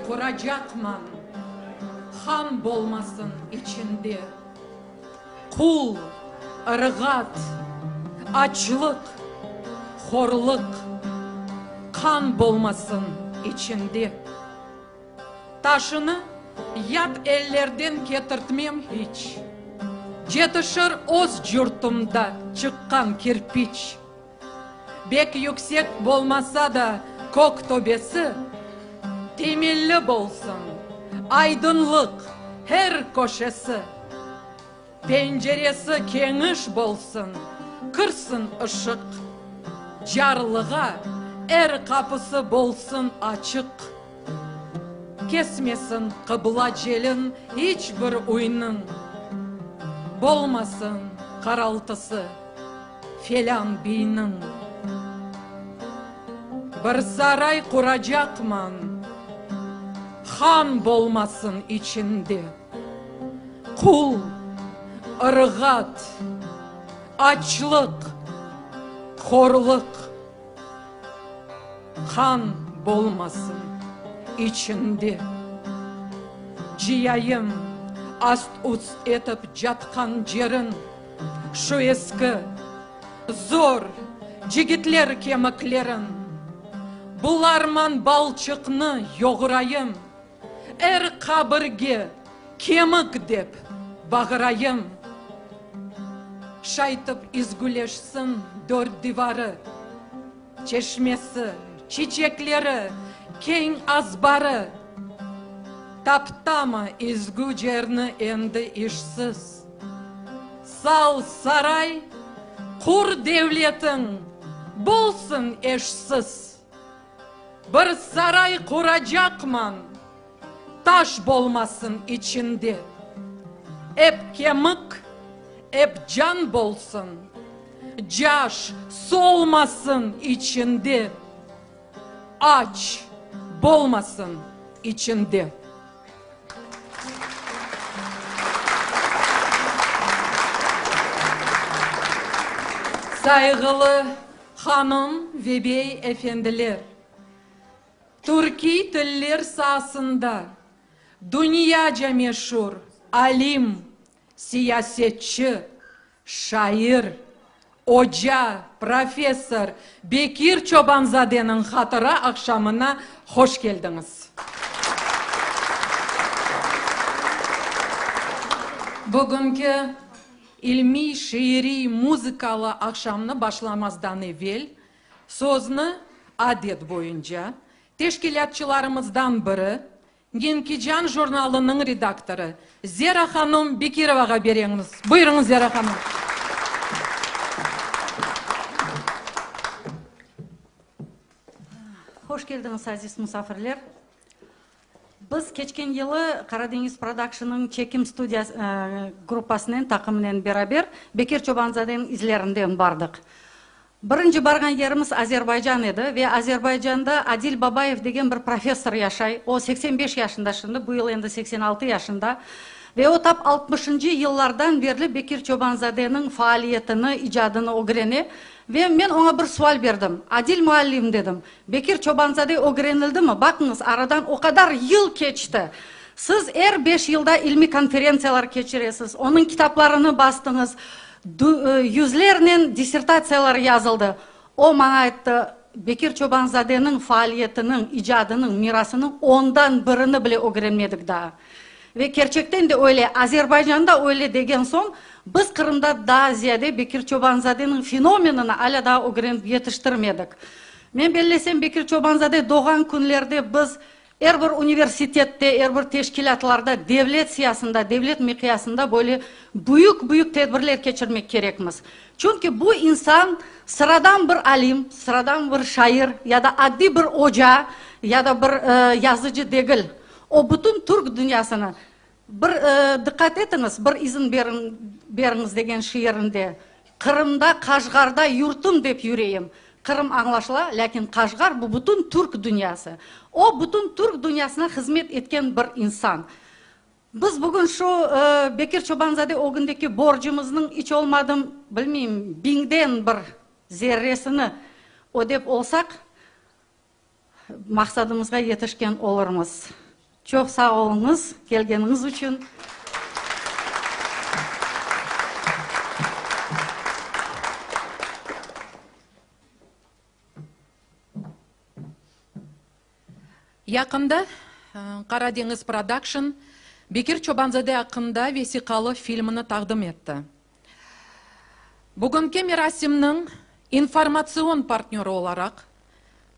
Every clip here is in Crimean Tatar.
quracaqman, Han bolmasın içinde. Qul, ırğat, açlıq, horluq, Qan bolmasın içinde. Taşını yat ellerden ketirtmem hiç, Cetişir öz curtumda çıqqan kirpiç. Bek yüksek bolmasa da kök töbesi, Temelli bolsun, aydınlıq her köşesi. Penceresi keniş bolsun, kirsin ışıq, Carlığa er qapısı bolsun açıq. Kesmesin qıbla celin iç bir üyniñ, Bolmasın qaraltısı felân biyniñ. Bir saray quracaqman, han bolmasın içinde. Qul, ırğat, açlıq, horluq, Qan bolmasın içinde. Cıyayım ast-ust etip catqan cerin, Şu eski, zor cigitler kemiklerin. Bularman balçıqnı yoğurayım. Er qabirge kemik dep bağırayım. Şaytıp izgüleşsin dört divarı, Çeşmesi, çiçekleri, keñ azbarı. Taptama izgü cerni endi işsiz. Sal saray, qur devletiñ, bolsun eşsiz. Bir saray quracaqman, taş bolmasın içinde, Ep kemik, ep can bolsun, caş solmasın içinde, Aç bolmasın içinde. Sayğılı Hanım ve bey efendiler, türkiy tiller saasında dünyaca meşur alim, siyasetçi, şair, oca, professor Bekir Çobanzadeniñ hatıra aqşamına hoş keldiñiz. Bugünki İlmiy, şiiriy, muzıkalı aqşamnı başlamazdan evel, sözni, adet boyunca, teşkilâtçılarımızdan biri, Nenkican jurnalınıñ redaktorı Zera hanım Bekirovağa beremiz. Buyurıñız, Zera hanım. Hoş keldiñiz, aziz musafirler! Biz keçken yılı Qaradeñiz Prodakşnıñ çekim studiya gruppasınen, taqımınen beraber Bekir Çobanzadeniñ izlerinden bardıq. Birinci barğan yerimiz Azerbaycan edi ve Azerbaycanda Adil Babayev degen bir professor yaşay. O 85 yaşında şimdi, bu yıl endi 86 yaşında. Ve o tap altmışıncı yıllardan berli Bekir Çobanzadeniñ faaliyetini, icadını ögrene. Ve men oña bir sual berdim, Adil muallim, dedim, Bekir Çobanzade ögrenildimi? Baqıñız, aradan o qadar yıl keçti. Siz er beş yılda ilmiy konferentsiyalar keçiresiz, onıñ kitaplarını bastıñız, yüzlernen dissertatsiyalar yazıldı. O maña ayttı, Bekir Çobanzadeniñ faaliyetiniñ, icadınıñ, mirasınıñ ondan birini bile ögrenmedik daa. Ve kerçekten de öyle, Azerbaycanda öyle degen soñ, biz Qırımda daa ziyade Bekir Çobanzadeniñ fenomenini alâ daa ögrenip yetiştirmedik. Men bellesem, Bekir Çobanzade doğğan künlerde biz er bir universitette, er bir teşkilâtlarda, devlet siyasında, devlet miqyasında böyle büyük-büyük tedbirler keçirmek kerekmiz. Çünki bu insan sıradan bir alim, sıradan bir şair ya da addiy bir oca ya da bir yazıcı degil. O bütün türk dünyasını, bir diqqat etiñiz, bir izin beriñiz degen şiirinde, Qırımda, Qaşğarda yurtum dep yüreyim. Qırım añlaşıla, lâkin Qaşğar bu bütün türk dünyası. O bütün türk dünyasına hızmet etken bir insan. Biz bugün şu Bekir Çobanzade ögündeki borcumıznıñ iç olmadım, bilmeyim, biñden bir zerresini ödep olsaq, Maqsadımızğa yetişken olurmız. Çoq sağ oluñız kelgeniñiz içün. Yaqında Qara deñiz Prodakşn Bekir Çobanzade aqqında vesiqalı filmini taqdim etti. Bugünki merasimniñ informatsion partnörı olaraq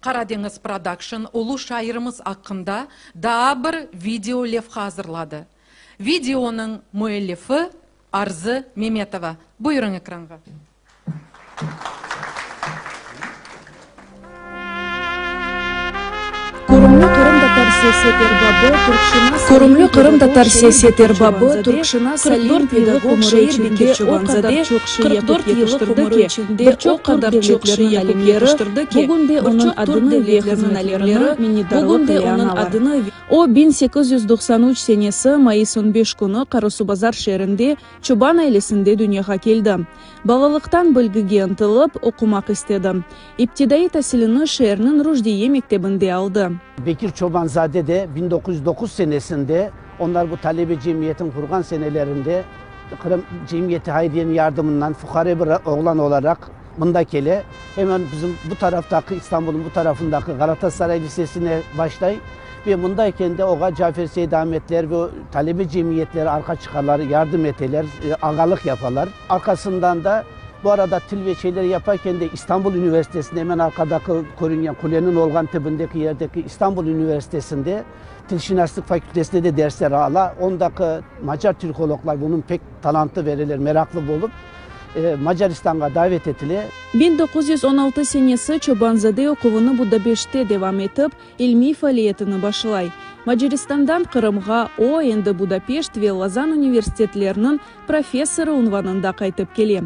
Qara deñiz Prodakşn ulu şairimiz aqqında daa bir video levha azırladı. Videonıñ müellifi Arzı Memetova. Buyurıñ ekranğa. Körümli qırımtatar siyaset erbabı, türkşınas, Körümli qırımtatar siyaset erbabı, türkşınas, 44 yıllıq şair Bekir Çobanzade 44 yıllıq ömüri içinde o qadar çoq şey yapıp yetiştirdi ki, bugün de onıñ adını ve hızmetlerini minnetdarlıq ile añalar. O, 1893 senesi mayıs 15 künü Qarasuvbazar şeerinde çoban ailesinde dünyağa keldi. Balalıqtan bilgige ıntılıp, oqumaq istedi. İptidaiy tasilini şeerniñ Ruşdiye mektebinde aldı. Bekir Çobanzade de 1909 senesinde, onlar bu talebe cemiyetini qurğan senelerinde, Qırım Cemiyeti Hayriyeniñ yardımından fuqare bir oğlan olaraq mında kele. Hemen bizim bu taraftaki, İstanbulnıñ bu tarafındaki Galatasaray lisesine başlay ve mında ekende oğa Cafer Seydametler ve talebe cemiyetleri arqa çıqalar, yardım eteler, ağalıq yapalar. Arqasından da, bu arada til ve şeyler yaparken de İstanbul üniversitesinde, hemen arqadaki körüngen quleniñ olğan tibindeki yerdeki İstanbul üniversitesinde tilşınaslıq fakültesinde de dersler ala. Ondaki macar türkologlar bunıñ pek talantı vereler, meraqlı bolıp, Macaristanğa davet etile. 1916 senesi Çobanzade oquvını Budapeştte devam etip, ilmiy faaliyetini başlay. Macaristandan Qırımğa o, endi Budapeşt ve Lozan universitetleriniñ professorı unvanında qaytıp kele.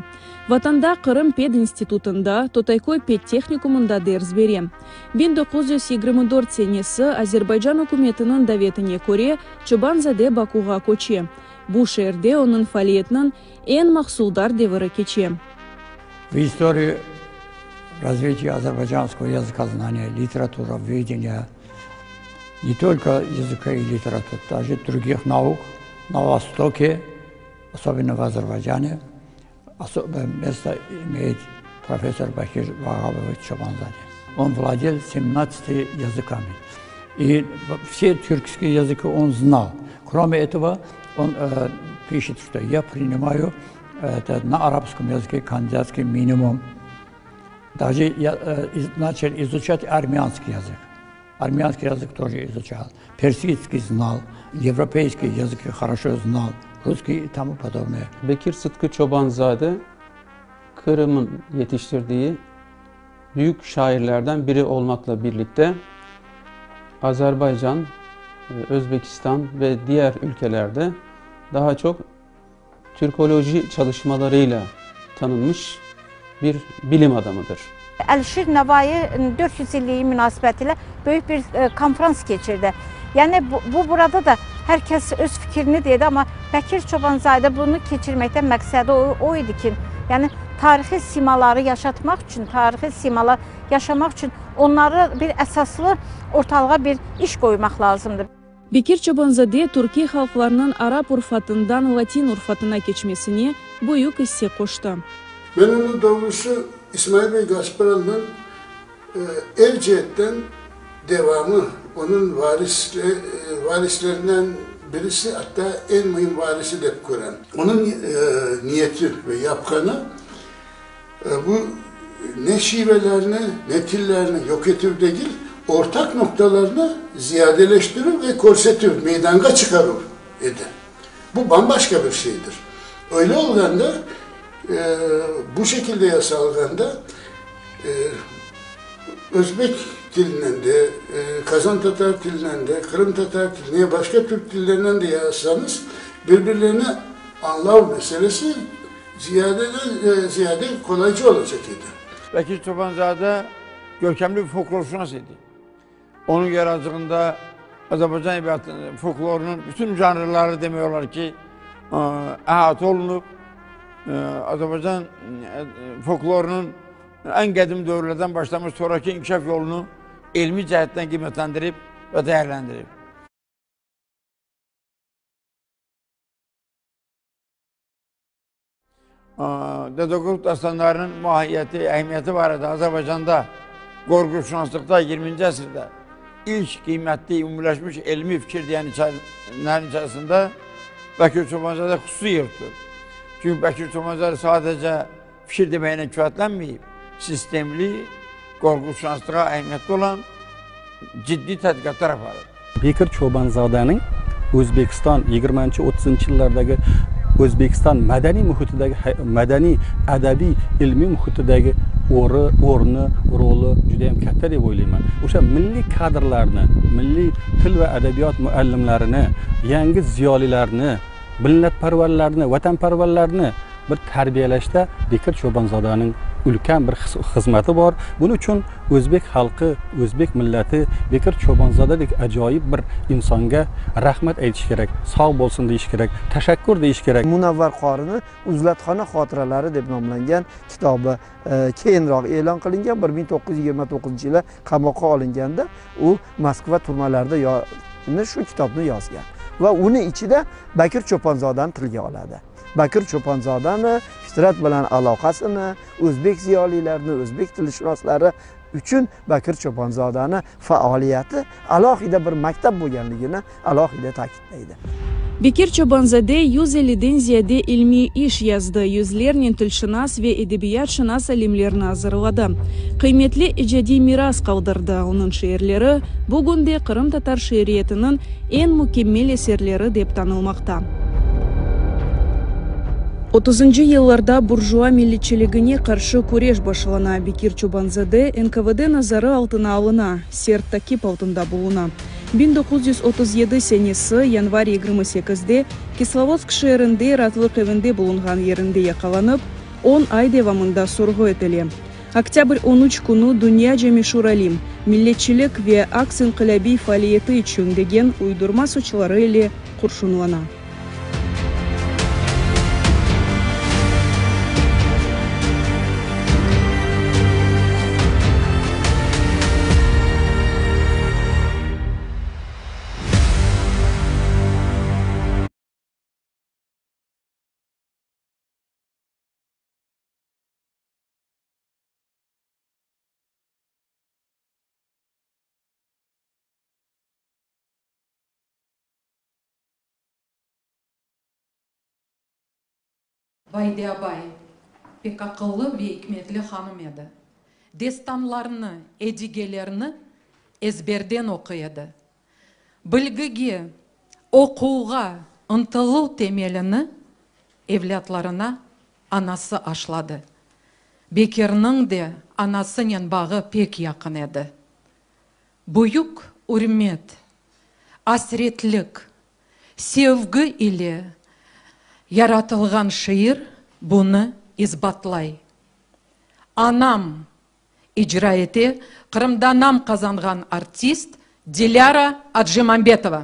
Vatanda Qırım pedinstitutında, Totayköy pedtehnikumında ders bere. 1924 senesi Azerbaycan ükümetiniñ davetine köre Çoban-zade Bakuğa köçe. Bu şeerde onıñ faaliyetiniñ eñ mahsuldar deviri keçe. В историю развития азербайджанского языкознания, литературоведения, не только языка и литературы, даже других наук на Востоке, особенно в Азербайджане, особое место имеет профессор Бакир Вагапович Чобанзаде. Он владел 17 языками. И все тюркские языки он знал. Кроме этого, он э, пишет, что я принимаю это, на арабском языке кандидатский минимум. Даже я э, из, начал изучать армянский язык. Армянский язык тоже изучал. Персидский знал, европейский язык хорошо знал, русский и тому подобное. Bekir Sıtkı Çobanzade Kırım'ın yetiştirdiği büyük şairlerden biri olmakla birlikte Azerbaycan, Özbekistan ve diğer ülkelerde daha çok Türkoloji çalışmalarıyla tanınmış bir bilim adamıdır. Əlişir Nəvai 400 illiyi münasibətilə böyük bir konfrans keçirdi. Yəni bu, bu burada da hər kəs öz fikrini dedi, amma Bəkir Çobanzadə bunu keçirməkdən məqsədi o, o idi ki, yəni tarixi simaları yaşatmaq üçün, tarixi simalar yaşamaq üçün onları bir əsaslı ortalığa bir iş qoymaq lazımdır. Bekir Çobanzade türkiy halqlarnıñ arap urfatından latin urfatına keçmesine büyük isse qoştı. Men onı doğrusı İsmail bey Gaspralınıñ er ceetten devamı, onıñ varislerinden birisi, atta eñ müim varisi dep körem. Onıñ niyeti ve yapqanı bu ne şivelerni, ne tillerni yoq etüv degil, ortaq noqtalarnı ziyadeleştirüv ve körsetüv, meydanğa çıqaruv edi. Bu bam-başqa bir şeydir. Öyle olğanda, bu şekilde yasalğanda, özbek tilinen de, qazantatar tilinen de, qırımtatar tilinen ya başqa türk tillerinden de yazsañız, bir-birlerini añlav meselesi Ziyadeden ziyade qolayca olacaq edi. Bekir Çobanzade görkemli bir folklorşınas idi. Onıñ yaratıcılığında Azerbaycan edebiyatınıñ, folklorunıñ bütün janrları demek olar ki, əhatə olunub. Azerbaycan folklorunıñ eñ qədim dövrlərdən başlamış sonraki inkişaf yolunu elmi cəhətdən qiymətləndirib və dəyərləndirib. Dede Qorqud dastanlarınıñ mahiyeti, ehemmiyeti barədə Azərbaycanda Qorqudşünaslıqda 20-ci əsrdə ilk qiymətli, ümumiləşmiş elmi fikir deyənlərin içərisində Bəkir Çobanzadə xüsusi yer tutur. Çünki Bəkir Çobanzadə sadəcə fikir deməklə kifayətlənməyib, sistemli qorqudşünaslığa əhəmiyyətli olan ciddi tədqiqatlar aparır. Bekir Çobanzadeniñ Özbekistan yigirmanchi, otuzınchi yıllardaki Özbekistan madaniy mühitidagi, madaniy, adabiy, ilmiy mühitidagi orı, ornı, roli judayam katta deb o'ylayman. O'sha milliy kadrlarni, milliy til va adabiyot muallimlarini, yangi ziyolilarni, millatparvarlarni, vatanparvarlarni bir tarbiyalashda Bekir Çobanzadeniñ ulkan bir xizmati bor. Buning uchun o'zbek xalqi, o'zbek millati Bekir Çobanzadadek ajoyib bir insonga rahmat aytish kerak, sog' bo'lsin deyish kerak, tashakkur deyish kerak. Munavvar qorini Uzlatxona xotiralari deb nomlangan kitobi e, keyinroq e'lon qilingan. 1929 yili qamoqqa olinganda u Moskva turmalarida shu kitobni yozgan va uni ichida Bakir Cho'ponzodani tilga oladi. Bakir Cho'ponzodani fitrat bilan aloqasini, o'zbek ziyolilarini, o'zbek tilshunoslari uchun Bakir Cho'ponzodani faoliyati alohida bir maktab bo'lganligini alohida ta'kidlaydi. Bekir Çobanzade 150-den ziyade ilmiy iş yazdı, yüzlernen tilşınas ve edebiyatşınas alimlerni azırladı. Qıymetli icadiy miras qaldırdı. Onıñ şiirleri bugün de qırımtatar şiiriyetiniñ eñ mükemmel eserleri dep tanılmaqta. Otuzıncı yıllarda burjua milletçiligine qarşı küreş başlana, Bekir Çobanzade NKVD nazarı altına alına, sert taqip altında buluna. 1937 senesi, yanvar 28-de Kislovodsk şeerinde ratlıq evinde bulunğan yerinde yaqalanıp, on ay devamında sorğu etile. Oktâbr 13 künü dünyaca meşur alim, milletçilik ve aks-inqilâbiy faaliyeti içün degen uydurma suçları ile qurşunlana. Vayde abay pek aqıllı ve ikmetli hanım edi. Destanlarnı, edigelerni ezberden oquy edi. Bilgige, oquvğa ıntıluv temelini evlâtlarına anası aşladı. Bekirniñ de anasınen bağı pek yaqın edi. Büyük ürmet, asretlik, sevgi ile yaratılğan şiir bunı isbatlay. Anam icra ete Qırımda nam qazanğan artist Dilâra Acimambetova.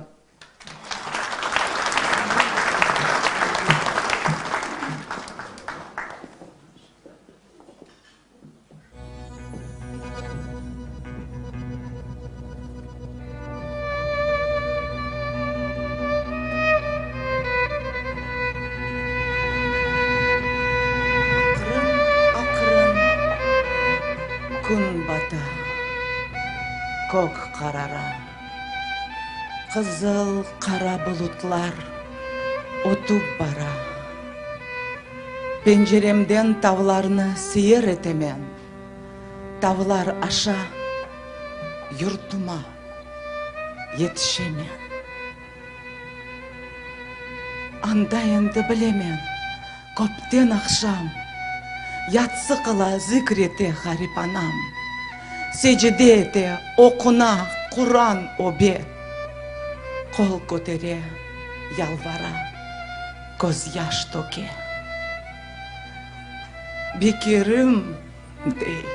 Aqırın-aqırın kün bata, kök qarara. Qızıl qara bulutlar ötüp bara. Penceremden tavlarnı seyir etemen, Tavlar aşa yurtuma yetişemen. Anda endi bilemen, köpten aqşam, Yatsı qıla, zikr ete ğarip anam. Secde ete, oquna, Quran öbe, Qol kötere, yalvara, közyaş töke. Bekirim, dey,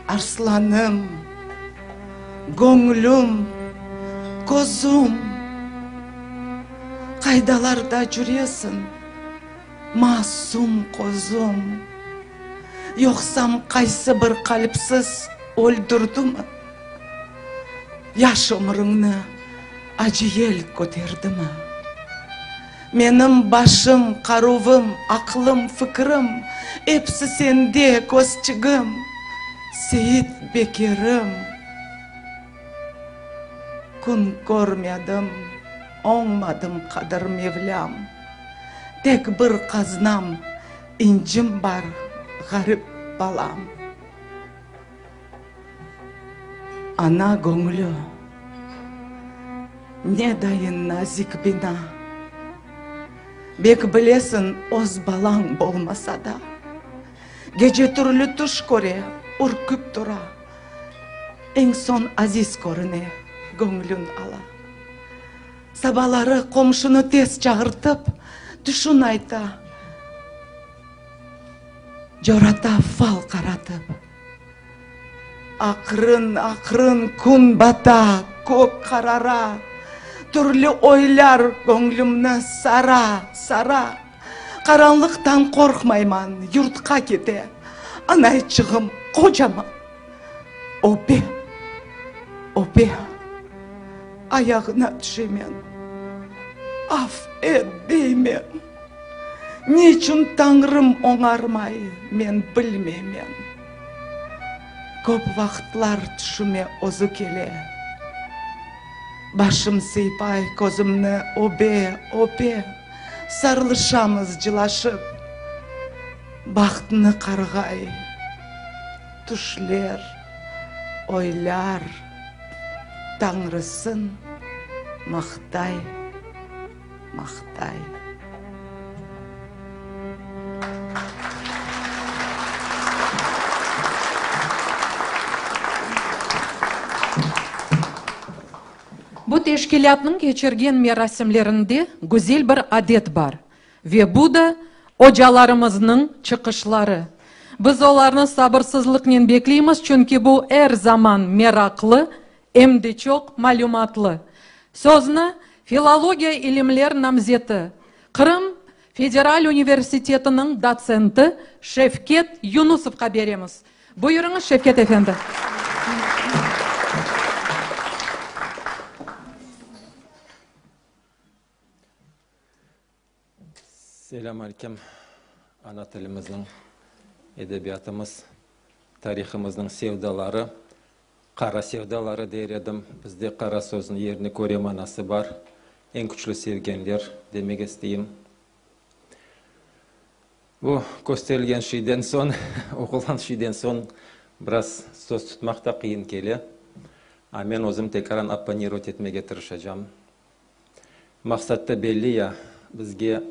arslanım, göñlüm, közüm, Qaydalarda cüresiñ, masum qozum? Yoqsam qaysı bir qalpsız öldürdimi? Yaş ömrüñni acı yel köterdimi? Menim başım, qaruvım, aqlım, fikrim, episi sende, közçigim, Seit Bekirim. Kün körmedim, oñmadım qadir Mevlâm, Tek bir qaznam, incim bar, ğarip balam. Ana göñlü, ne dayın nazik bina, Bek bilesiñ, öz balañ bolmasa da. Gece türlü tüş köre, ürküp tura, Eñ soñ aziz körüne, göñlüñ ala. Sabaları qomşunı tez çağırtıp, tüşün ayta, Corata fal qaratıp. Aqrın, aqrın kün bata, kök qarara, Türlü oylar göñlümni sara, sara. Qaranlıqtan qorqmayman, yurtqa kete, Anayçığım qocaman, öpe, öpe, Ayağına tüşemen, af et deymen. Niçün Tañrım oñarmay, men bilmeymen. Köp vaqıtlar tüşüme özü kele. Başım sıypay, közümni öbe, öpe, Sarılışamız cılaşıp, bahtnı qarğay. Tüşler, oylar Tañrısın maqtay, maqtay. Bu teşkilâtnıñ keçirgen merasimlerinde güzel bir adet bar ve bu da ocalarımıznıñ çıqışları. Biz olarnı sabırsızlıqnen bekleymiz, çünki bu er zaman meraqlı em de çoq malümatlı. Sözni filologiya ilimler namzeti, Qırım federal universitetiniñ dotsenti Şevket Yunusovqa beremiz. Buyurıñız, Şevket efendi. Selâm aleyküm, ana tilimizniñ, edebiyatımız, tarihımıznıñ sevdaları, qara sevdaları der edim. Bizde qara sözniñ yerine köre manası bar. Eñ küçlü sevgenler demek isteyim. Bu kösterilgen şeyden soñ, oqulğan şeyden soñ biraz söz tutmaq da qıyın kele. A men özüm tekaran opponirovat etmege tırışacam. Maqsat da belli ya, bizge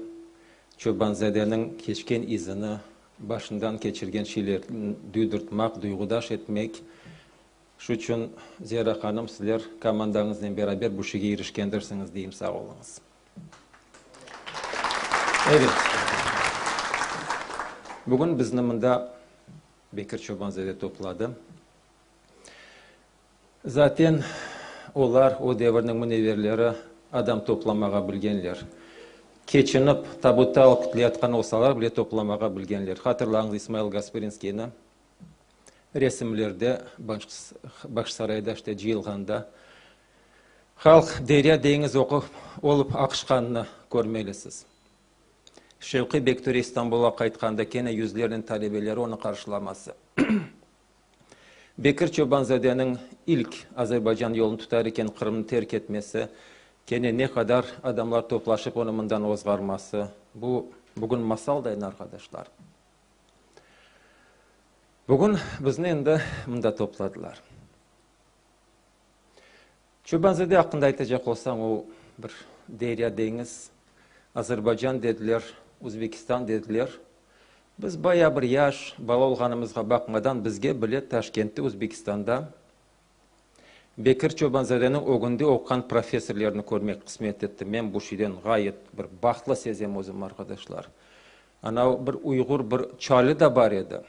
Çobanzadeniñ keçken izini, başından keçirgen şeylerni duydurtmaq, duyğudaş etmek. Şu içün, Zera hanım, sizler komandañıznen beraber bu şeyge irişkendirsiñiz, deyim, sağ oluñız. Evet. Bugün bizni mında Bekir Çobanzade topladı. Zaten, olar, o devirniñ münevverleri, adam toplamağa bilgenler. Keçinip, tabutta alıp kütleyatqan olsalar bile toplamağa bilgenler. Hatırlañız İsmail Gasprinskiyni, resimlerde, Bağçasarayda işte cıyılğanda, halq derya, deñiz olıp aqışqanını körmelisiz. Şevqiy Bektöre İstanbulğa qaytqanda kene yüzlernen talebeleri onı qarşılaması. Bekir Çobanzadeniñ ilk Azerbaycan yolunı tutar eken Qırımnı terk etmesi, kene ne qadar adamlar toplaşıp onı mından ozğarması, bu bugün masaldayın, arqadaşlar. Bugün bizni endi mında topladılar. Çobanzade aqqında aytacaq olsam, o bir derya, deñiz, Azerbaycan dediler, Özbekistan dediler. Biz bayağı bir yaş, bala olğanımızğa baqmadan, bizge bile Taşkentte, Özbekistanda Bekir Çobanzadeniñ ögünde oquğan professorlarnı körmek qısmet etti. Men bu şeyden ğayet bir bahtlı sezem özüm, arqadaşlar. Anav bir uyğur bir çalı da bar edi.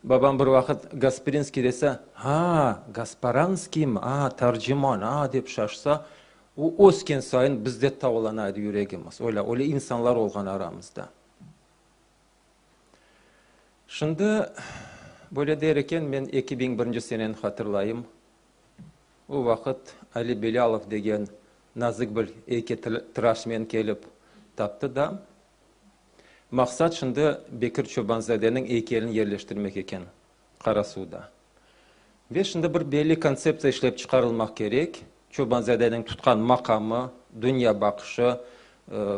Babam bir vaqıt Gasprinskiy dese, Ha, Gasparanskiymi, a, terciman, a, dep şaşsa, o ösken sayın biz de tavlana edi yüregimiz. Öyle, öyle insanlar olğan aramızda. Şimdi, böyle der eken, men 2001 seneni hatırlayım. O vaqıt Ali Belâlov degen nazik bir eykeltıraşmen kelip. Taptı da. Maqsat şimdi Bekir Çoban-zadeniñ eykelini yerleştirmek eken Qarasuvda. Ve şimdi bir belli kontseptsiya işlep çıqarılmaq kerek, Çoban-zadeniñ tutqan maqamı, dünya baqışı,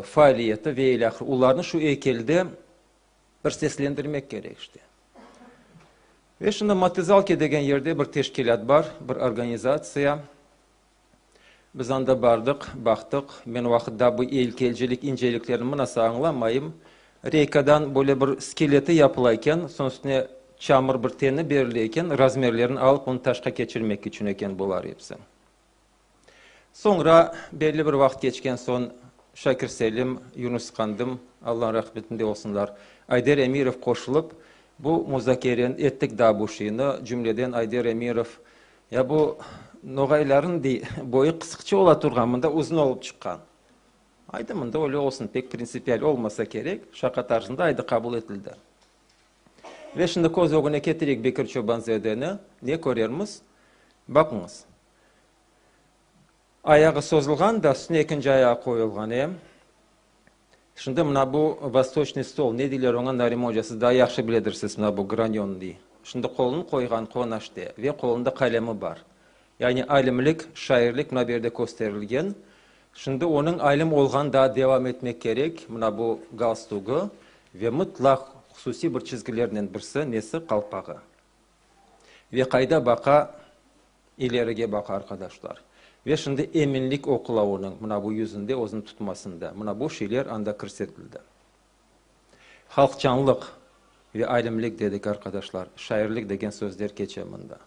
faaliyeti ve ilâhre, olarnı şu eykelde bir seslendirmek kerek işte. Ve şimdi Matizalki degen yerde bir teşkilât bar, bir organizatsiya. Biz anda bardıq, baqtıq. Men o vaqıt daa bu eykelcilik inceliklerini mınasa añlamayım. Reykadan böyle bir skeleti yapıla eken, soñ üstüne çamur bir teni berile eken, razmerlerini alıp onı taşqa keçirmek içün eken bular episi. Soñra, belli bir vaqıt keçken soñ, Şakir Selim, Yunus Qandım, Allanıñ rahmetinde olsunlar, Ayder Emirov qoşulıp, bu muzakereni ettik daa bu şeyni, cümleden Ayder Emirov, Ya bu noğaylarnıñ, dey, boyu qısıqça ola turğan, mında uzun olıp çıqqan. Aydı, mında öyle olsun, pek printsipial olmasa kerek, şaqa tarzında aydı qabul etildi. Ve şimdi köz ögüne ketireyik Bekir Çoban-zadeni, ne körermiz? Baqıñız. Ayağı sozulğan da, üstüne ekinci ayağı qoyulğan, e. Şimdi mına bu vostoçnıy stol, ne deyler oña, Nariman oca, siz daa yahşı biledirsiz, mına bu granönlıy. Şimdi qolunı qoyğan qonaşte ve qolunda qalemi bar. Yani alimlik, şairlik mına bu yerde kösterilgen. Şimdi onıñ alim olğanı daa devam etmek kerek, mına bu galstugı ve mıtlaq hususiy bir çizgilernen birsi, nesi, qalpağı. Ve qayda baqa, ilerige baqa, arqadaşlar. Ve şimdi eminlik oqula onıñ mına bu yüzünde, özüni tutmasında. Mına bu şeyler anda kirsetildi. Halqçanlıq ve alimlik dedik, arqadaşlar, şairlik degen sözler keçe mında.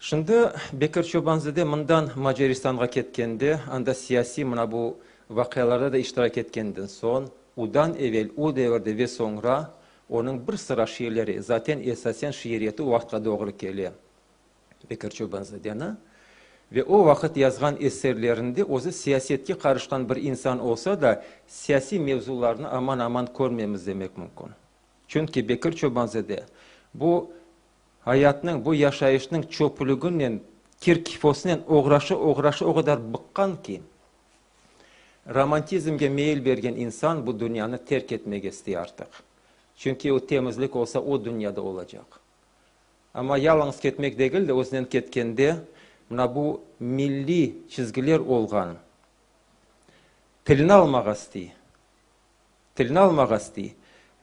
Şimdi Bekir Çobanzade mından Macaristanğa ketkende, anda siyasiy mına bu vaqialarda da iştirak etkenden soñ, udan evel, o devirde ve soñra onıñ bir sıra şiirleri, zaten esasen şiiriyeti o vaqıtqa doğru kele Bekir Çobanzadeni, ve o vaqıt yazğan eserlerinde özü siyasetke qarışqan bir insan olsa da, siyasiy mevzularnı aman-aman körmemiz demek mümkün. Çünki Bekir Çobanzade bu Ayatnıñ, bu yaşayışnıñ çöplüginen, kir-kifosınen oğraşı-oğraşı o qadar bıqqan ki, romantizmge meyil bergen insan bu dünyanı terk etmege istey artıq. Çünki o temizlik olsa o dünyada olacaq. Amma yalıñız ketmek degil de, özünen ketkende mına bu milliy çizgiler olğan tilini almağa istey. Tilini almağa istey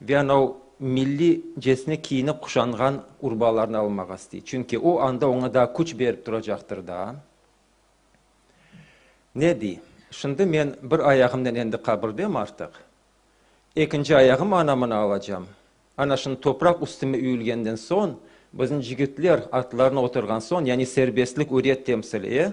ve anav millicesine kiyinip quşanğan urbalarını almağa istey. Çünki o anda oña daa küç berip turacaqtır daa. Ne dey? Şimdi men bir ayağımnen endi qabirdem artıq. Ekinci ayağım ana-mına alacam. Ana şimdi topraq üstüme üyülgenden soñ, bizim cigitler atlarına oturğan soñ, yani serbestlik, üriyet temsili, e,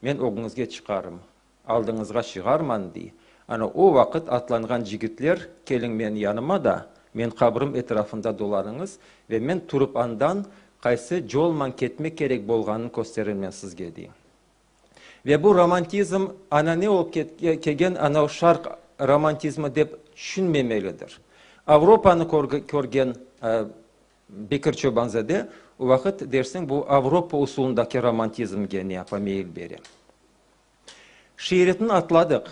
men ögüñizge çıqarım. Aldıñızğa çığarman, dey. Ana o vaqıt atlanğan cigitler, keliñ menim yanıma da, men qabrim etrafında dolanıñız ve men turıp andan qaysı colman ketmek kerek bolğanın kösterirmen sizge, dey. Ve bu romantizm ana ne olıp kelgen, ana o şarq romantizmi dep tüşünmemelidir. Avropanı körgen Bekir Çobanzade o vaqıt dersiñ bu Avropa usulındaki romantizmge ne yapa, meyil bere. Şiiretni atladıq.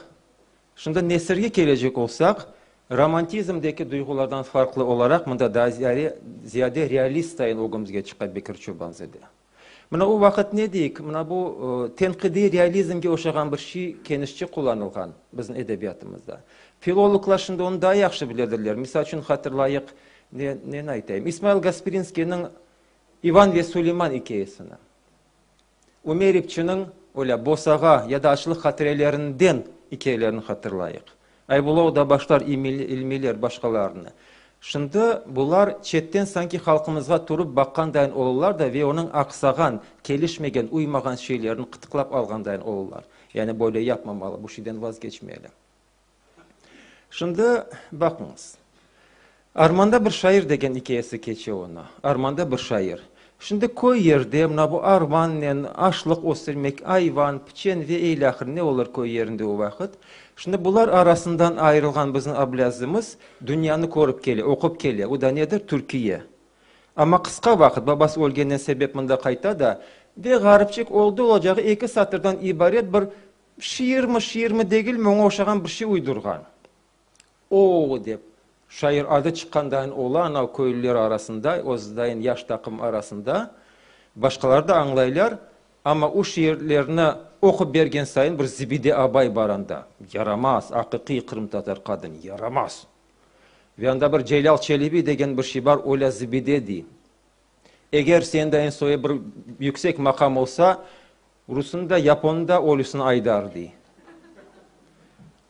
Şimdi nesirge kelecek olsaq, romantizmdeki duyğulardan farqlı olaraq mında daa ziyade realist sayın ögümizge çıqa Bekir Çobanzade. Mına o vaqıt ne deyik, mına bu tenqidiy realizmge oşağan bir şey kenişçe qullanılğan bizim edebiyatımızda. Filologlar şimdi onı daa yahşı biledirler. Misal içün hatırlayıq, ne, neni aytayım, İsmail Gasprinskiyniñ İvan ve Suleyman ikâyesini. Ümer İpçiniñ öyle Bosağa ya da Açlıq hatirelerinden ikâyelerini hatırlayıq. Aybulla Odabaşlar, İlmiler, başqalarını. Şimdi bular çetten sanki halqımızğa turıp baqqandayın olurlar da ve onıñ aqsağan, kelişmegen, uymağan şeylerini qıtıqlap alğandayın olurlar. Yani böyle yapmamalı, bu şeyden vazgeçmeli. Şimdi baqıñız. Armanda bir şair degen ikâyesi keçe onı. Armanda bir şair. Şimdi köy yerde mına bu armannen aşlıq östürmek, ayvan, piçen ve ilâhre ne olur köy yerinde o vaqıt. Şimdi bular arasından ayırılğan bizim Ablâzimiz dünyanı körip kele, oqup kele. O da nedir? Türkiye. Amma qısqa vaqıt, babası ölgenden sebep mında qayta da ve ğaripçik oldı-olacağı eki satırdan ibaret bir. Şiirmi, şiirmi degilmi, oña oşağan bir şey uydurğan. O-o! dep, şair adı çıqqandayın ola anav köylüler arasında, özüdayın yaş taqım arasında. Başqaları da añlaylar, amma o şiirlerni oqup bergen sayın bir Zibide abay bar anda, yaramaz, aqiqiy qırımtatar qadın, yaramaz. Ve anda bir Celâl Çelebi degen bir şey bar, olâ Zibide dey. Eger sendayın soyu bir yüksek maqam olsa, Rusnı da, yaponnı da ölüsini aydar, dey.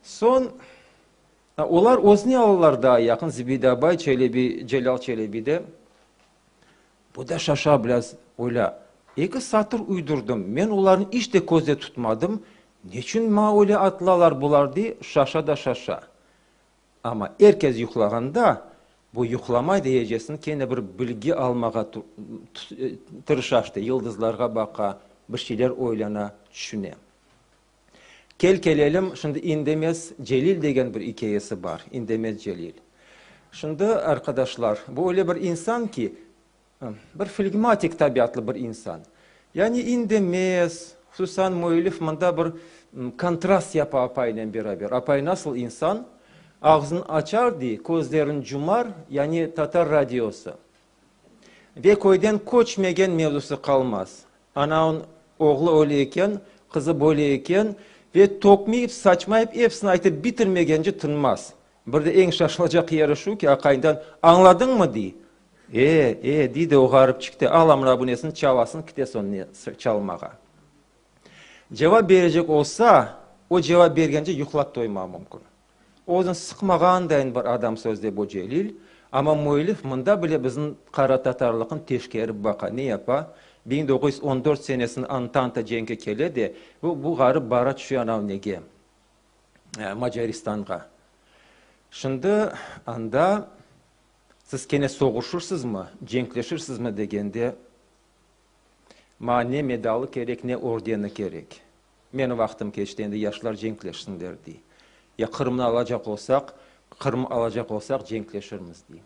Soñ, olar özüne alalar daa yaqın, Zibide abay, Çelebi, Celâl Çelebi de. Bu da şaşa biraz, öyle. Eki satır uydurdım, men olarnı iç de közde tutmadım, neçün maña öyle atılalar bular, dey, şaşa da şaşa. Amma er kes yuqlağanda, bu yuqlamay deyecesini kene bir bilgi almağa tırışa, işte, yıldızlarğa baqa, bir şeyler oylana, tüşüne. Kel kelelim, şimdi İndemez Celil degen bir ikâyesi bar, İndemez Celil. Şimdi, arqadaşlar, bu öyle bir insan ki, Bir flegmatik tabiatlı bir insan. Yani indemez, hususan müellif mında bir kontrast yapa apayınen beraber. Apayı nasıl insan? Ağzını açar dey, közlerini cumar, yani tatar radiosı. Ve köyden köçmegen mevzusı qalmaz. Anavın oğlu öyle eken, qızı böyle eken ve tökmeyip, saçmayıp episini aytıp bitirmegence tınmaz. Bir de eñ şaşılacaq yeri şu ki, aqayından, Añladıñmı? dey. E, e, dey de o ğaripçik de al amına bu nesini çalasın, kite soñ ne çalmağa. Cevap berecek olsa, o cevap bergence yuqlap toymağı mümkün. Özüni sıqmağandayın bir adam sözde bu Celil, amma müellif mında bile bizim qaratatarlıqnı teşkerip baqa. Ne yapa? 1914 senesinde Antanta cenki kele de, bu, bu ğarip bara tüşe anav nege? Macaristanğa. Şimdi anda siz kene soğuşırsızmı, cenkleşirsizmi degende, maña ne medalı kerek, ne ordeni kerek. Menim vaqtım keçti, endi yaşlar cenkleşsinler, dey. Ya Qırımnı alacaq olsaq, Qırım alacaq olsaq, cenkleşirmiz, dey.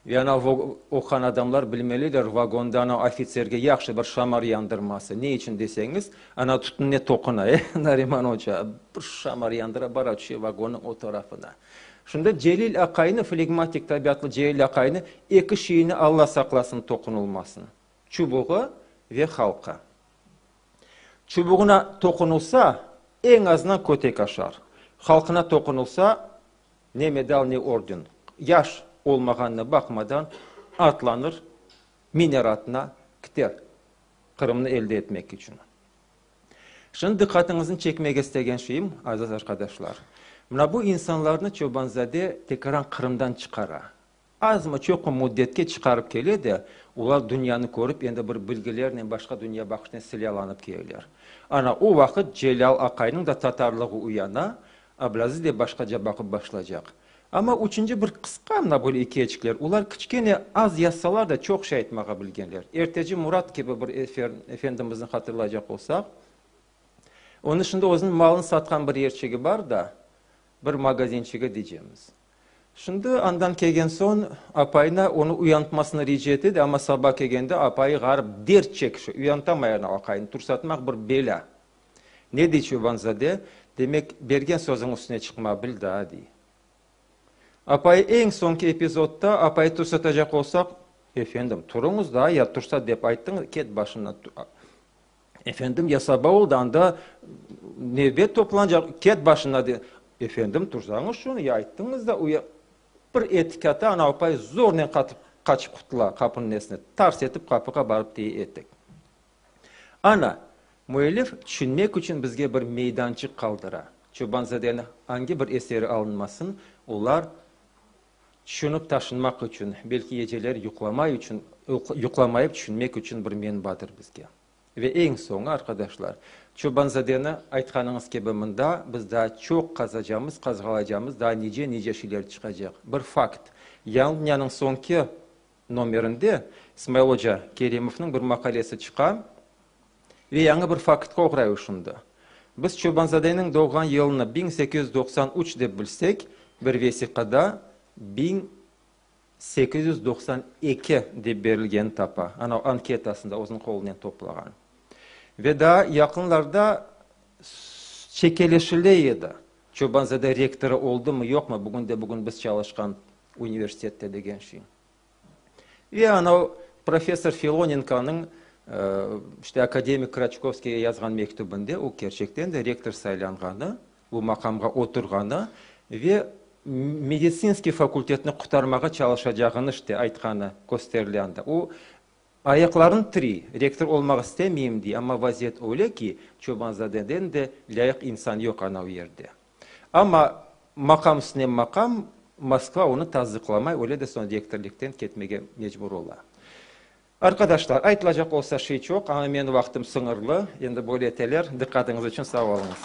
Ve ana oquğan adamlar bilmeliler, vagonda ana ofitserge yahşı bir şamar yandırması. Ne içün deseñiz, ana tütünne toquna, e, Nariman oca, bir şamar yandıra, bara tüşe vagonnıñ o tarafına. Şunda Celil aqaynı, flegmatik tabiatlı Celil aqaynı eki şeyine Alla saqlasın toqunılmasın, çubuğı ve halqı. Çubuğına toqunılsa, eñ azından kötek aşar. Halqına toqunılsa, Ne medal, ne orden. Yaş olmağanına baqmadan, atlanır, miner atına, kiter Qırımnı elde etmek içün. Şimdi diqqatıñıznı çekmege istegen şeyim, aziz arqadaşlar, mına bu insanlarnı Çobanzade tekaran Qırımdan çıqara. Azmı, çoqmı müddetke çıqarıp kele de, olar dünyanı körip, endi bir bilgilernen, başqa dünyabaqışnen silâlanıp keleler. Ana, o vaqıt Celâl aqaynıñ da tatarlığı uyana, Ablâziz de başqaca baqıp başlaycaq. Amma üçünci bir qısqa mına böyle ikâyeçikler, olar kiçkene, az yazsalar da, çoq şey aytmağa bilgenler. Erteci Murat kibi bir efendimizni hatırlaycaq olsaq, onıñ şimdi özüniñ malını satqan bir yerçigi bar da, bir magazinçigi diycemiz. Şimdi andan kelgen soñ apayına onı uyantmasını rica ete de, amma saba kelgende apayı ğarip dert çekişe, uyantamay ana aqayını, tursatmaq bir belâ. Ne dey Çobanzade, demek, bergen sözüñ üstüne çıqma bil daa, dey. Apayı eñ soñki epizodda apayı tursatacaq olsaq, efendim, turuñız daa, ya tursat dep ayttıñız, ket başından, Efendim, ya saba oldı, anda nevbet toplanacaq, ket başına de. Efendim, tursañız şunı, ya ayttıñız da, uya. Bir etikata ana apay zornen qatıp, qaçıp qutula qapınıñ nesine, tars etip qapığa barıp teye etik. Ana, müellif tüşünmek içün bizge bir meydançıq qaldıra. Çobanzadeniñ angi bir eseri alınmasın, olar Tüşünip taşınmaq içün, belki geceler yuqlamay içün, yuqlamayıp tüşünmek içün bir menbadır bizge. Ve eñ soñu, arqadaşlar, Çobanzadeni, aytqanıñız kibi, mında biz daa çoq qazacamız, qazğalaycamız, daa nice-nice şeyler çıqacaq. Bir fakt, Yañı dünyanıñ soñki nomerinde İsmail oca Kerimovnıñ bir maqalesi çıqa ve yañı bir faktqa oğray o şimdi. Biz Çobanzadeniñ doğğan yılını 1893 dep bilsek, bir vesiqada 1892 dep berilgenini tapa, ana o anketasında özüniñ qolunen toplağan. Ve daa yaqınlarda. Çekeleşile edi, Çobanzade rektorı oldımı, yoqmı, bugün de bugün biz çalışqan universitette degen şey. Ve ana professor Filonenkonıñ işte akademik Kraçkovskiyge yazğan mektübinde o kerçekten de rektor saylanğanı, bu maqamğa oturğanı ve meditsinskiy fakultetni qurtarmağa çalışacağını işte aytqanı kösterile anda. O ayaqlarını tiriy, rektor olmaq istemeyim dey, amma vaziyet öyle ki, Çobanzadeden de lâyıq insan yoq ana o yerde. Amma maqam üstüne maqam, Moskva onı tasdıqlamay, öyle de soñ rektorlikten ketmege mecbur ola. Arqadaşlar, aytılacaq olsa şey çoq, amma menim vaqtım sıñırlı, endi böyle eteler. Diqqatıñız içün sağ oluñız.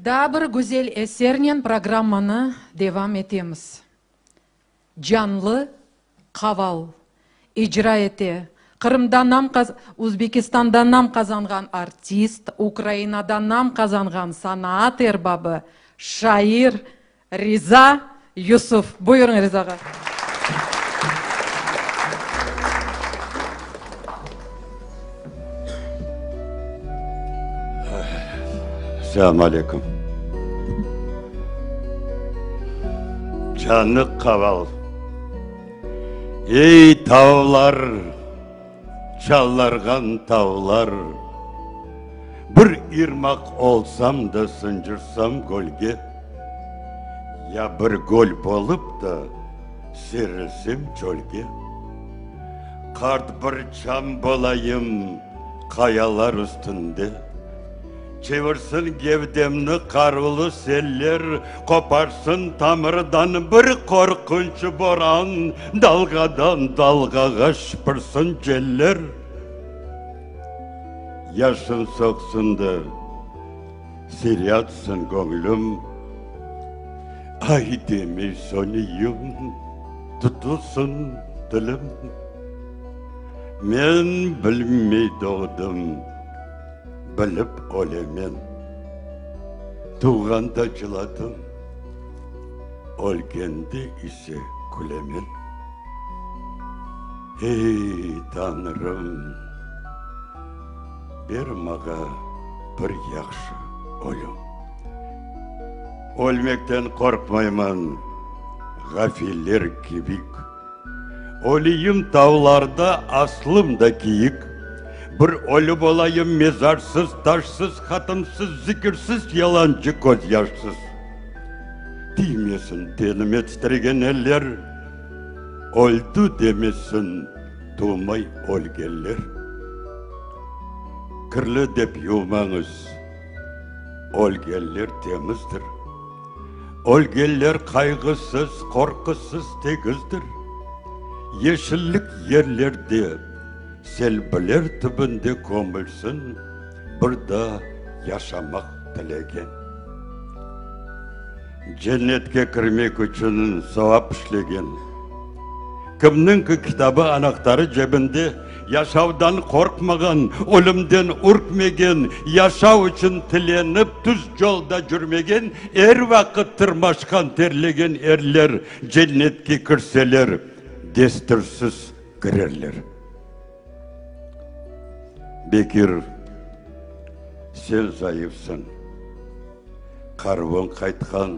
Daa bir güzel esernen programmanı devam etemiz. Canlı qaval icra ete Qırımda nam Uzbekistanda nam qazanğan artist, Ukrainada nam qazanğan sanaat erbabı, şair Riza Yusuf. Buyurıñ, Riza ağa. Selâm aleyküm. Canı qaval. Ey tavlar, çallarğan tavlar, Bir irmaq olsam da sıncırsam gölge, Ya bir göl bolıp da serilsem çölge. Qart bir çam bolayım qayalar üstünde, Çevirsin gevdemni qarlı seller, Qoparsın tamırdan bir qorqunç boran, Dalğadan dalğağa şıpırsın celler. Yaşın soqsın da siryatsın göñlüm, Ay demey söneyim, tutulsın tilim. Men bilmey doğdım, bilip ölemen. Tuvğanda cıladım, ölgende ise külemen. Ey, Tañrım, ber mağa bir yahşı ölüm. Ölmekten qorqmayman, ğafiller kibik. Ölüyim tavlarda, aslım da kiyik. Bir ölü bolayım mezarsız, taşsız, hatımsız, zikirsiz, yalancı közyaşsız. Tiymesin tenime titregen eller. Öldi demesin tuvmay ölgenler. Kirli dep yuvmañız, ölgenler temizdir. Ölgenler qayğısız, qorqusız tegizdir. Yeşillik yerlerde, selbiler tübünde kömülsin bir daa yaşamaq tilegen. Cennetke kirmek içün savap işlegen. Kimniñki kitabı, anahtarı cebinde, yaşavdan qorqmağan, ölümden ürkmegen, yaşav içün tilenip tüz yolda yürmegen, er vaqıt tırmaşqan, terlegen erler cennetke kirseler, destursiz kirerler. Bekir, sen zayıfsıñ, qarvıñ qaytqan,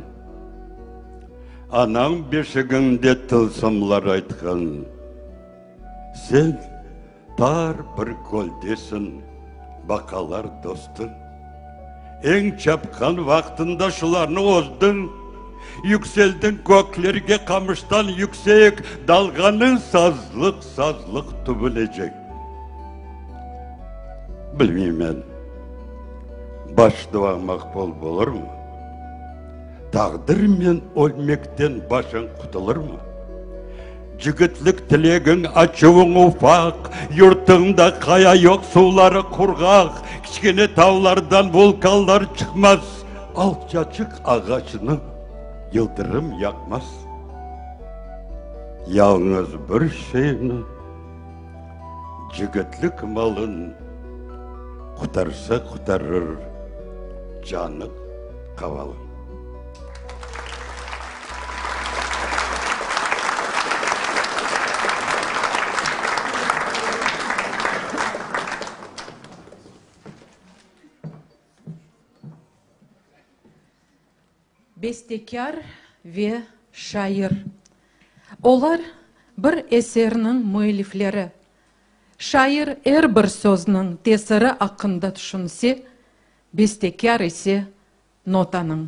Anañ beşigiñde tılsımlar aytqan. Sen tar bir göldesiñ, baqalar dostıñ, Eñ çapqan vaqtında şularnı ozdıñ. Yükseldiñ köklerge qamıştan yüksek, Dalğanıñ sazlıq-sazlıq tübünecek. Bilmeymen, baş duañ maqbul bolurmı? Taqdirmen ölmekten başıñ qutulurmı? Cigitlik tilegiñ, açuvıñ ufaq, Yurtuñda qaya yoq, suvları qurğaq, Kiçkene tavlardan vulkanlar çıqmaz, Alçaçıq ağaçnı yıldırım yaqmaz. Yalñız bir şeyni, cigitlik malın Qutarsa qutarır canı qavalın. Bestekâr ve şair. Olar bir eserniñ müellifleri. Şair er bir sözniñ tesiri aqqında tüşünse, bestekâr ise notanıñ.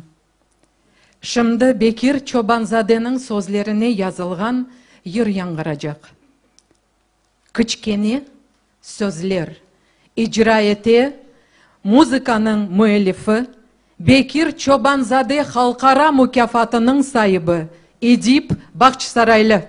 Şimdi Bekir Çobanzadeniñ sözlerine yazılğan yır yañğıracaq. Kiçkene sözler icra ete muzıkanıñ müellifi, Bekir Çobanzade halqara mukâfatınıñ saibi Edip Bağçasaraylı.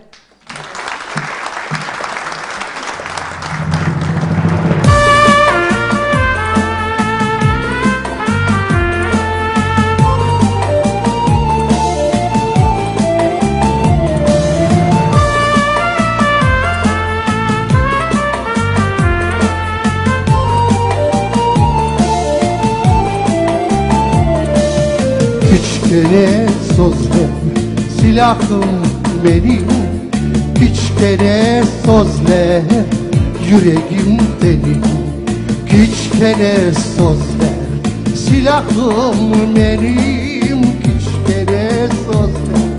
Kiçkene sözler silahım menim, Kiçkene sözler yüregim tenim, Kiçkene sözler silahım menim, Kiçkene sözler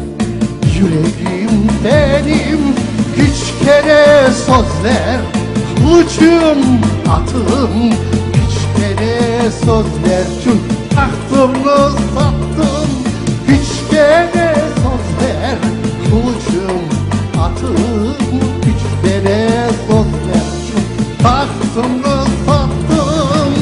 yüregim tenim, Kiçkene sözler qılıçım atım, Kiçkene sözlerçün tahtımnı sattım, Kiçkene sözler qılıçım atım, Kiçkene sözlerçün tahtımnı sattım.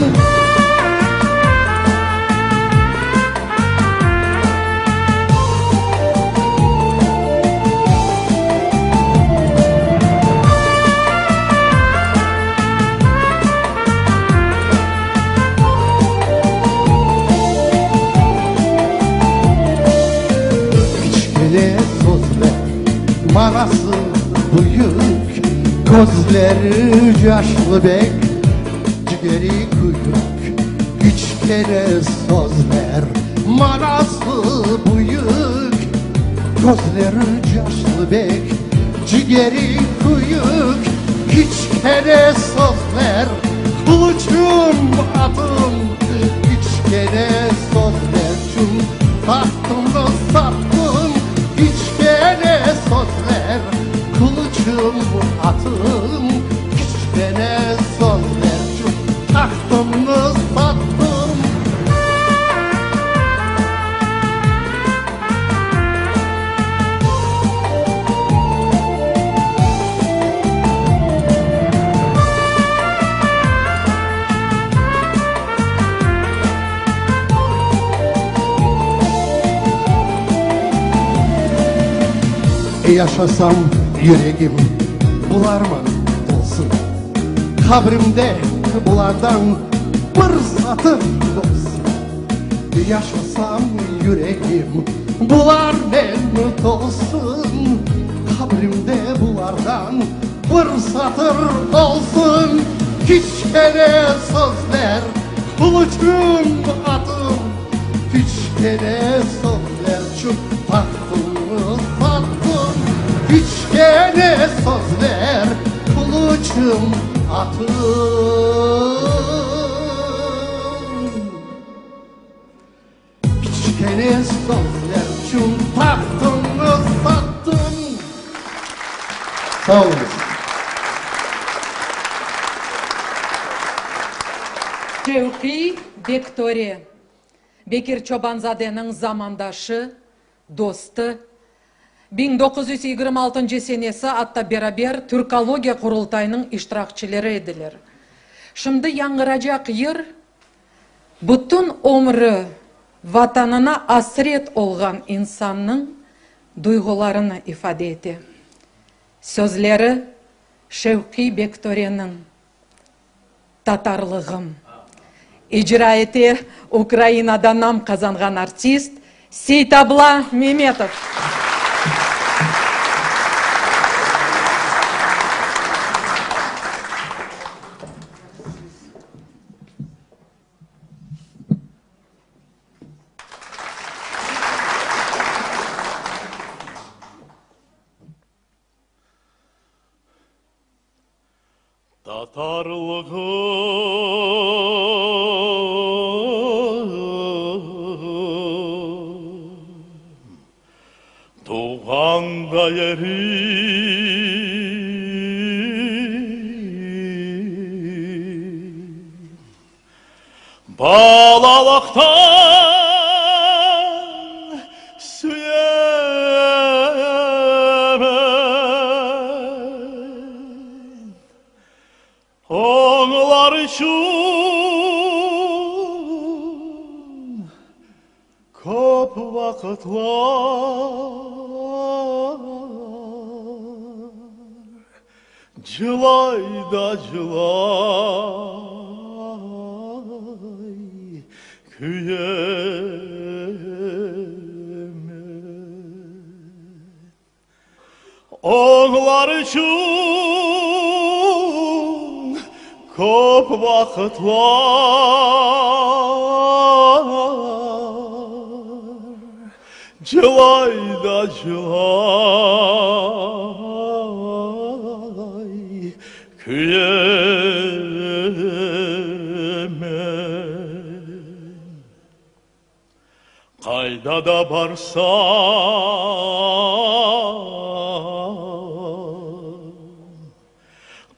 Kiçkene sözler manası büyük, Közleri yaşlı bek, cigeri küyük. Kiçkene sözler manası büyük, Közleri yaşlı bek, cigeri küyük. Kiçkene sözler qılıçım atım, Kiçkene sözlerçün tahtımnı sattım. Kiçkene sözler qılıçım atım, Kiçkene sözlerçün tahtımnı sattım. Yaşasam yüregim bularman tolsun, Qabrimde bulardan bir satır tolsun. Yaşasam yüregim bularnen tolsun, Qabrimde bulardan bir satır olsun. Kiçkene sözler qılıçım atım, Kiçkene sözlerçün tahtımnı sattım. Kiçkene sözler qılıçım atım, Kiçkene sözlerçün tahtımnı sattım. Sağ oluñız. Şevqiy Bektore, Bekir Çobanzadeniñ zamandaşı, dostı. 1926 senesi atta beraber Türkologiya qurultayınıñ iştirakçileri ediler. Şimdi yañğıracaq yır bütün ömrü Vatanına asret olğan insannıñ duyğularını ifade ete. Sözleri Şevqiy Bektoreniñ Tatarlığım. İcra ete Ukrainada nam qazanğan artist Seytabla Memetov. Tatarlığım. Dağda yerim. Balalıqtan süyemen. Onlar içün köp vaqıtlar Cılay da cılay küyemen. Onlar içün köp vaqıtlar Cılay da cılay küyemen. Qayda da barsam,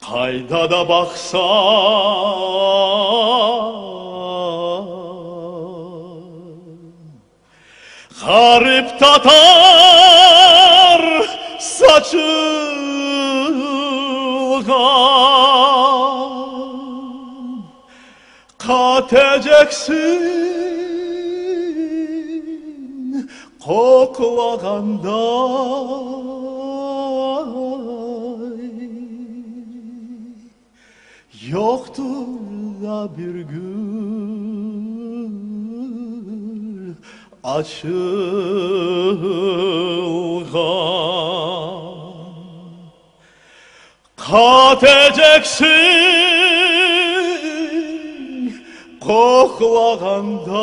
qayda da baqsam, Ğarip tatar saçılğan, Qateceksin qoqlağanday, Yoqtır da bir gül açılğan. Qateceksin qoqlağanday,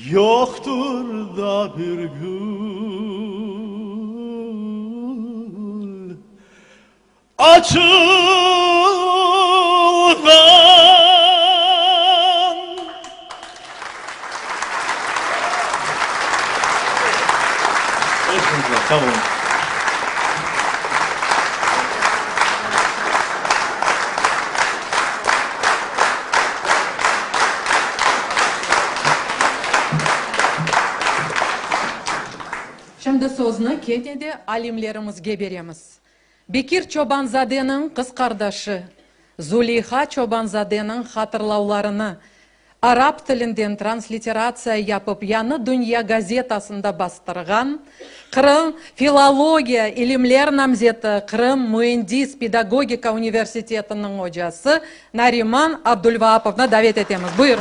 Yoqtır da bir gül açılğan. Sağ olun. Şimdi sözni kene de alimlerimizge beremiz. Bekir Çoban-zadeniñ qız qardaşı Zuleyha Çoban-zadeniñ hatırlavlarını arap tilinden transliteratsiya yapıp Yañı dünya gazetasında bastırğan Qırım filologiya ilimler namzeti, Qırım müendis-pedagogika universitetiniñ ocası Nariman Abdulvaapovnı davet etemiz. Buyurıñ.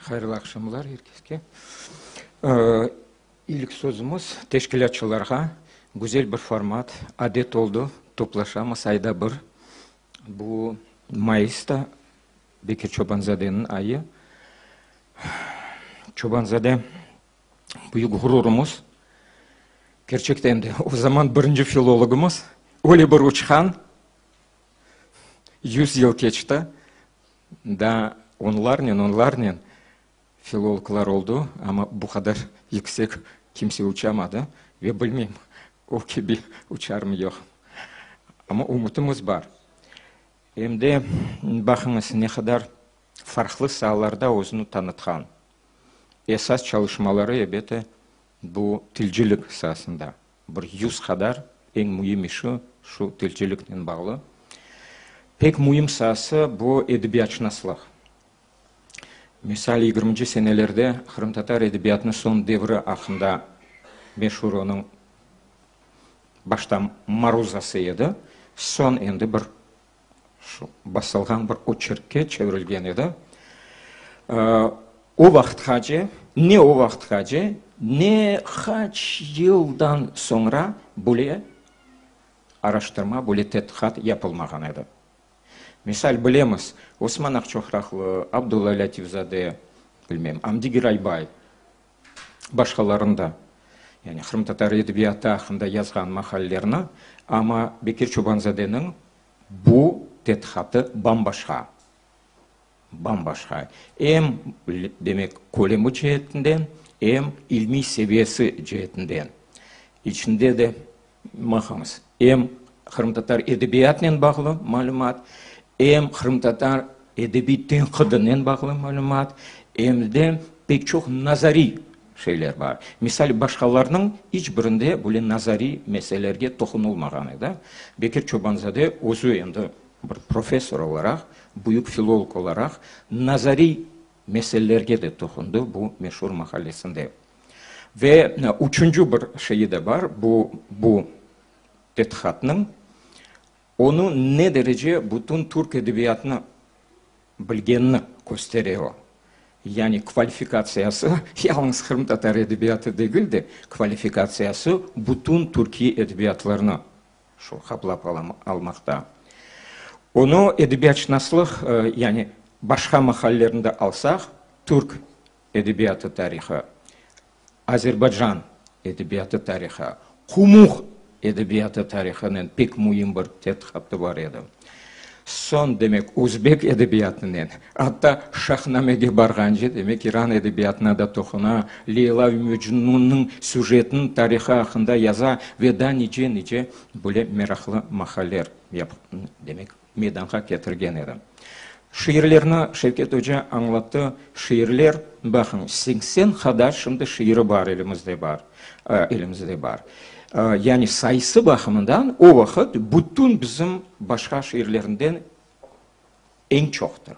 Hayırlı aqşamlar er keske. İlk sözümiz teşkilâtçılarğa, güzel bir format, adet oldı, toplaşamız ayda bir. Bu mayısta, Bekir Çobanzadeniñ ayı. Çobanzade büyük ğururımız. Kerçekten de, o zaman birinci filologımız, öyle bir uçqan, 100 yıl keçti, daa onlarnen, onlarnen filologlar oldu, amma bu qadar yüksek kimse uçamadı ve bilmeyim, o kibi uçarmı, yoq. Amma ümütimiz bar. Em de, baqıñız, ne qadar farqlı saalarda özüni tanıtqan. Esas çalışmaları, ebet, bu tilcilik saasında. Bir yüz qadar eñ müim işi şu tilciliknen bağlı. Pek müim saası bu edebiyatşınaslıq. Misal, yigirminci senelerde qırımtatar edebiyatınıñ soñ devri aqqında meşur onıñ başta maruzası edi, soñ endi bir şu basılğan bir oçerkke çevirilgen edi. O vaqıtqace, ne o vaqıtqace, ne qaç yıldan soñra böyle araştırma, böyle tedqiqat yapılmağan edi. Misal, bilemiz, Osman Aqçoqraqlı, Abdulla Lâtifzade, bilmem, Amdi Giraybay, başqalarında. yani qırımtatar edebiyatı aqqında yazğan maqalelerni, amma Bekir Çobanzadeniñ bu tedqiqatı bam-başqa. Bam-başqa. Em, demek, kölemi ceetinden, em ilmiy seviyesi ceetinden. İçinde de, baqıñız, em qırımtatar edebiyatınen bağlı malümat, em qırımtatar edebiy tenqidinen bağlı malümat, em de pek çoq nazariy şeyler bar. Misal, başqalarnıñ iç birinde böyle nazariy meselelerge toqunılmağan edi. Bekir Çobanzade özü endi bir professor olaraq, büyük filolog olaraq nazariy meselelerge de toqundı bu meşur maqalesinde. Ve üçünci bir şeyi de bar, bu, bu tedqiqatnıñ, onı ne derece bütün türk edebiyatını bilgenini köstere o. Yani kvalifikatsiyası yalıñız qırımtatar edebiyatı degil de, kvalifikatsiyası bütün türkiy edebiyatlarnı şu qaplap almaqta. Onı edebiyatşınaslıq, yani başqa mahallerinde alsaq, türk edebiyatı tarihı, Azerbaycan edebiyatı tarihı, Qumuh edebiyatı tarihınen pek müim bir tedqiqatı bar edi. Soñ, demek, özbek edebiyatınen, atta Şahnamege barğance, demek, İran edebiyatına da toquna, Leyla ve Mecnunnıñ süjetiniñ tarihı aqqında yaza ve daa nice-nice böyle meraqlı maqaleler, demek, meydanğa ketirgen edi. Şiirlerni Şevket oca añlattı. Şiirler, baqıñ, 80 qadar şimdi şiiri bar elimizde bar, elimizde bar. Yani sayısı baqımından o vaqıt bütün bizim başqa şiirlerinden eñ çoqtır.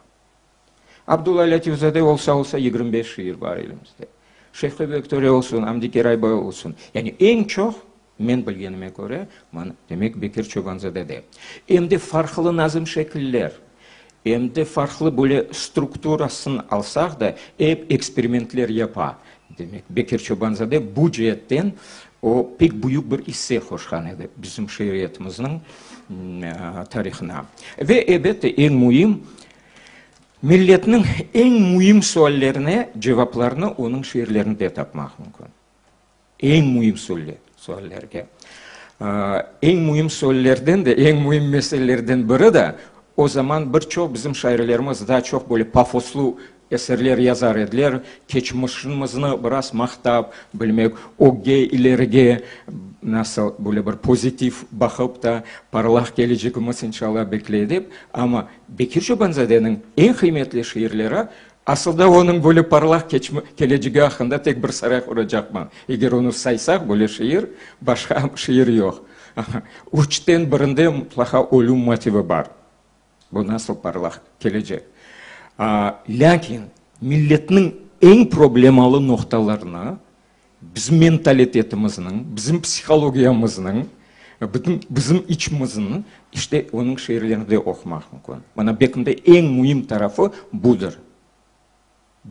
Abdulla Lâtifzade olsa-olsa 25 şiir bar elimizde. Şevqi Bektöre olsun, Amdi Keraybay olsun. Yani eñ çoq Men bilgenime köre, mana, demek, Bekir Çobanzadede. Em de farqlı nazım şekiller, em de farqlı böyle strukturasını alsaq da, ep eksperimentler yapa. Demek, Bekir Çobanzade bu ceetten o pek büyük bir isse qoşqan edi bizim şiiriyetimizniñ tarihına. Ve, elbette, eñ müim, milletniñ eñ müim suallerine cevaplarnı onıñ şiirlerinde tapmaq mümkün. Eñ müim suallerge. Eñ müim suallerden de, eñ müim meselelerden biri de, o zaman bir çoq bizim şairlerimiz daa çoq böyle pafoslu eserler yazar ediler, keçmişimizni biraz maqtap, bilmek, ögge, ilerige nasıl böyle bir pozitiv baqıp da, parlaq kelecegimiz inşallah bekley dep. Amma Bekir Çobanzadeniñ eñ qıymetli şiirleri Asılda onıñ böyle parlaq kelecegi aqqında tek bir saray quracaqman. Eger onı saysaq, böyle şiir, başqa şiir yoq. Üçten birinde mutlaqa ölüm motivi bar. Bu nasıl parlaq kelecek? Lâkin milletniñ eñ problemalı noqtalarını Bizim mentalitetimizniñ, bizim psihologiyamıznıñ, bütün bizim içimizniñ, işte, onıñ şiirlerinde oqumaq mümkün. Mana belki de eñ müim tarafı budır.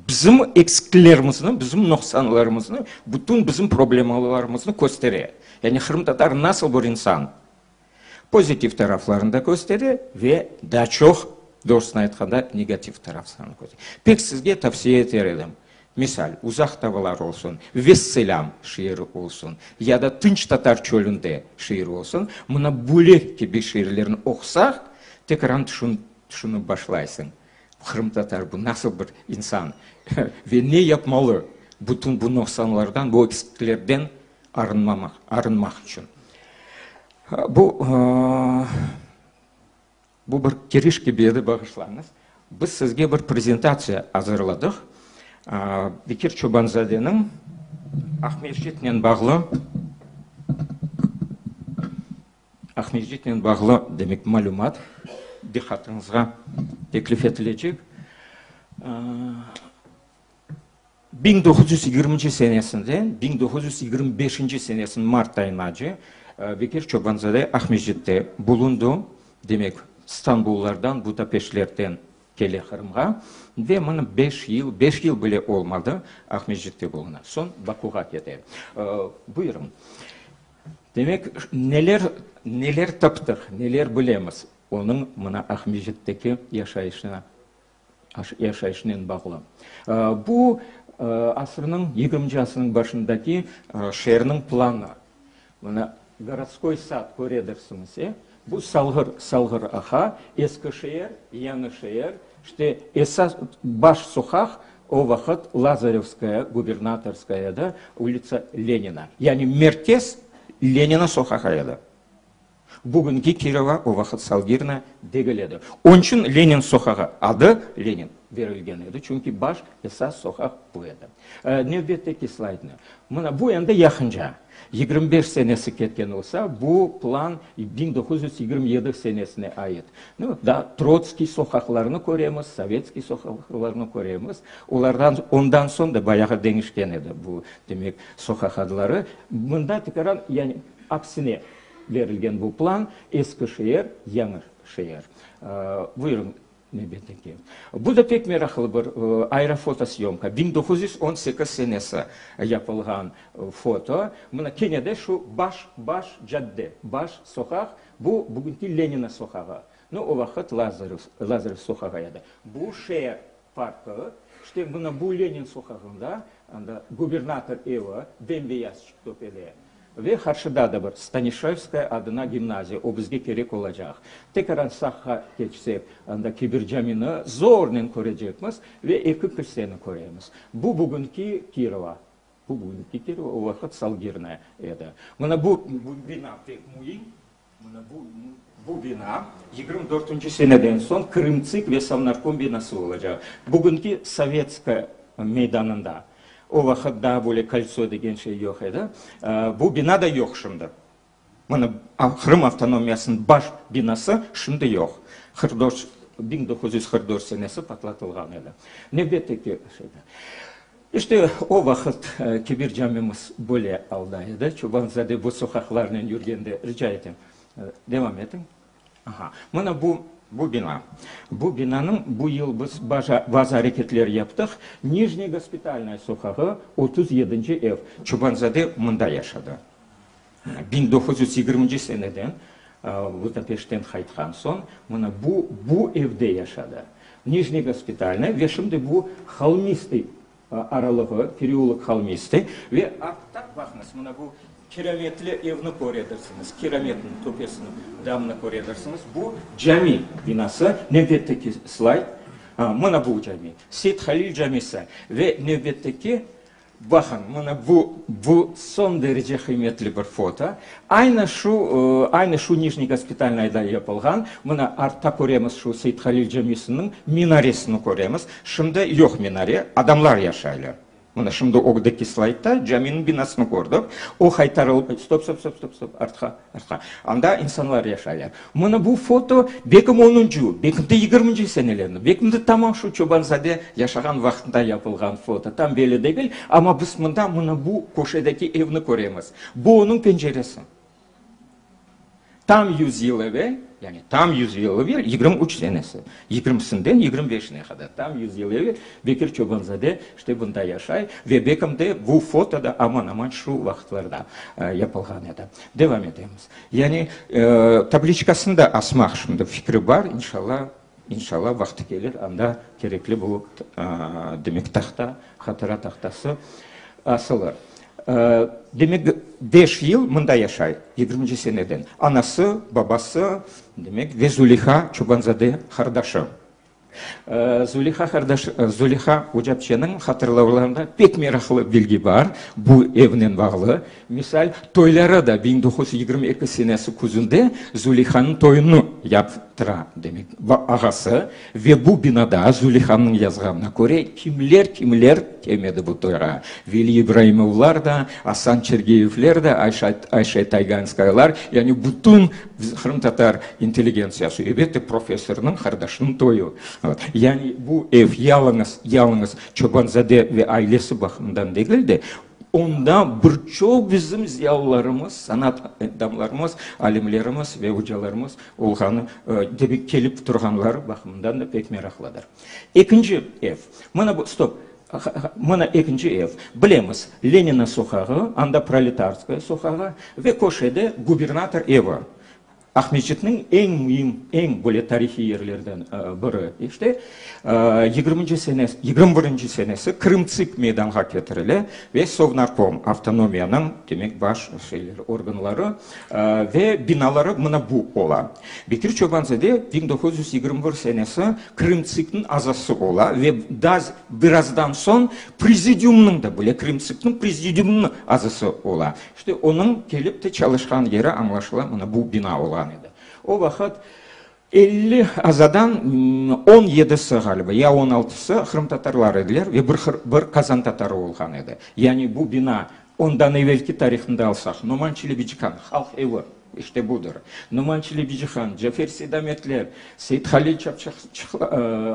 Bizim eksiklerimizni, bizim nuqsanlarımıznı, bütün bizim problemalarımıznı köstere. Yani qırımtatar nasıl bir insan? Pozitiv taraflarını da köstere ve daa çoq, doğrusını aytqanda, negativ taraflarını köstere. Pek sizge tavsiye eter edim. Misal, Uzaq tavalar olsun, Vesselâm şiiri olsun ya da Tınç tatar çölünde şiiri olsun, mına böyle kibi şiirlerni oqusaq, tekrar tüşünip başlaysıñ, qırımtatar bu nasıl bir insan ve ne yapmalı bütün bu nuqsanlardan, bu eksikliklerden arınmamaq, arınmaq içün. Bu, bu bir kiriş kibi edi, bağışlañız. Biz sizge bir prezentatsiya azırladıq. Bekir Çobanzadeniñ Aqmescitnen bağlı Aqmescitnen bağlı, demek, malümat diqqatıñızğa teklif etilecek. 1920 senesinden 1925 senesiniñ mart ayınace Bekir Çobanzade Aqmescitte bulundı. Demek, Stambullardan, Budapeştlerden kele Qırımğa ve mına beş yıl, beş yıl bile olmadı, Aqmescitte buluna. Soñ Bakuğa kete. Buyurıñ. Demek, neler, neler taptıq, neler bilemiz onıñ mına Aqmescitteki yaşayışına yaşayışınen bağlı. Bu. asırnıñ, yigirminci asırnıñ başındaki şeerniñ planı. Mına, Gorodskoy sad köredirsiñiz, e? Bu Salğır, Salğır aqa, eski şeer, yañı şeer. İşte, esas, baş soqaq o vaqıt Lazarevskaya, Gubernatorskaya edi, ulitsa Lenina. Yani merkez Lenina soqağı edi. Bugünki Kirova o vaqıt Salgirna degil edi. Onıñ içün Lenin soqağı adı Lenin berilgen edi, çünki baş, esas soqaq bu edi. Nevbetteki slaydnı. Mına bu endi yaqınca, 25 senesi ketken olsa, bu plan 1927 senesine ait. Nu, daa Trotskiy soqaqlarını köremiz, Sovetskiy soqaqlarını köremiz. Olardan, ondan soñ da bayağı deñişken edi bu, demek, soqaq adları. Mında tekaran, yani, Aksine berilgen bu plan, eski şeer, yañı şeer. Buyurıñ, nevbetteki. Bu da pek meraqlı bir aerofotosyomka, 1918 senesi yapılğan foto. Mına kene de şu baş, baş cadde, baş soqaq, bu bugünki Lenina soqağı. No, o vaqıt Lazarev, Lazarev soqağı edi. Bu şeer parkı, işte mına bu Lenin soqağında, anda gubernator evi, bem-beyaz töpede. Ve qarşıda da bir Stanişevskaya adına gimnaziya, o bizge kerek olacaq. Tekaran sağğa keçsek, anda Kebir camini zornen körecekmiz ve eki kilseni köremiz. Bu bugünki Kirova. Bu bugünki Kirova, o vaqıt Salgirna edi. Mına bu bina pek müim. Mına bu, bu bina 24-nci seneden soñ Krımtsik ve Sovnarkom binası olacaq. Bugünki Sovetskaya meydanında. O vaqıt daa böyle koltso degen şey yoq edi. Bu bina da yoq şimdi. Mına Qırım avtonomiyasınıñ baş binası şimdi yoq. 44, 1944 senesi patlatılğan edi. Nevbetteki şeyde. İşte, o vaqıt Kebir camimiz böyle alda edi. Çoban-zade bu soqaqlarnen yürgende, rica etem, devam etiñ. Aha, mına bu, bu bina. Bu binanıñ bu yıl biz bazı areketler yaptıq. Nijniy Gospitalnaya soqağı, 37-nci ev. Çoban-zade mında yaşadı. 1920-nci seneden Budapeştten qaytqan soñ, mına bu, bu evde yaşadı. Nijniy Gospitalnaya ve şimdi bu Holmistıy aralığı, pereulok Holmistıy. Ve artta, baqıñız, mına bu kirametli evni köredirsiñiz, kirametniñ töpesini, damnı köredirsiñiz. Bu cami binası. Nevbetteki slayd. Mına bu cami, Seyit Halil camisi. Ve nevbetteki Baqıñ, mına bu, bu soñ derece qıymetli bir foto. Aynı şu, aynı şu Nijniy Gospitalnayda yapılğan. Mına artta köremiz şu Seyit Halil camisiniñ minaresini köremiz. Şimdi yoq minare, adamlar yaşaylar. Mına şimdi ögdeki slaydda caminiñ binasını kördik. O qaytarılıp, stop, stop, stop, stop, stop, artqa, artqa. Anda insanlar yaşaylar. Mına bu foto belkim onuncu, belkim de yigirminci senelerinde, belkim de tamam şu Çoban-zade yaşağan vaqtında yapılğan foto, tam belli degil, amma biz mında mına bu köşedeki evni köremiz. Bu onıñ penceresi. Tam yüz yıl evel, yani tam yüz yıl evel, 23 senesi, yigirmisinden 25-ine qadar, tam yüz yıl evel Bekir Çoban-zade işte bunda yaşay ve belkim de bu foto da aman-aman şu vaqıtlarda yapılğan edi. Devam etemiz. Yani, tabliçkasını da asmaq şimdi fikri bar, inşallah, inşallah vaqtı kelir, anda kerekli bu, demek, tahta, hatıra tahtası asılır. Demek, beş yıl mında yaşay, yigirminci seneden. Anası, babası, demek, ve Züliha Çobanzade qardaşı. Züliha qardaş, Züliha ocapçeniñ hatırlavlarında pek meraqlı bilgi bar bu evnen bağlı. Misal, toyları da 1922 senesi küzünde Zülihanıñ toyunı yaptıra, demek, ağası. Ve bu binada, Zülihanıñ yazğanına köre, kimler-kimler kelmedi bu toyğa, Veli İbraimovlar da, Asan Çergeyevler de, Ayşe Tayganskayalar, yani bütün Qırımtatar intelligentsiyası, elbette, professornıñ qardaşınıñ toyu. Yani bu ev yalıñız, yalıñız Çoban-zade ve ailesi baqımından degil de, onda bir çoq bizim ziyalılarımız, sanat adamlarımız, alimlerimiz ve ocalarımız olğanı, demek, kelip turğanları baqımından da pek meraqlıdır. Ekinci ev. Mına bu, stop, mına ekinci ev. Bilemiz, Lenina soqağı, anda Proletarskaya soqağı ve köşede gubernator evi. Aqmescitniñ eñ müim, eñ böyle tarihiy yerlerden biri. İşte, yigirminci senesi, 21-nci senesi Krımtsik meydanğa ketirile ve Sovnarkom, avtonomiyanıñ, demek, baş şeyleri, organları ve binaları mına bu ola. Bekir Çobanzade 1921 senesi Krımtsikniñ azası ola ve daa birazdan soñ prezidiumnıñ da böyle Krımtsikniñ prezidiumınıñ azası ola. İşte, onıñ kelip te çalışqan yeri, añlaşıla, mına bu bina olğan edi. O vaqıt 50 azadan on yedisi, ğaliba, ya on altısı qırımtatarlar ediler ve bir bir qazantatarı olğan edi. Yani bu bina ondan evelki tarihında alsaq, Noman Çelebicihan, Halq evi, işte budır. Noman Çelebicihan, Cafer Seydametler, Seythalil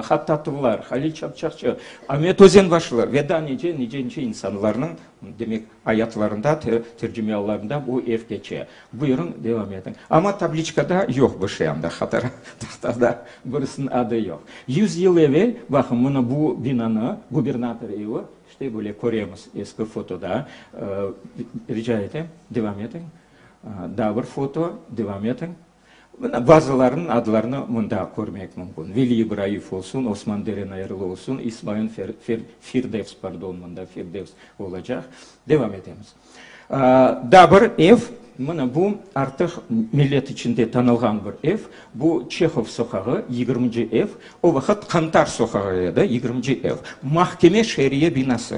Hattatovlar, Halil Çapçakçı, Amet Özenbaşlı ve daa nice, nice, nice insanlarnıñ, demek, Ayatlarında, tercimeiallarında bu ev keçe. Buyurıñ, devam etiñ. Amma tabliçkada yoq bu şey anda, hatıra tahtada birisiniñ adı yoq. Yüz yıl evel, baqıñ, mına bu binanı, gubernator evi, işte böyle köremiz eski fotoda. Rica etem, devam etiñ. Daa bir foto, devam etiñ. Mına bazılarınıñ adlarını mında körmek mümkün, Veli İbrayev olsun, Osman Derenayırlı olsun, İsmail Firdevs, pardon, mında Firdevs olacaq. Devam etemiz. Daa bir ev, mına bu artıq millet içinde tanılğan bir ev, bu Çehov soqağı, yigirminci ev, o vaqıt Qantar soqağı edi, yigirminci ev, mahkeme şeriye binası.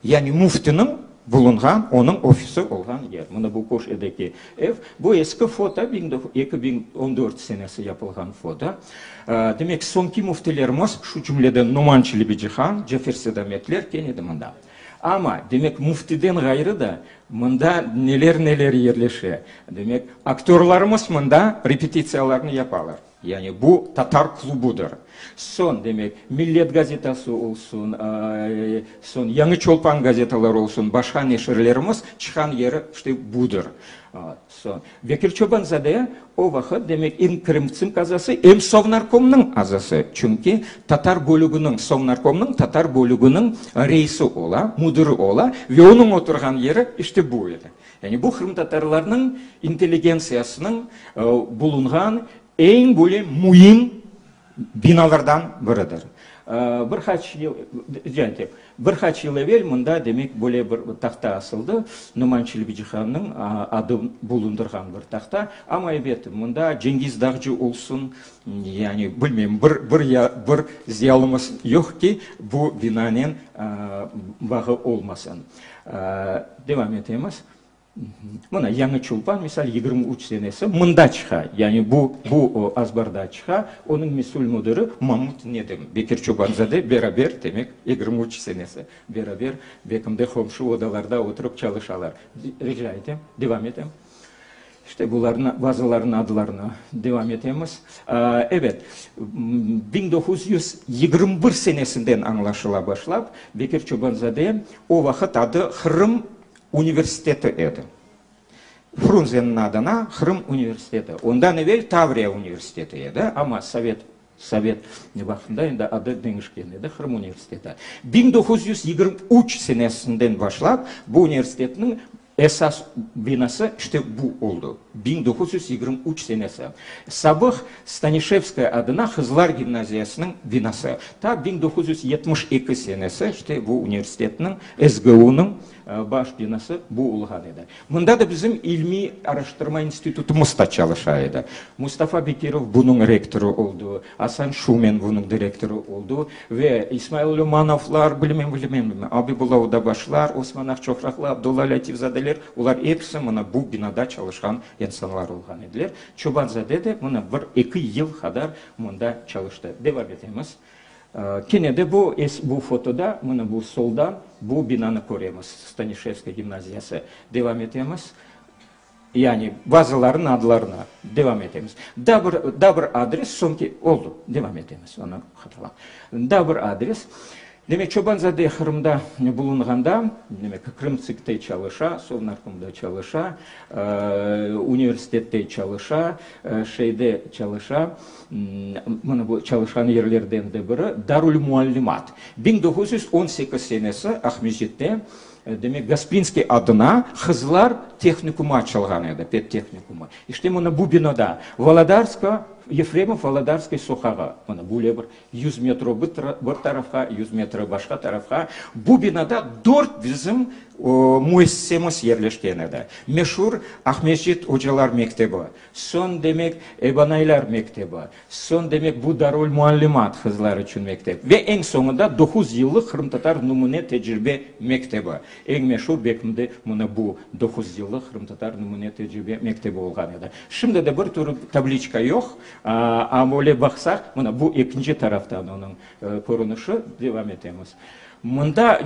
Yani müftiniñ bulunğan, onıñ ofisi olğan yer. Mına bu köşedeki ev. Bu eski foto, 2014 senesi yapılğan foto. Demek, soñki müftilerimiz, şu cümleden Noman Çelebicihan, Cafer Sedametler kene de mında. Amma, demek, müftiden ğayrı da mında neler-neler yerleşe. Demek, aktörlarımız mında repetitsiyalarnı yapalar. Yani bu tatar klubudır. Soñ, demek, Millet gazetası olsun, soñ Yañı Çolpan gazetaları olsun, başqa neşirlerimiz çıqqan yeri işte budır. Soñ, Bekir Çobanzade o vaqıt, demek, em Krımtsimk azası, em Sovnarkomnıñ azası, çünki tatar bölüginiñ, Sovnarkomnıñ tatar bölüginiñ reisi ola, müdiri ola ve onıñ oturğan yeri işte bu edi. Yani bu qırımtatarlarnıñ intelligentsiyasınıñ bulunğan eñ böyle müim binalardan biridir. Bir qaç yıl, rica etem, bir qaç yıl evel mında, demek, böyle bir tahta asıldı, Noman Çelebicihannıñ adı bulundırğan bir tahta. Amma, ebet, mında Cengiz Dağcı olsun, yani bilmeyim, bir, bir, bir ziyalımız yoq ki, bu binanen bağı olmasın. Devam etemiz. Mına, Yañı Çulpan, misal, 23 senesi mında çıqa, yani bu, bu azbarda çıqa, onıñ mesül müdiri Mamut Nedim, Bekir Çobanzade beraber, demek, 23 senesi beraber Bekimde qomşu odalarda oturıp çalışalar. Rica etem, devam etem. İşte bularnı, bazılarınıñ adlarını devam etemiz. Evet, 1921 senesinden añlaşıla başlap, Bekir Çobanzade, o vaqıt adı Qırım universiteti edi. Frunzeniñ adına Qırım universiteti. Ondan evel Tavriya universiteti edi, amma sovet, sovet vaqtında endi adı deñişken edi, Qırım universiteti. 1923 senesinden başlap bu universitetniñ Esas binası işte bu oldı, 1923 senesi. Sabıq Stanişevskaya adına qızlar gimnaziyasınıñ binası. Ta 1972 senesi işte bu universitetniñ, SGU-nıñ baş binası bu olğan edi. Mında da bizim ilmiy araştırma institutımız da çalışa edi. Mustafa Bekirov bunıñ rektorı oldı, Asan Şumen bunıñ direktorı oldı ve İsmail Lümanovlar, bilmem, bilmem, bilmem, Abibulla Odabaşlar, Osman Aqçoqraqlı, Abdulla Lâtifzadeler, olar episi mına bu binada çalışqan insanlar olğan ediler. Çobanzade de mına bir-eki yıl qadar mında çalıştı. Devam etemiz. Kene de bu, bu fotoda, mına bu soldan bu binanı köremiz, Stanişevskaya gimnaziyası. Devam etemiz. Yani bazılarınıñ adlarını devam etemiz. Daa bir, daa bir adres, soñki, oldu, devam etemiz, onı hatırlam. Daa bir adres. Demek, Çobanzade Qırımda bulunğanda, demek, Krımtsikte çalışa, Sovnarkomda çalışa, universitette çalışa, şeyde çalışa, mına bu çalışqan yerlerden de biri, Darülmuallimat. 1918 senesi Aqmescitte. Demek, Gasprinskiy adına qızlar tehnikumı açılğan edi, pedtehnikumı. İşte, mına bu binada, Volodarskogo, Yefremov Volodarskıy soqağı, mına böyle bir 100 metro bir tarafqa, 100 metro başqa tarafqa, bu binada dört bizim müessisemiz yerleşken edi. Meşur Aqmescit ocalar mektebi, soñ, demek, Ebanaylar mektebi, Soñ, demek, bu darulmuallimat, qızlar içün mektep. Ve eñ soñunda doquz yıllıq qırımtatar numune tecribe mektebi. Eñ meşur belki de mına bu doquz yıllıq qırımtatar numune tecribe mektebi olğan edi. Şimdi de bir türlü tabliçka yoq, amma öyle baqsaq, mına bu ekinci taraftan onıñ körünişi, devam etemiz. Mında,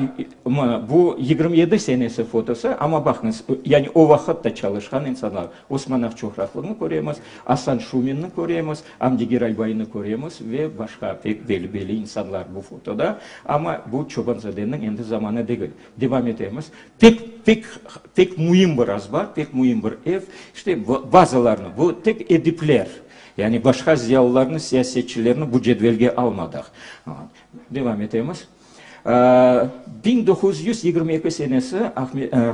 mına, bu 27 senesi fotosı, amma baqıñız, yani o vaqıt da çalışqan insanlar, Osman Aqçoqraqlını köremiz, Asan Şuminni köremiz, Amdi Giraybaynı köremiz ve başqa pek belli-belli insanlar bu fotoda. Amma bu Çobanzadeniñ endi zamanı degil. Devam etemiz. Pek, pek, pek müim bir azbar, pek müim bir ev. İşte, bazılarını, bu tek edipler, yani başqa ziyalılarnı, siyasetçilerni bu cedvelge almadıq. Devam etemiz. 1922 senesi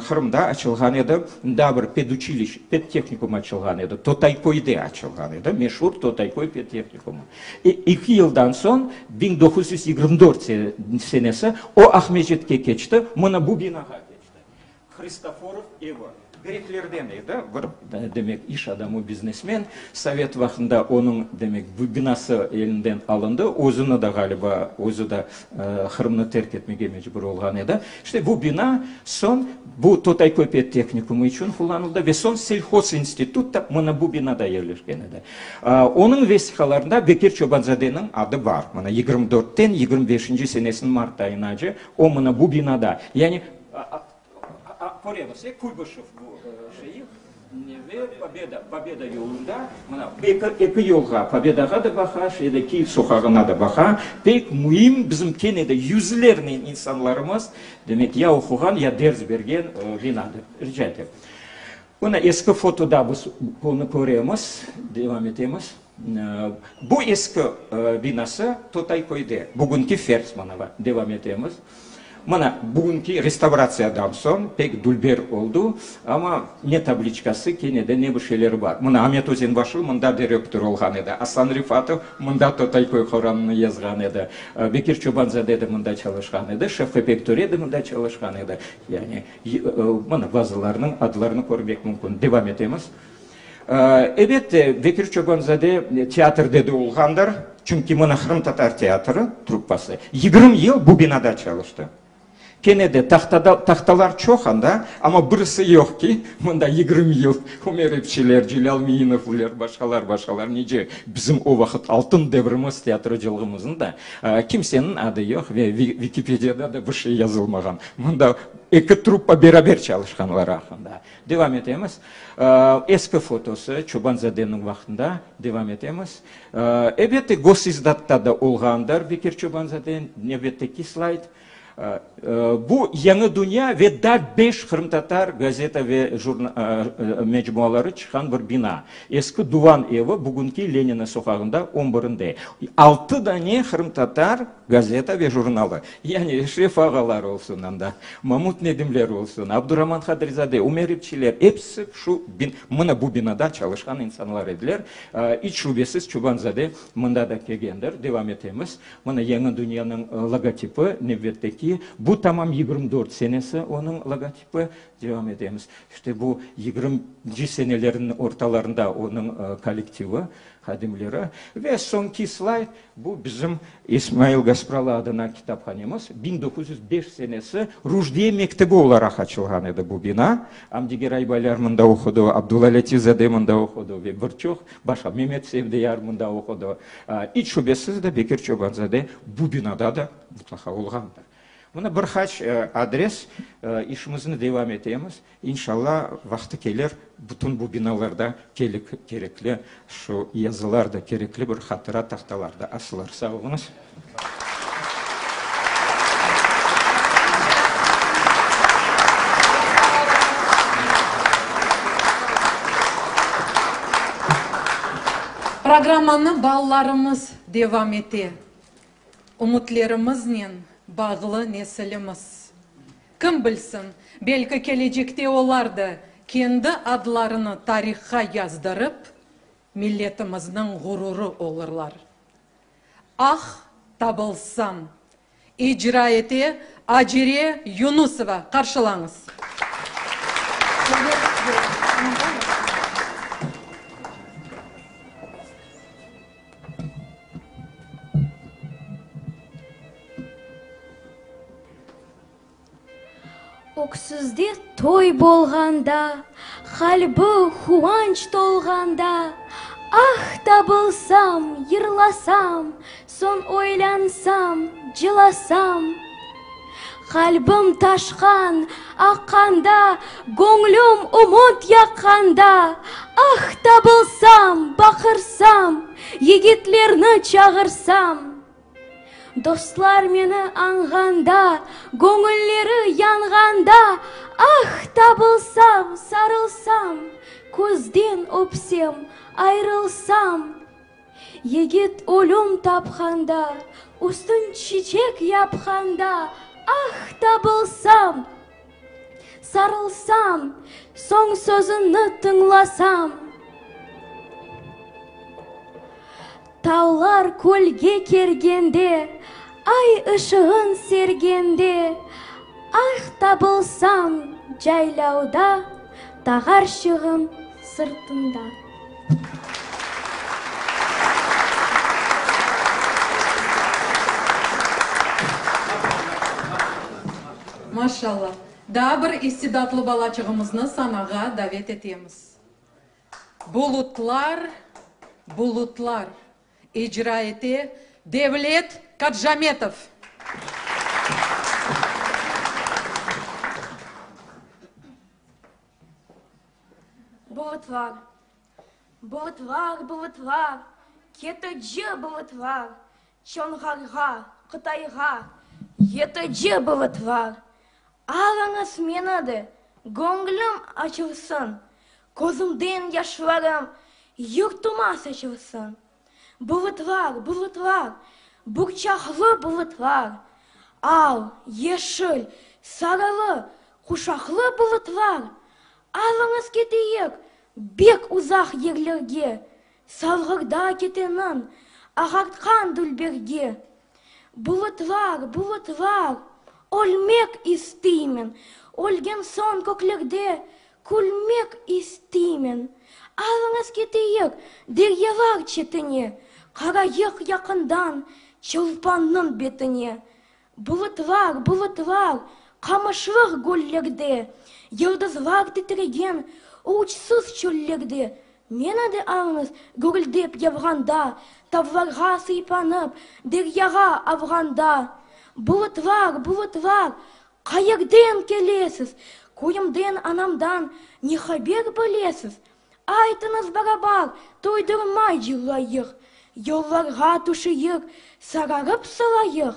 Qırımda açılğan edi daa bir peduçiliş, pedtehnikum açılğan edi, Totayköyde açılğan edi, meşur Totayköy pedtehnikumı. Eki yıldan soñ, 1924 senesi, o Aqmescitke keçti, mına bu binağa keçti. Hristoforov evi. Greklerden edi, bir, demek, iş adamı, biznesmen. Sovet vaqtında onıñ, demek, bu binası elinden alındı. Özüni de, ğaliba, özü de Qırımnı terk etmege mecbur olğan edi. İşte, bu bina soñ bu Totayköy pedtehnikumı içün qullanıldı ve soñ selhozinstitut da mına bu binada yerleşken edi. Onıñ vesiqalarında Bekir Çobanzadeniñ adı bar. Mına 24-ten 25-nci senesiniñ mart ayınace o mına bu binada, yani Köremiz, e, Kuybışev bu şeyi ve Pobeda, Pobeda yolunda, mına, eki, eki yolğa, Pobedağa da baqa, şeyde, Kiyev soqağına da baqa. Pek müim, bizim kene de yüzlernen insanlarımız, demek, ya oquğan, ya ders bergen binadır. Rica etem. Mına eski fotoda biz bunı köremiz. Devam etemiz. Bu eski binası Totayköyde, bugünki Fersmanovo. Devam etemiz. Mına, bugünki restavratsiyadan soñ pek dülber oldu, amma ne tabliçkası, kene de ne bir şeyleri bar. Mına, Amet Özenbaşlı mında direktor olğan edi, Asan Refatov mında Totayköy horanını yazğan edi, Bekir Çobanzade de mında çalışqan edi, Şevqi Bektöre de mında çalışqan edi. Yani, mına, bazılarınıñ adlarını körmek mümkün. Devam etemiz. Elbette, Bekir Çobanzade teatrde de olğandır, çünki mına qırımtatar teatri truppası 20 yıl bu binada çalıştı. Kene de tahtada, tahtalar çoq anda, amma birisi yoq ki, mında 20 yıl Ümer Epçiler, Celâl Meinovler, başqalar, başqalar, nice bizim o vaqıt altın devrimiz teatrocılığımıznıñ da kimseniñ adı yoq ve Vikipediyada da bir şey yazılmağan. Mında eki truppa beraber çalışqanları aqqında. Devam etemiz. Eski fotosı, Çobanzadeniñ vaqtında. Devam etemiz. Elbette, Gosizdatta da olğandır Bekir Çobanzade. Nevbetteki slayd. Bu Yañı dünya ve daa beş qırımtatar gazeta ve mecmuaları çıqqan bir bina. Eski Duvan evi, bugünki Lenina soqağında on birinde. Altı dane qırımtatar gazeta ve jurnalı. Yani Eşref ağalar olsun anda, Mamut Nedimler olsun, Abduraman Qadrizade, Ümer İpçiler, episi şu mına bu binada çalışqan insanlar ediler. İç şübesiz Çobanzade mında da kelgendir. Devam etemiz. Mına Yañı dünyanıñ logotipi, nevbetteki. Bu tamam 24 senesi onıñ logotipi. Devam etemiz. İşte bu yigirminci senelerniñ ortalarında onıñ kollektivi, hadimleri. Ve soñki slayd, bu bizim İsmail Gaspralı adına kitaphanemiz. 1905 senesi Ruşdiye mektebi olaraq açılğan edi bu bina. Amdi Giraybaylar mında oqudı, Abdulla Lâtif-zade mında oqudı ve bir çoq başqa, Memet Sevdiyar mında oqudı. İç şübesiz de Bekir Çobanzade bu binada da mutlaqa olğandır. Mına bir qaç adres, işimizni devam etemiz. İnşalla, vaqtı kelir, bütün bu binalarda kerekli şu yazılar da, kerekli bir hatıra tahtalar da asılır. Sağ oluñız. Programmanı balalarımız devam ete. Ümütlerimiznen bağlı nesilimiz. Kim bilsin, belki kelecekte olar da kendi adlarını tarihqa yazdırıp, milletimizniñ ğururı olurlar. Ah, tabılsam! İcra ete Acire Yunusova. Qarşılañız. Öksüzde toy bolğanda, Qalbi quvanç tolğanda, Ah, tabılsam, yırlasam, Soñ oylansam, cılasam. Qalbim taşqan, aqqanda, Göñlüm ümüt yaqqanda, Ah, tabılsam, baqırsam, Yigitlerni çağırsam. Dostlar meni añğanda, Göñülleri yanğanda, Ah, tabılsam, sarılsam, Közden öpsem, ayrılsam. Yigit ölüm tapqanda, Üstün çiçek yapqanda, Ah, tabılsam, sarılsam, Soñ sözüni tıñlasam. Tavlar kölge kergende, Ay ışığın sergende, Ah, tabılsam caylavda, Tağarşığım sırtında. Maşallah! Daa bir istidatlı balaçığımıznı sanağa davet etemiz. Bulutlar, bulutlar icra ete Devlet Kadjametov. Bulutlar, bulutlar, bulutlar, ketici bulutlar, Çonğarğa, Qıtayğa yetici bulutlar. Alıñız meni de, göñlüm açılsın, Közümden yaşlarım yurtuma saçılsın. Bulutlar, bulutlar, burçaqlı bulutlar, Al, yeşil, sarılı, quşaqlı bulutlar, Alıñız keteyik bek uzaq yerlerge, Salğırda keteniñ ağartqan dülberge. Bulutlar, bulutlar, ölmek istiymen, Ölgen soñ köklerde külmek istiymen. Alıñız keteyik deryalar çetine, Qarayıq yaqından Çolpannıñ betine. Bulutlar, bulutlar, qamışlıq göllerde, Yıldızlar titregen uçsuz çöllerde Meni de alıñız gürüldep yavğanda, Tavlarğa sıypanıp, deryağa avğanda. Bulutlar, bulutlar, qayerden kelesiz? Köyümden, anamdan ne haber bilesiz? Aytıñız barabar, toydurmay cırlayıq, Yollarğa tüşeyik, sararıp solayıq.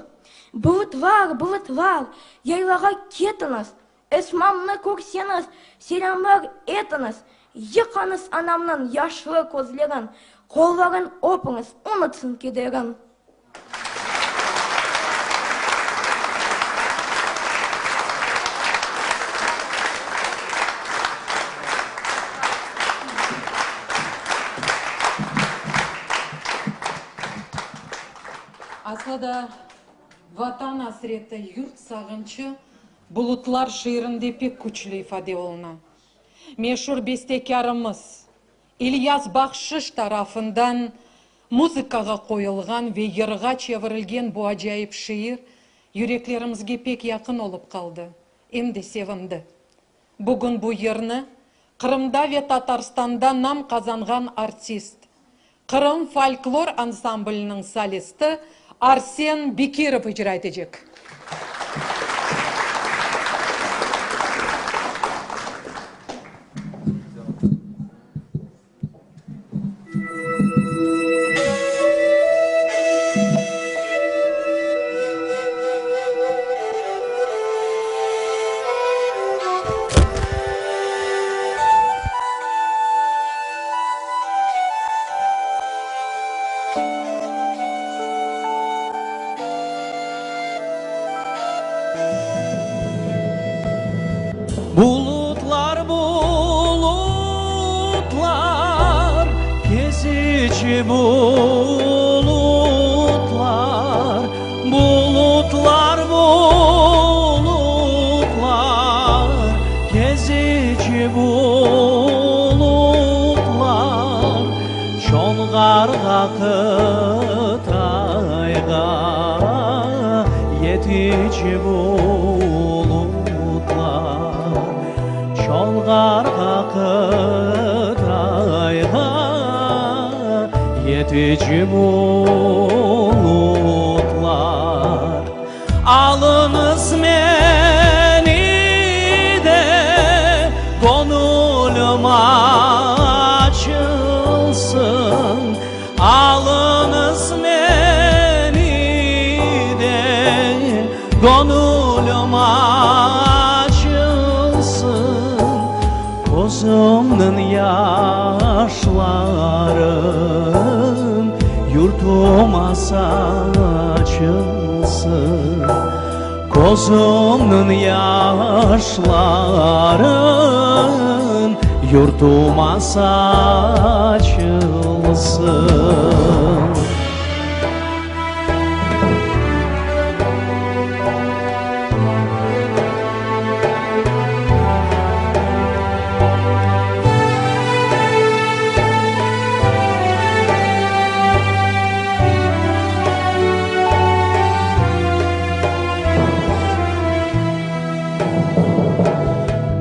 Bulutlar, bulutlar, yaylağa ketiñiz, Esmamnı körseñiz, selâmlar etiñiz, Yıqañız anamnıñ yaşlı közlerin, Qolların öpiñiz, unutsın kederin. Aslı da Vatan asreti, yurt sağınçı Bulutlar şiirinde pek küçlü ifade oluna. Meşur bestekârımız İlyas Bahşış tarafından muzıkağa qoyulğan ve yırğa çevirilgen bu acayip şiir yüreklerimizge pek yaqın olıp qaldı, em de sevindi. Bugün bu yırnı Qırımda ve Tatarstanda nam qazanğan artist, Qırım folklor ansambliniñ solisti Arsen Bekirov icra etecek. Gezici bulutlar, bulutlar, bulutlar, Gezici bulutlar, Çonğarğa Qıtayğa yetici bulutlar, Çonğarğa Qıtayğa yetici bulutlar. Alıñız meni de, göñülim açılsın, Alıñız meni de, göñülim açılsın, Közümniñ yaşların yurtuma saçılsın. Közümniñ yaşların yurtuma saçılsın.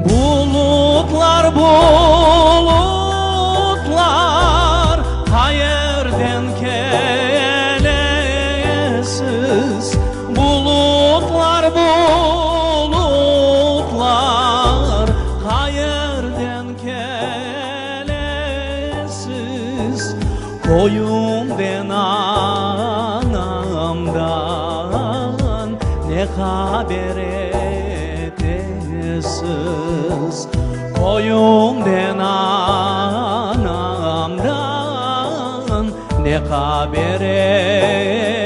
Bulutlar, bulutlar, qayerden kelesiz? Bulutlar, bulutlar, qayerden kelesiz? Köyümden, anamdan ne haber etesiz? Köyümden, anamdan ne haber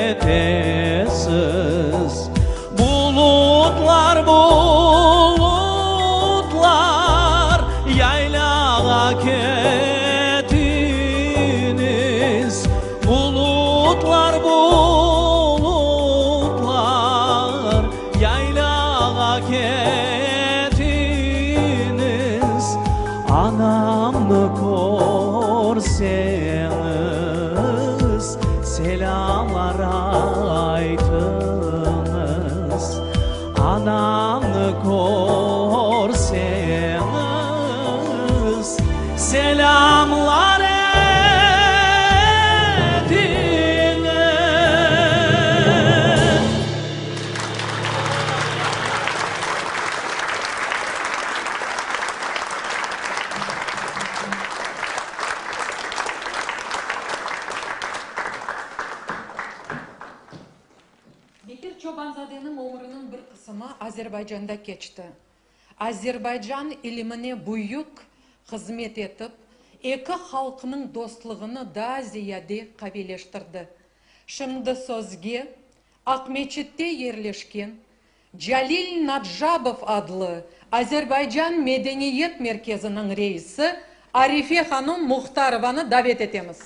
etesiz? Bulutlar, bulutlar, yaylağa ketiñiz. Bulutlar, bulutlar, yaylağa ketiñiz. Anamnı körseñiz, selâmlar aytıñız. Anamnı körseñiz, selâmlar etiñiz. Bekir Çobanzadeniñ ömrüniñ bir qısımı Azerbaycanda keçti. Azerbaycan ilimine büyük hızmet etip, eki halqnıñ dostluğını daa ziyade qaviyleştirdi. Şimdi sözge Aqmeçitte yerleşken Calil Nacabov adlı Azerbaycan medeniyet merkeziniñ reisi Arife hanum Muhtarovanı davet etemiz.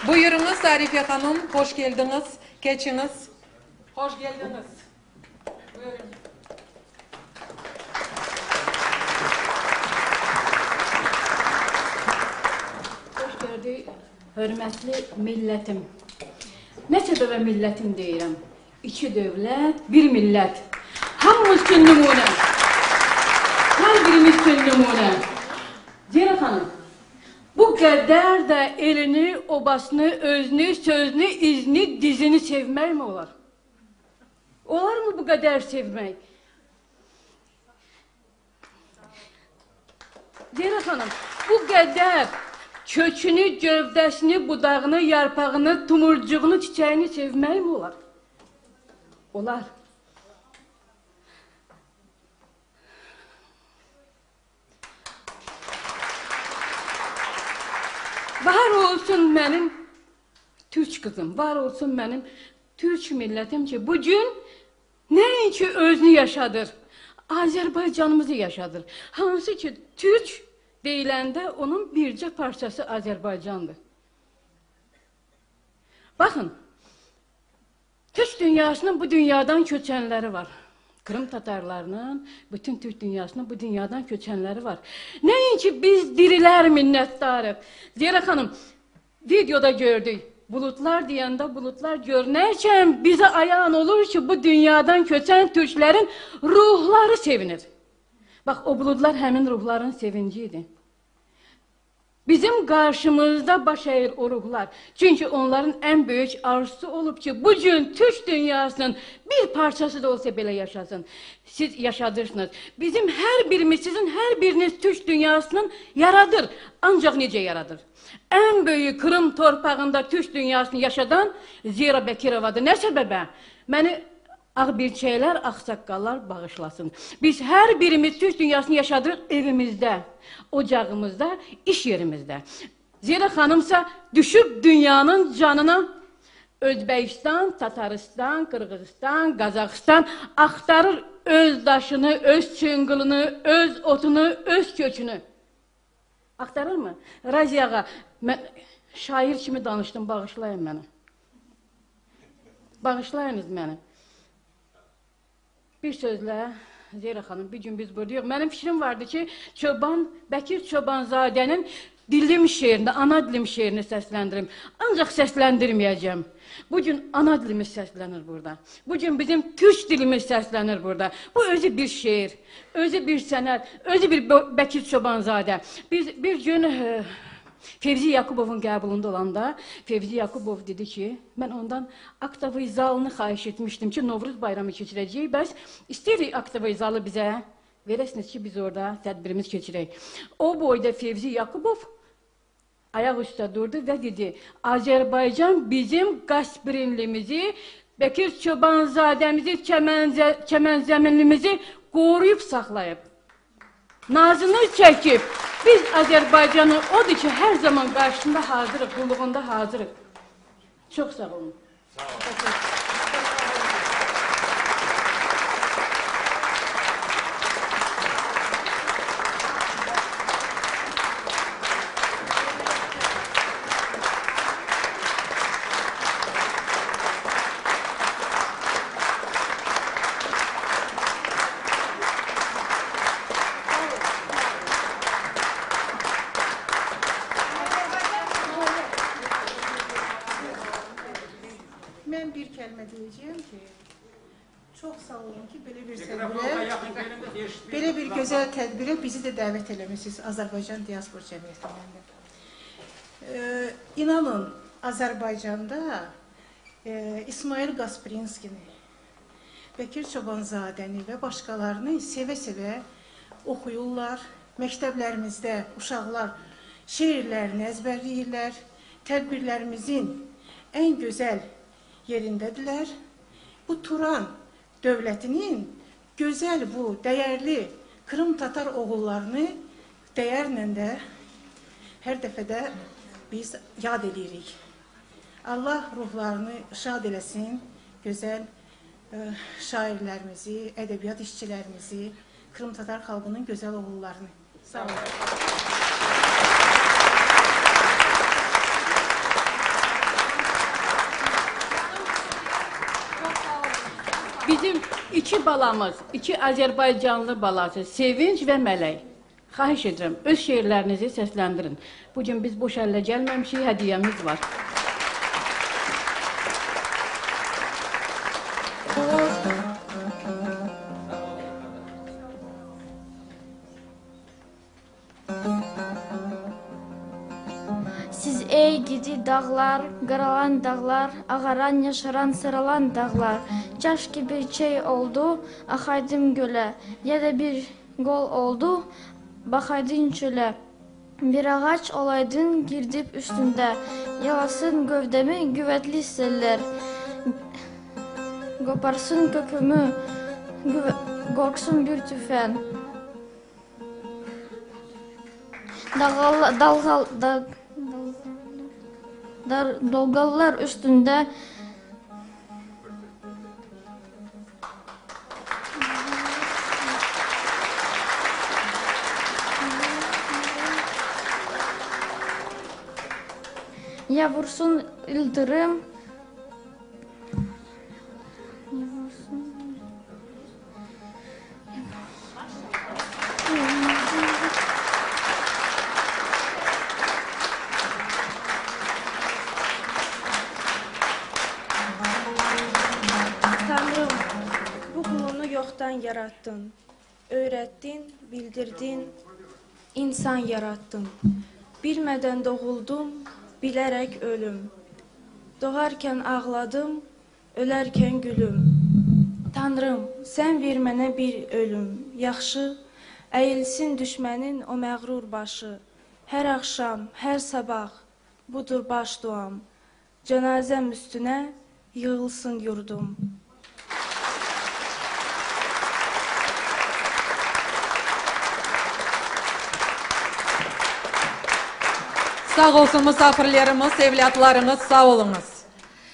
Buyurıñız, Arife hanum, hoş keldiñiz, keçiñiz. Hoş keldiñiz. Buyurıñ. Hoş gördük, hörmətli millətim. Neçə dəfə millətim deyirəm. İki dövlət, bir millət. Hamımız üçün nümunə. Hər birimiz üçün nümunə. Zeyra xanım, bu qədər də elini, obasını, özünü, sözünü, izini, dizini sevməkmi olar? Olarmı bu qədər sevmək? Zeyra xanım, bu qədər kökünü, gövdəsini, budağını, yarpağını, tumurcuğunu, çiçəyini sevməkmi olar? Olar. Var olsun mənim türk qızım, var olsun mənim türk millətim ki, bu gün nəinki özünü yaşadır. Azərbaycanımızı yaşadır. Hansı ki, türk deyiləndə onun bircə parçası Azərbaycandır. Baxın, Türk dünyasının bu dünyadan köçənləri var. Krım Tatarlarının, bütün Türk dünyasının bu dünyadan köçənləri var. Nəinki biz dirilər minnətdarıq. Ziyara xanım, videoda gördük. Bulutlar deyəndə bulutlar görünərkən bizə ayan olur ki, bu dünyadan köçən türklərin ruhları sevinir. Bax, o buludlar həmin ruhların sevinci idi. Bizim qarşımızda baş əyir o ruhlar. Çünki onların ən böyük arzusu olub ki, bu gün türk dünyasının bir parçası da olsa belə yaşasın. Siz yaşadırsınız. Bizim hər birimiz, sizin hər biriniz türk dünyasının yaradır. Ancaq necə yaradır? Ən böyük Krım torpağında türk dünyasını yaşadan Zira Bəkirovadır. Nə səbəbə? Məni Ağ birçəklər, ağsaqqallar bağışlasın. Biz hər birimiz türk dünyasını yaşadırıq evimizdə, ocağımızda, iş yerimizdə. Zira xanımsa düşüb dünyanın canına Özbəkistan, Tatarıstan, Qırğızistan, Qazaxıstan axtarır öz daşını, öz çınqılını, öz otunu, öz kökünü. Axtarırmı? Raziya ağa, mən şair kimi danışdım, bağışlayın məni. Bağışlayınız məni. Bir sözlə, Zeyra xanım, bir gün biz buradayıq. Mənim fikrim vardı ki, Çoban, Bəkir Çobanzadənin dilim şeirini, ana dilim şeirini səsləndirim. Ancaq səsləndirməyəcəm. Bu gün ana dilimiz səslənir burada. Bu gün bizim türk dilimiz səslənir burada. Bu özü bir şeir, özü bir sənət, özü bir Bəkir Çobanzadə. Biz bir gün e, Fevzi Yakubovun qəbulunda olanda Fevzi Yakubov dedi ki, mən ondan aktovый zalını xahiş etmişdim ki, Novruz bayramı keçirəcəyik. Bəs istəyirik aktovый zalı bizə verəsiniz ki, biz orada tədbirimiz keçirək. O boyda Fevzi Yakubov ayaq üstə durdu və dedi, Azərbaycan bizim Qasprinlimizi, Bəkir Çobanzadəmizi, Çəmənzə, Çəmənzəminlimizi qoruyub saxlayıb. Nazını çəkib. Biz Azərbaycanı odur ki, hər zaman qarşısında hazırıq, qulluğunda hazırıq. Çox sağ olun. Sağ olun. Mən bir kəlmə deyəcəyəm ki, çox sağ olun ki, belə bir tədbirə, belə bir gözəl tədbirə bizi də dəvət eləmisiniz Azərbaycan Diaspor Cəmiyyətindən də. Ee, inanın, Azərbaycanda e, İsmail Gasprinskini, Bəkir Çobanzadəni və başqalarını sevə-sevə oxuyurlar. Məktəblərimizdə uşaqlar şeirlərini əzbərləyirlər. Tədbirlərimizin ən gözəl yerindədirlər. Bu Turan dövlətinin gözəl bu dəyərli Krım Tatar oğullarını dəyərlə də hər dəfədə biz yad eləyirik. Allah ruhlarını şad eləsin, gözəl e, şairlərimizi, ədəbiyyat işçilərimizi, Krım Tatar xalqının gözəl oğullarını. Sağ olun. Bizim iki balamız, iki Azərbaycanlı balası Sevinç və Mələk. Xahiş edirəm, öz şeirlərinizi səsləndirin. Bu gün biz boş əllə gəlməmişik, hədiyyəmiz var. Siz ey gidi dağlar, qaralan dağlar, ağaran, yaşaran, saralan dağlar. Kaş ki bir çey oldu, axaydım gölə, ya da bir gol oldu, baxaydın çölə. Bir ağac olaydın girdip üstündə, yalasın gövdəmi qüvvətli sellər. Qoparsın kökümü, qorxsun bir tüfən. Dağal, dalğal, da, dar, dalğalar üstündə Ya vursun ıldırım. Tañrım, bu qulunı yoqtan yarattıñ, Öğrettiñ, bildirdiñ, insan yarattıñ. Bilmeden doğuldım, bilerek ölüm. Doğarken ağladım, ölerken gülüm. Tañrım, sen ver mene bir ölüm, yahşı, Eğilsin düşmenin o mağrur başı. Her aqşam, her sabah budır baş duam, Cenazem üstüne yığılsın yurdum. Sağ olsun musafirlerimiz, evlâtlarıñız, sağ oluñız.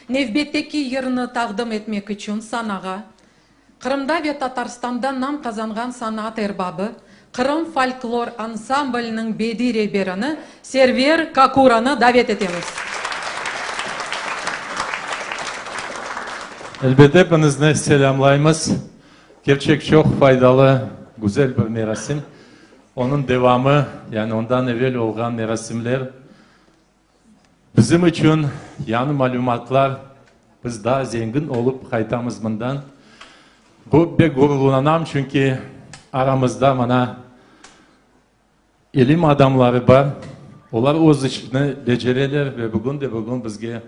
Nevbetteki yırnı taqdim etmek içün sanağa Qırımda ve Tatarstanda nam qazanğan sanaat erbabı, Qırım folklor ansambliniñ bediy reberini Server Kakuranı davet etemiz. Elbet, epiñizni selâmlaymız. Kerçek çoq faydalı, güzel bir merasim. Onıñ devamı, yani ondan evel olğan merasimler Bizim içün yañı malümatlar, biz daa zengin olıp qaytamız mından. Bu pek ğururlanam, çünki aramızda mına ilim adamları bar, olar öz işini becereler ve bugün de bugün bizge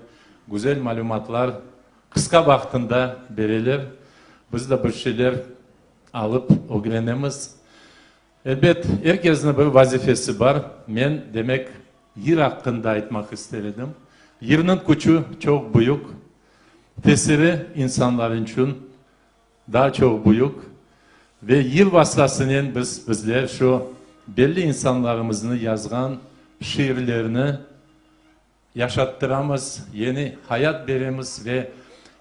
güzel malümatlar qısqa vaqtında bereler, biz de bir şeyler alıp ögrenemiz. Elbet, er kesniñ bir vazifesi bar. Men, demek, yır aqqında aytmaq ister edim. Yırnıñ küçü çoq büyük, tesiri insanlar içün daa çoq büyük. Ve yır vastasınen biz, bizler şu belli insanlarımıznı yazğan şiirlerini yaşattıramız, yeni hayat beremiz ve,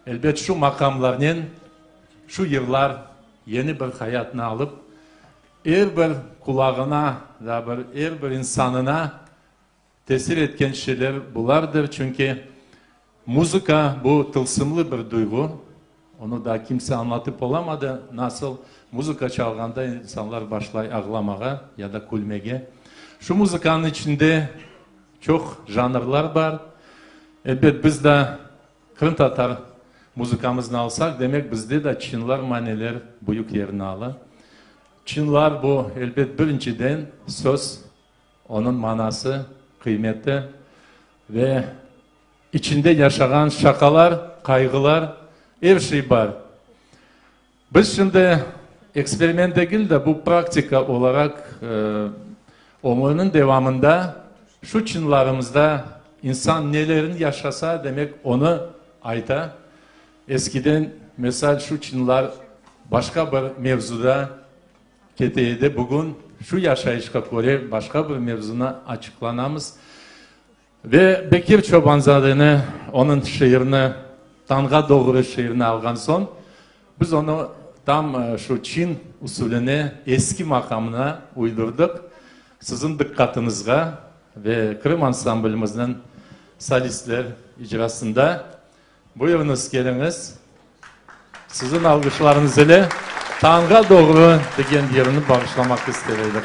elbet, şu maqamlarnen şu yırlar yeni bir hayatnı alıp, er bir qulağına, daa bir er bir insanına tesir etken şeyler bulardır, çünki muzıka bu tılsımlı bir duyğu, onı daa kimse añlatıp olamadı, nasıl muzıka çalğanda insanlar başlay ağlamağa ya da külmege. Şu muzıkanıñ içinde Çoq janrlar bar. Elbet, biz de qırımtatar muzıkamıznı alsaq, demek, bizde de çınlar, maneler büyük yerni ala. Çınlar bu, elbet, birinciden söz, onıñ manası, qıymeti ve içinde yaşağan şaqalar, qayğılar, er şey bar. Biz şimdi eksperiment degil de, bu praktika olaraq ömürniñ devamında şu çınlarımızda insan nelerin yaşasa, demek, onı ayta. Eskiden, mesal, şu çınlar başqa bir mevzuda kete edi, bugün şu yaşayışqa köre başqa bir mevzunı açıqlanamız. Ve Bekir Çobanzadeni, onıñ şiirini, Tañğa doğru şiirini alğan soñ, biz onı tam şu çin usulüne, eski maqamına uydurdıq. Siziñ diqqatıñızğa ve Qırım ansamblimizniñ solistler icrasında. Buyurıñız, keliñiz. Siziñ alğışlarıñız ile Tañğa doğru degen yırnı bağışlamaq ister edik.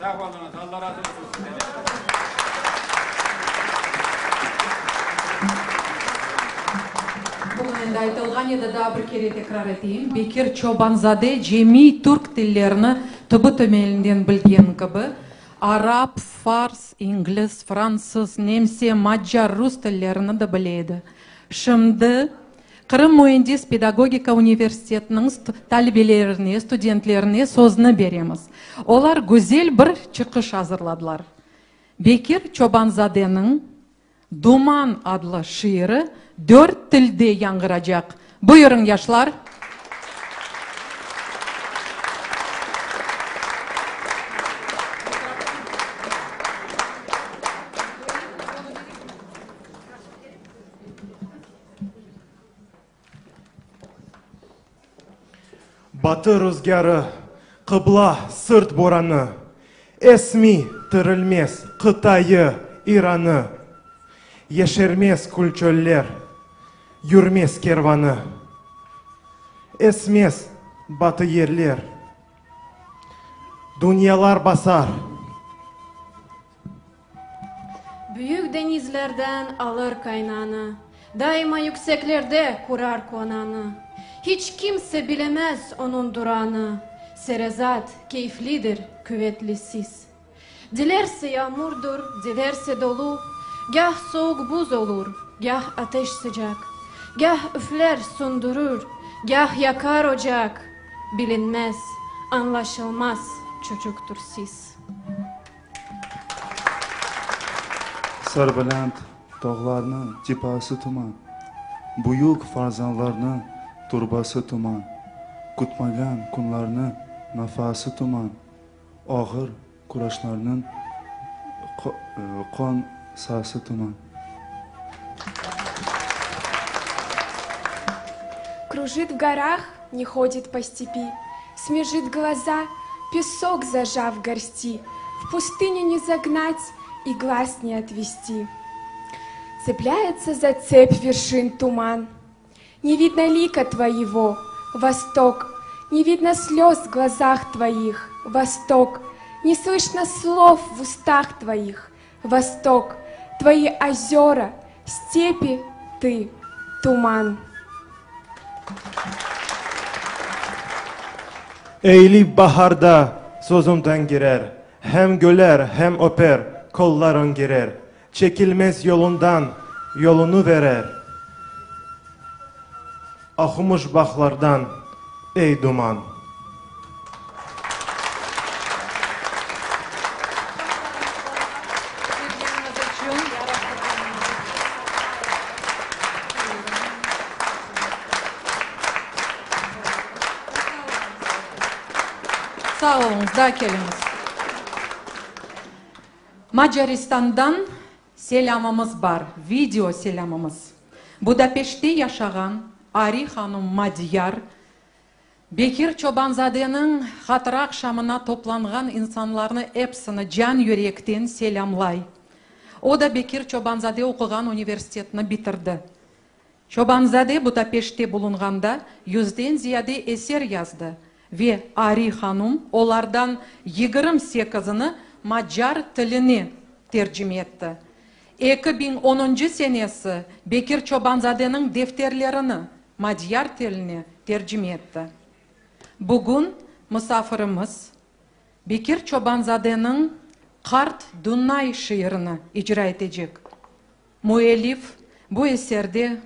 Sağ oluñız, Alla razı olsun sizden. Bugün endi aytılğan edi, daa bir kere tekrar eteyim, Bekir Çoban-zade cemiy türk tillerini tübü-temelinden bilgen kibi, arap, fars, ingliz, fransız, nemse, macar, rus tillerini de bile edi. Şimdi Qırım müendis-pedagogika universitetiniñ talebelerine, studentlerine sözni beremiz. Olar güzel bir çıqış azırladılar. Bekir Çoban-zadeniñ Duman adlı şiiri dört tilde yañğıracaq. Buyurıñ, yaşlar! Batı ruzgârı, qıbla sırt boranı, Esmiy, tirilmez Qıtayı, İranı, Yeşermez kül çöller, yürmez kervanı, Esmez batı yerler, dünyalar basar. Büyük deñizlerden alır qaynağını, Daima yükseklerde qurar qonağını. Hiç kimse bilemez onıñ durağını, Serezat, keyflidir quvetli sis. Dilerse yağmurdır, dilerse dolu, Gah soğuq buz olur, gah ateş sıcaq. Gah üfler, söndürür, gah yaqar ocaq, Bilinmez, añlaşılmaz çocuqtır sis. Sarıbelent tağlarnıñ tepası tuman, Büyük farzanlarnıñ turbası tuman, Kütmegen künlerniñ nafası tuman, Ağır kuraşlarnıñ qon sası tuman. Кружит в горах, не ходит по степи, Смежит глаза, песок зажав в горсти, В пустыню не загнать и глаз не отвести. Цепляется за цепь вершин туман. Не видно лика твоего, Восток, Не видно слез в глазах твоих, Восток, Не слышно слов в устах твоих, Восток, Твои озера, степи, ты, туман. Eylip baharda sözümden girer, Hem güler, hem öper, kolların girer, Çekilmez yolundan yolunı verer, Oqumış bağlardan, ey duman. Sağ oluñız, daa keliñiz. Macaristandan selâmımız bar, video selâmımız. Budapeştte yaşağan Ari hanum Madyar, Bekir Çobanzadeniñ hatıra aqşamına toplanğan insanlarnı epsini can-yürekten selâmlay. O da Bekir Çobanzade oquğan universitetni bitirdi. Çobanzade Budapeştte bulunğanda yüzden ziyade eser yazdı ve Ari hanum olardan 28-ini macar tiline tercime etti. 2010-ncı senesi Bekir Çobanzadeniñ defterlerini madyar tiline tercime etti. Bugün musafirimiz Bekir Çobanzadeniñ Qart Dunay şiirini icra etecek. Müellif bu eserde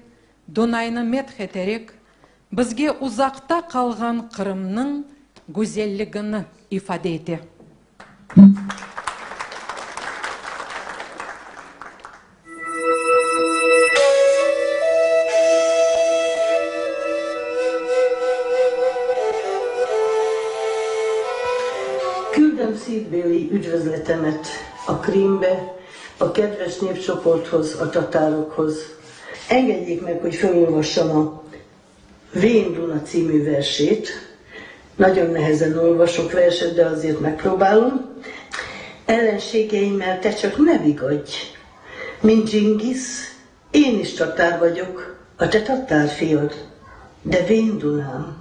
Dunaynı medh eterek, bizge uzaqta qalğan Qırımnıñ güzelligini ifade ete. Küldöm szívbeli üdvözletemet a Krímbe, a kedves népcsoporthoz, a tatárokhoz. Engedjék meg, hogy felolvassam a Vén Duna című versét. Nagyon nehezen olvasok verset, de azért megpróbálom. Ellenségeimmel te csak ne vigadj, mint Dzsingisz, én is tatár vagyok, a te tatár fiad, de vén Dunám,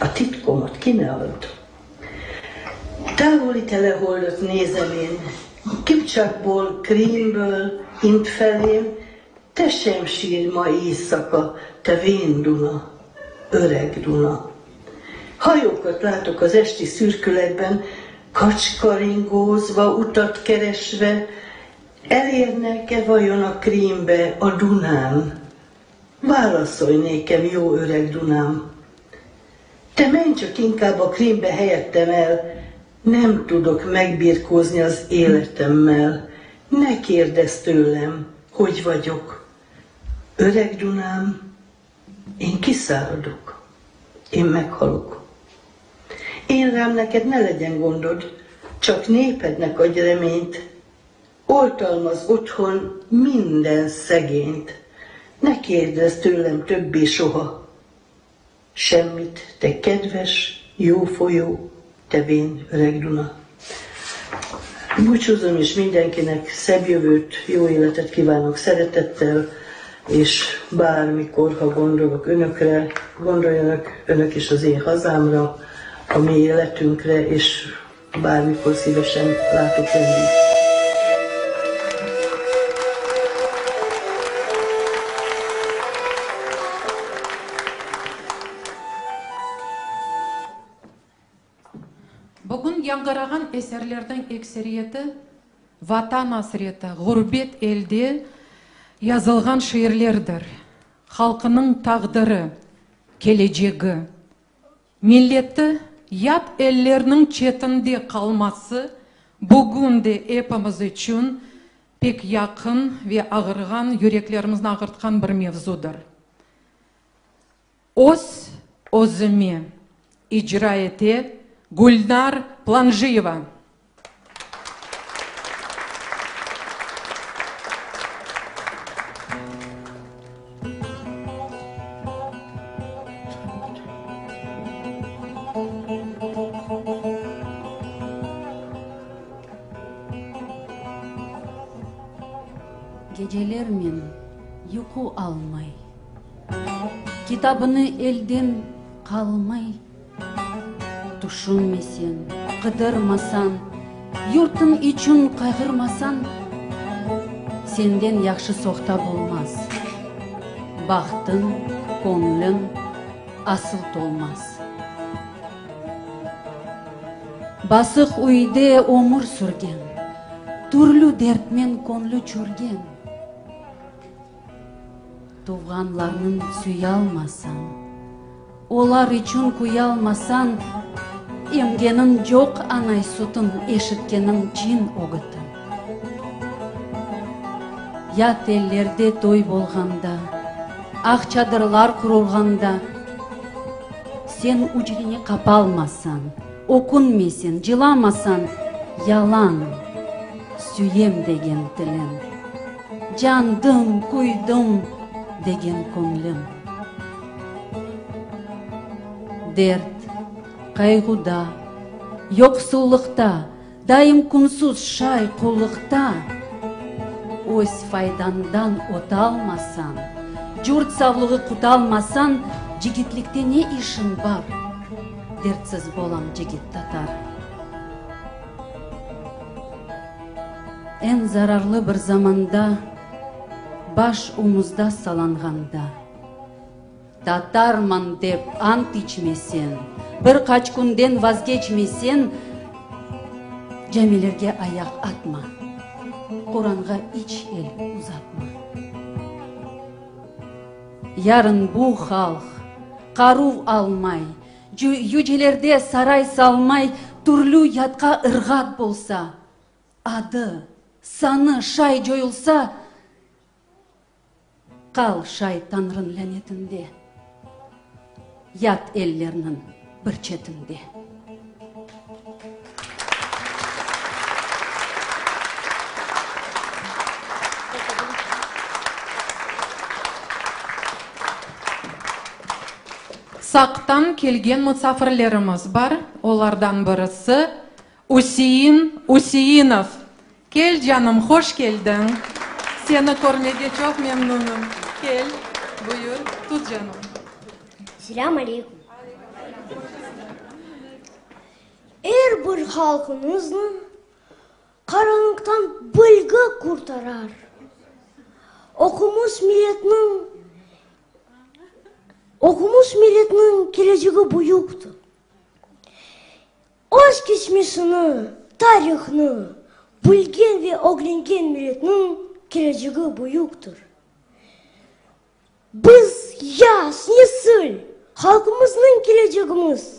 a titkomat ki ne add. Távoli teleholdat nézem én, Kipcsakból, Krímből, int felém, Te sem sírj ma éjszaka, te vén Duna, öreg Duna. Hajókat látok az esti szürkületben, Kacskaringózva, utat keresve, Elérnek-e vajon a Krímbe, a Dunán? Válaszolj nékem, jó öreg Dunám! Te menj csak inkább a Krímbe helyettem el, nem tudok megbirkózni az életemmel. Ne kérdezz tőlem, hogy vagyok. Öreg Dunám, én kiszáradok, én meghalok. Én rám neked ne legyen gondod, csak népednek adj reményt, oltalmaz otthon minden szegényt. Ne kérdezz tőlem többé soha semmit, te kedves, jó folyó, te vén öreg Duna. Búcsúzom, és mindenkinek szebb jövőt, jó életet kívánok szeretettel, és bármikor, ha gondolok önökre, gondoljanak önök is az én hazámra, a mi életünkre, és bármikor szívesen látok vendég. Bugün yañğırağan eserlerniñ ekseriyeti Vatan asreti, ğurbet elde yazılğan şiirlerdir. Halqınıñ taqdiri, kelecegi, milleti yat ellerniñ çetinde qalması bugün de epimiz içün pek yaqın ve ağırğan, yüreklerimizni ağırtqan bir mevzudır. Öz özüme icra ete Gülnar Planjiyeva. Gecelermen yuqu almay. Kitabını elden qalmay tüşünmeseñ, qıdırmasañ, yurtıñ içün qayğırmasañ, senden yahşı sohta bolmaz, bahtıñ, köñlüñ asıl tolmaz. Basıq üyde ömür sürgen, türlü dertmen köñlü çürgen. Tuvğanlarnıñ süyalmasañ, olar içün küyalmasañ, emgeniñ coq anay sütün, eşitkeniñ cin ögütin. Yat ellerde toy bolğanda, aq çadırlar qurulğanda, sen ücreñe qapalmasañ, ökünmeseñ, cılamasañ, yalan süyem degen tiliñ. Candım, küydim, degen köñlüm. Dert, qayğuda, yoqsullıqta, Daim künsüz şay qullıqta. Öz faydañdan otalmasañ, Curt savluğı qutalmasañ, Cigitlikte ne işiñ bar? Dertsiz bolam cigit tatar. Eñ zararlı bir zamanda, baş omuzda salanğanda, Tatarman dep ant içmesen, bir qaç künden vazgeçmesen, camilerge ayaq atma, Quranğa iç el uzatma. Yarın bu halq qaruv almay, Yücelerde saray salmay, Türlü yatqa ırğat bolsa, Adı, sanı şay coyulsa, Qal şay Tañrıñ lânetinde, Yat ellerniñ bir çetinde. Saqtan kelgen musafirlerimiz bar, olardan birisi, Üsein Üseinov. Kel, canım, hoş keldiñ! Seni körmege çoq memnunım. Kel, buyur, tut, canım. Selâm aleykum. Er. bir halqıñıznı qaranlıqtan bilgi qurtarar. Oqumış milletniñ oqumış milletniñ kelecegi büyüktir. Öz keçmişini, tarihnı bilgen ve ögrengen milletniñ kelecegi büyüktir. Biz, yaş nesil, halqımıznıñ kelecegimiz.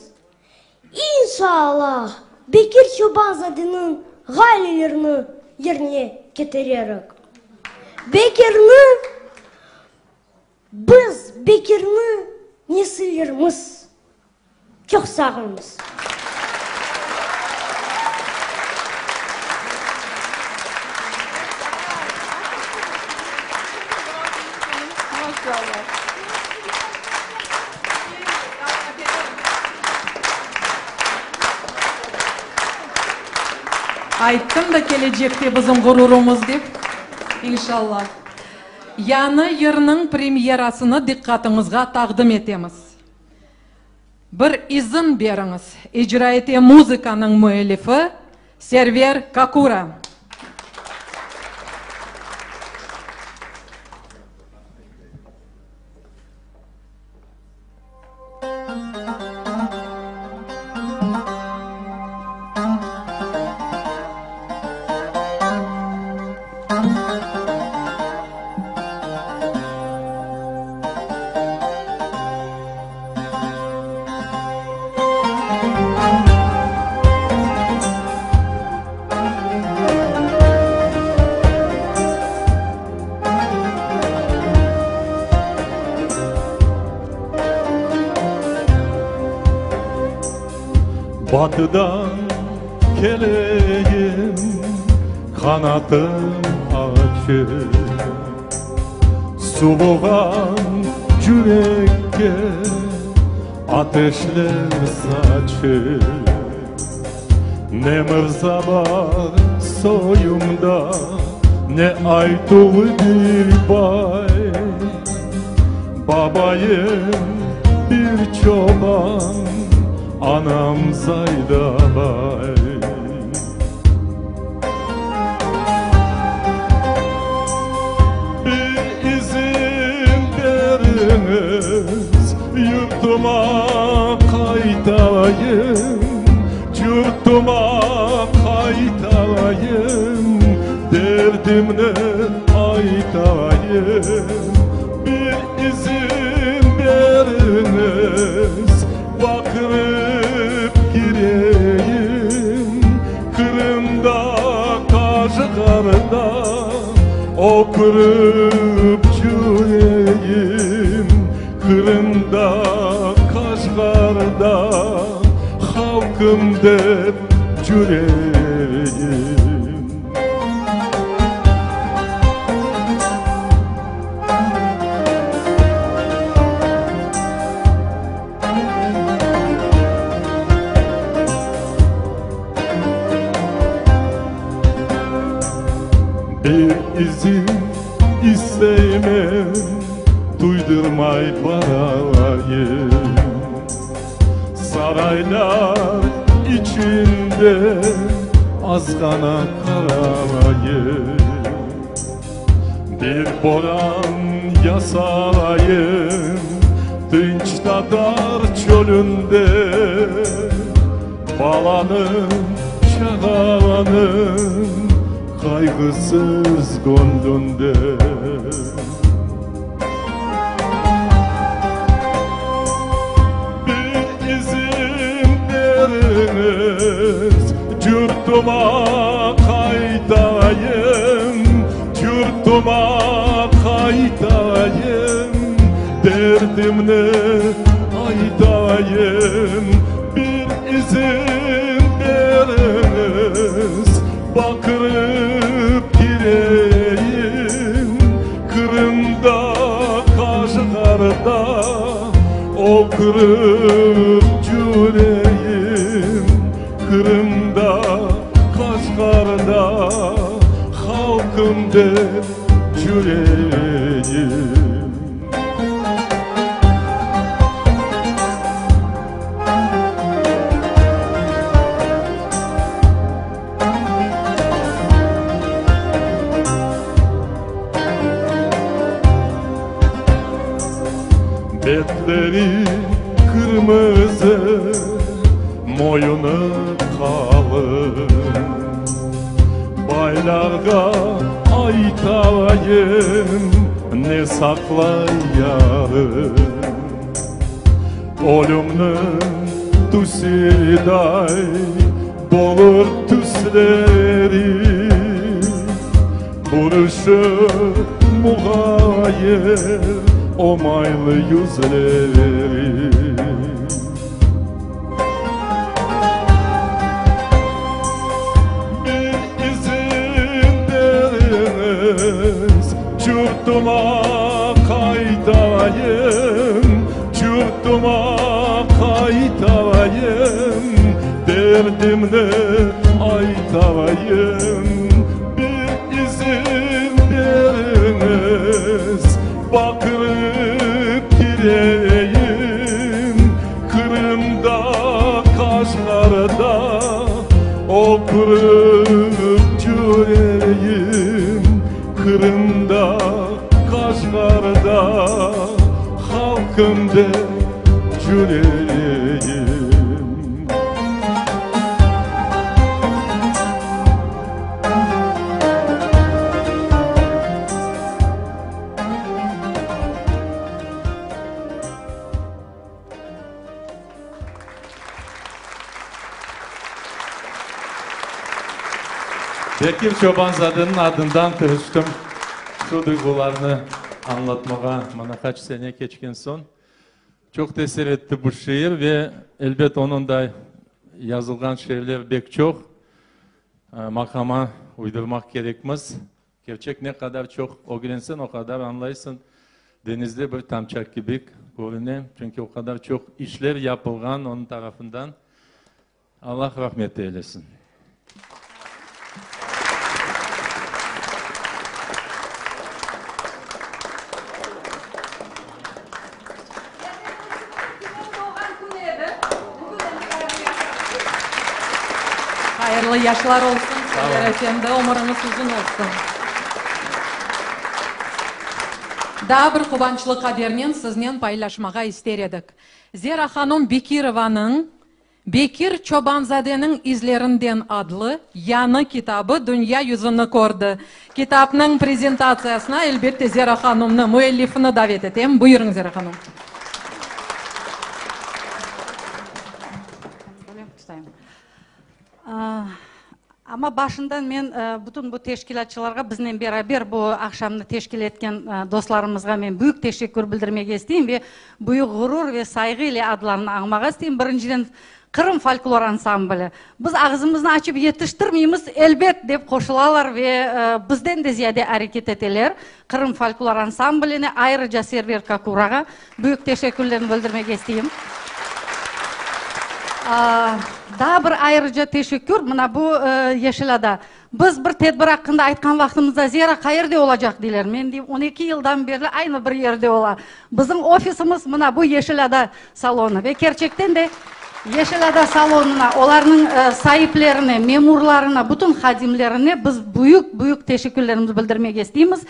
İnşaallah, Bekir Çoban-zadeniñ ğayelerini yerine ketirerik. Bekirni, biz Bekirni nesillerimiz. Çoq sağ oluñız. Ayttım da kelecekte bizim ğururımız dep. İnşallah. Yañı yırnıñ premyerasını diqqatıñızğa taqdim etemiz. Bir izin beriñiz, icra ete muzıkanıñ müellifi Server Kakura. Batıdan keleyim, qanatım açıq. Suvuğan cürekke ateşler saçıp. Ne mırza bar soyumda, ne aytuvlı bir bay. Babayım bir çoban, anam Zaydabay. Bir izin beriñiz, yurtuma qaytayım, Yurtuma qaytayım, derdimni aytayım. Bir izin beriñiz, Baqırıp kireyim Qırımda, Qaşğarda, Ökürip cüreyim Qırımda, Qaşğarda, Halqım dep cüreyim. Bir izin isteymen, duydurmay barayım. Saraylar içinde azğana qarayım. Bir boran yasayım tınç tatar çölünde, Balanıñ, çağalanıñ qayğısız göñlünde. Bir izin beriñiz, yurtuma qaytayım, Yurtuma qaytayım, derdimni aytayım. Bir izin beriñiz, baqırıp kireyim, Qırımda, Qaşğarda ökürip cüreyim. Qırımda, Qaşğarda halqım dep cüreyim. Közleri qırmızı, moyunı qalın. Baylarğa aytayım, ne saqlay yarın. Ölümniñ tüsiday bolur tüsleri, Buruşır muğayır o maylı yüzleri. Bir izin beriñiz, Curtuma qaytayım, Curtuma qaytayım, Derdimni aytayım. Bir izin beriñiz, Baqırıp kireyim, Qırımda, Qaşğarda Ökürip cüreyim, Qırımda, Qaşğarda Halqım dep cüreyim. Bekir Çobanzadeniñ adından tırıştım şu duyğularnı añlatmağa, mana qaç sene keçken soñ. Çoq tesir etti bu şiir ve, elbet, onıñ da yazılğan şiirler bek çoq. Maqama uydurmaq kerekmiz. Kerçek, ne qadar çoq ögrenseñ, o qadar añlaysıñ. Deñizde bir tamça kibi körüne, çünki o qadar çoq işler yapılğan onıñ tarafından. Allah rahmet eylesin. Hayırlı yaşlar olsun, Server efendi, ömüriñiz uzun olsun. Daa bir quvançlı habernen siznen paylaşmağa ister edik. Zera hanum Bekirovanıñ Bekir Çobanzadeniñ izlerinden adlı yañı kitabı dünya yüzüni kördi. Kitapnıñ prezentatsiyasına, elbette, Zera hanumnı, müellifini davet etem. Buyurıñ, Zera hanum. Amma başından men bütün bu teşkilâtçılarğa, biznen beraber bu aqşamnı teşkil etken dostlarımızğa men büyük teşekkür bildirmege isteyim ve büyük ğurur ve sayğı ile adlarını añmağa isteyim. Birinciden, Qırım folklor ansambli. Biz ağzımıznı açıp yetiştirmeymiz, elbet, dep qoşulalar ve bizden de ziyade areket eteler. Qırım folklor ansambline, ayrıca Server Kakurağa büyük teşekkürlerimi bildirmege isteyim. Daa bir ayrıca teşekkür, mına bu Yeşil ada. Biz bir tedbir aqqında aytqan vaqtımızda, Zera qayerde olacaq, deyler. Men deyim, on eki yıldan berli aynı bir yerde ola. Bizim ofisimiz mına bu Yeşil ada salonı. Ve kerçekten de Yeşil ada salonına, olarnıñ saiplerine, memurlarına, bütün hadimlerine biz büyük-büyük teşekkürlerimizni bildirmege isteymiz.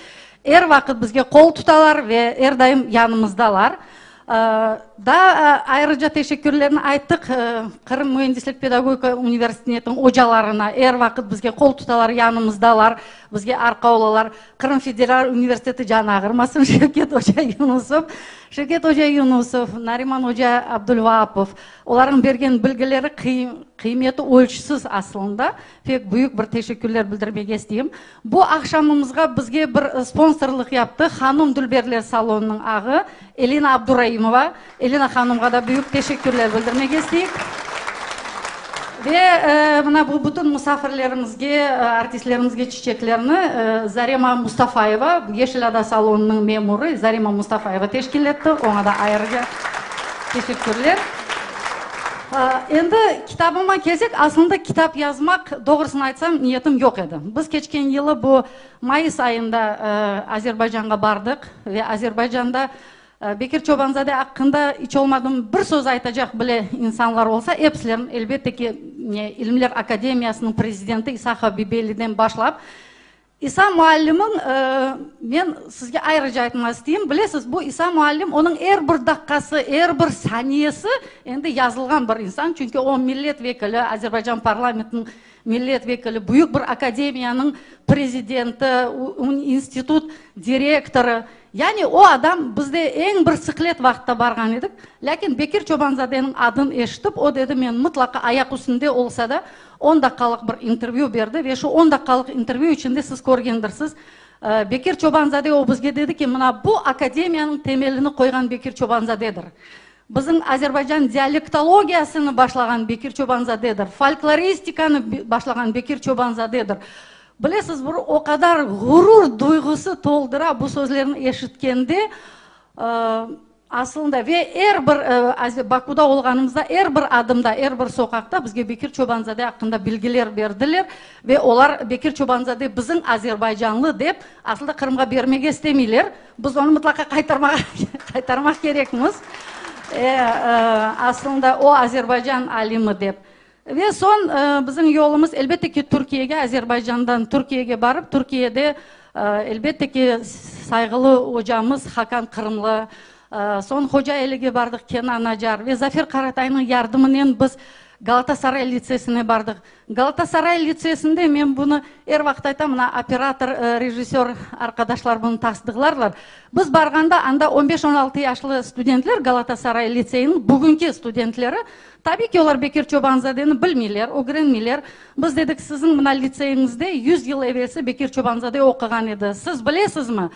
Er vaqıt bizge qol tutalar ve er daim yanımızdalar. Daa ayrıca teşekkürlerni ayttıq Qırım müendislik pedagogika universitetiniñ ocalarına, er vaqıt bizge qol tutalar, yanımızdalar, bizge arqa olalar. Qırım federal universiteti can ağırmasın, Şevket oca Yunusov, Şevket oca Yunusov, Nariman oca Abdulvaapov, olarnıñ bergen bilgileri qıymeti ölçüsiz aslında. Pek büyük bir teşekkürler bildirmege isteyim. Bu aqşamımızğa bizge bir sponsorlıq yaptı Hanum dülberler salonınıñ ağı Elina Abduraimova. Elina hanumğa da büyük teşekkürler bildirmege isteyik. Ve mına bu bütün musafirlerimizge, artistlerimizge çiçeklerni Zarema Mustafayeva, Yeşil ada salonınıñ memurı Zarema Mustafayeva teşkil etti. Oña da ayrıca teşekkürler. Endi kitabıma kelsek, aslında kitap yazmaq, doğrusını aytsam, niyetim yoq edi. Biz keçken yılı bu mayıs ayında Azerbaycanğa bardıq ve Azerbaycanda Bekir Çobanzade aqqında iç olmadım bir söz aytacaq bile insanlar olsa, episilerin, elbette ki, İlimler Akademiyasınıñ prezidenti İsa Habibelliden başlap. İsa muallimniñ, men sizge ayrıca aytmaq isteyim, bilesiz, bu İsa muallim, onıñ er bir daqqası, er bir saniyesi endi yazılğan bir insan, çünki o millet vekili, Azerbaycan parlamentiniñ millet vekili, büyük bir akademiyanıñ prezidenti, institut direktorı. Yani o adam, biz de eñ bir sıqlet vaqıtta barğan edik, lâkin Bekir Çobanzadeniñ adın eşitip, o dedi, men mıtlaqa ayaq üstünde olsa da, On daqqalıq bir intervyü berdi ve şu on daqqalıq intervyü içinde siz körgendirsiz, Bekir Çobanzade o bizge dedi ki, mına bu akademiyanıñ temelini qoyğan Bekir Çobanzadedir. Bizim Azerbaycan dialektologiyasını başlağan Bekir Çobanzadedir, folkloristikanı başlağan Bekir Çobanzadedir. Bilesiz, bir o qadar ğurur duyğusı toldıra bu sözlerni eşitkende. Aslında, ve er bir, Bakuda olğanımızda er bir adımda, er bir soqaqta bizge Bekir Çobanzade aqqında bilgiler berdiler ve olar Bekir Çobanzade bizim azerbaycanlı dep, aslında Qırımğa bermege istemeyler. Biz onı mıtlaqa qaytarmağa qaytarmaq kerekmiz. Aslında o Azerbaycan alimi dep. Ve soñ bizim yolumız, elbette ki, Türkiyege, Azerbaycandan Türkiyege barıp, Türkiyede, elbette ki, sayğılı ocamız Hakan Qırımlı, soñ Hocaelige bardıq, Kenan Acar ve Zafer Qarataynıñ yardımınen biz Galatasaray litsesine bardıq. Galatasaray litsesinde, men bunı er vaqıt aytam, mına operator, rejissör arqadaşlar bunı tasdıqlarlar, biz barğanda anda on beş, on altı yaşlı studentler, Galatasaray litseyiniñ bugünki studentleri, Tabiy ki, olar Bekir Çobanzadeni bilmeyler, ögrenmeyler. Biz dedik, siziñ mına litseyiñizde 100 yıl evelsi Bekir Çobanzade oquğan edi. Siz bilesizmi?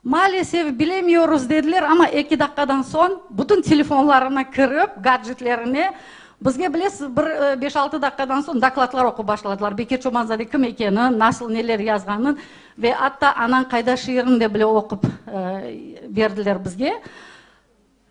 Maalesef, bilemiyoruz, dediler, amma eki daqqadan soñ bütün telefonlarına kirip, gadjetlerine, bizge, bilesiz, bir beş-altı daqqadan soñ dokladlar oqup başladılar, Bekir Çobanzade kim ekeni, nasıl, neler yazğanın ve atta Anañ qayda şiirini de bile oqup berdiler bizge.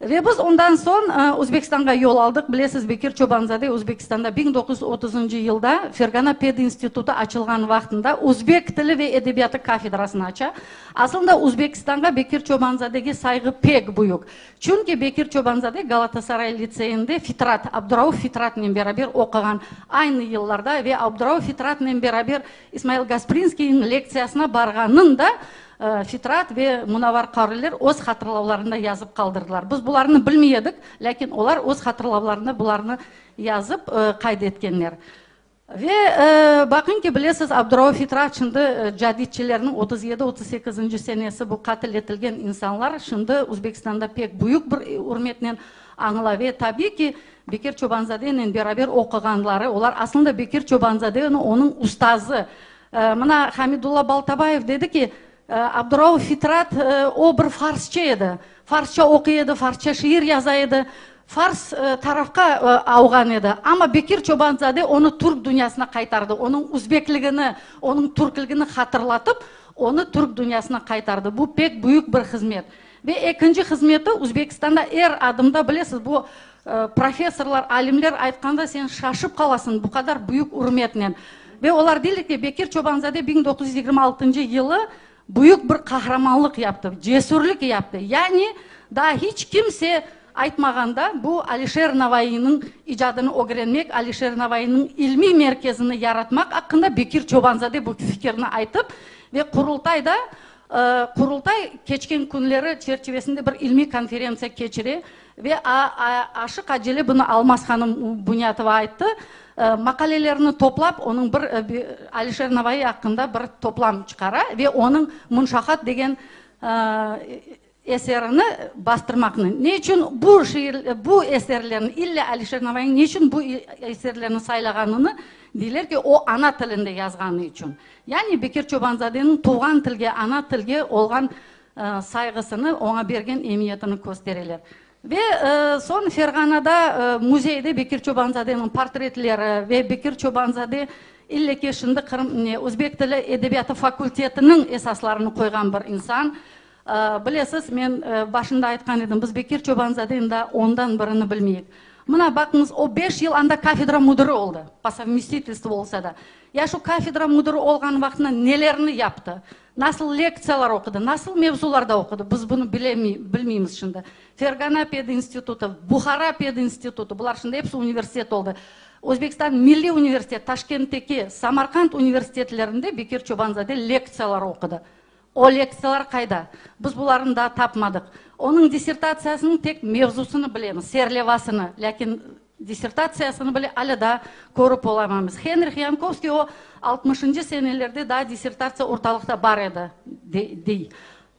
Ve biz ondan soñ Özbekistanğa yol aldıq. Bilesiz, Bekir Çobanzade Özbekistanda 1930-ncı yılda Fergana pedinstitutı açılğan vaqtında özbek tili ve edebiyatı kafedrasını aça. Aslında Özbekistanğa Bekir Çobanzadege sayğı pek büyük. Çünki Bekir Çobanzade Galatasaray litseyinde Fitrat, Abdurauf Fitratnen beraber oquğan aynı yıllarda ve Abdurauf Fitratnen beraber İsmail Gasprinskiyniñ lektsiyasına barğanın da Fitrat ve Munavar Qarıler öz hatırlavlarında yazıp qaldırdılar. Biz bularnı bilmey edik, lâkin olar öz hatırlavlarında bularnı yazıp qayd etkenler. Ve baqıñ ki, bilesiz, Abdurauf Fitrat şimdi caditçilerniñ 37, 38-nci senesi bu qatl etilgen insanlar şimdi Özbekistanda pek büyük bir ürmetnen añıla ve tabiy ki, Bekir Çobanzadenen beraber oquğanları, olar aslında Bekir Çobanzadeni onıñ ustazı. Mına Hamidulla Baltabayev dedi ki, Abdurauf Fitrat o bir farsçı edi. Farsça oquy edi, farsça şiir yaza edi. Fars tarafqa avğan edi. Amma Bekir Çobanzade onı türk dünyasına qaytardı. Onıñ üzbekligini, onıñ türkligini hatırlatıp, onı türk dünyasına qaytardı. Bu pek büyük bir hızmet. Ve ekinci hızmeti, Üzbekistanda er adımda, bilesiz, bu professorlar, alimler aytqanda sen şaşıp qalasıñ, bu qadar büyük ürmetnen. Ve olar deyler ki, Bekir Çobanzade 1926-ncı yılı büyük bir qahramanlıq yaptı, cesürlik yaptı. Yani, daa hiç kimse aytmağanda, bu Alişer Navaiyniñ icadını ögrenmek, Alişer Navaiyniñ ilmiy merkezini yaratmaq aqqında Bekir Çobanzade bu fikirni aytıp ve Qurultayda Qurultay keçken künleri çerçivesinde bir ilmiy konferentsiya keçire ve aşıq-acele bunı Almaz hanım Bunyatova ayttı, maqalelerini toplap, onıñ bir Alişer Navaiy aqqında bir toplam çıqara ve onıñ Munşahat degen eserini bastırmaqnı. Ne içün bu şiir, bu eserlerni, ille Alişer Navaiyniñ ne içün bu eserlerni saylağanını deyler ki, o ana tilinde yazğanı içün. Yani Bekir Çobanzadeniñ tuvğan tilge, ana tilge olğan sayğısını, oña bergen emiyetini köstereler. Ve soñ Ferğanada müzeyde Bekir Çobanzadeniñ portretleri ve Bekir Çobanzade ille ki şimdi qırım, ne, özbek tili edebiyatı fakultetiniñ esaslarını qoyğan bir insan. Bilesiz, men başında aytqan edim, biz Bekir Çobanzadeniñ daa ondan birini bilmeyik. Mına, baqıñız, o beş yıl anda kafedra müdiri oldı, po sovmestitelstvu olsa da. Ya şu kafedra müdiri olğan vaqtında nelerni yaptı, nasıl lektsiyalar oqudı, nasıl mevzularda oqudı, biz bunı bilmeymiz şimdi. Fergana pedinstitutı, Buhara pedinstitutı, bular şimdi episi universitet oldı. Özbekistan Milliy universitet, Taşkentteki, Samarqand universitetlerinde Bekir Çoban-zade lektsiyalar oqudı. O lektsiyalar qayda? Biz bularnı daa tapmadıq. Onıñ dissertatsiyasınıñ tek mevzusını bilemiz, serlevasını, lâkin dissertatsiyasını bile alâ daa körip olamaymız. Henrih Yankovskiy o altmışıncı senelerde daa dissertatsiya ortalıqta bar edi, dey.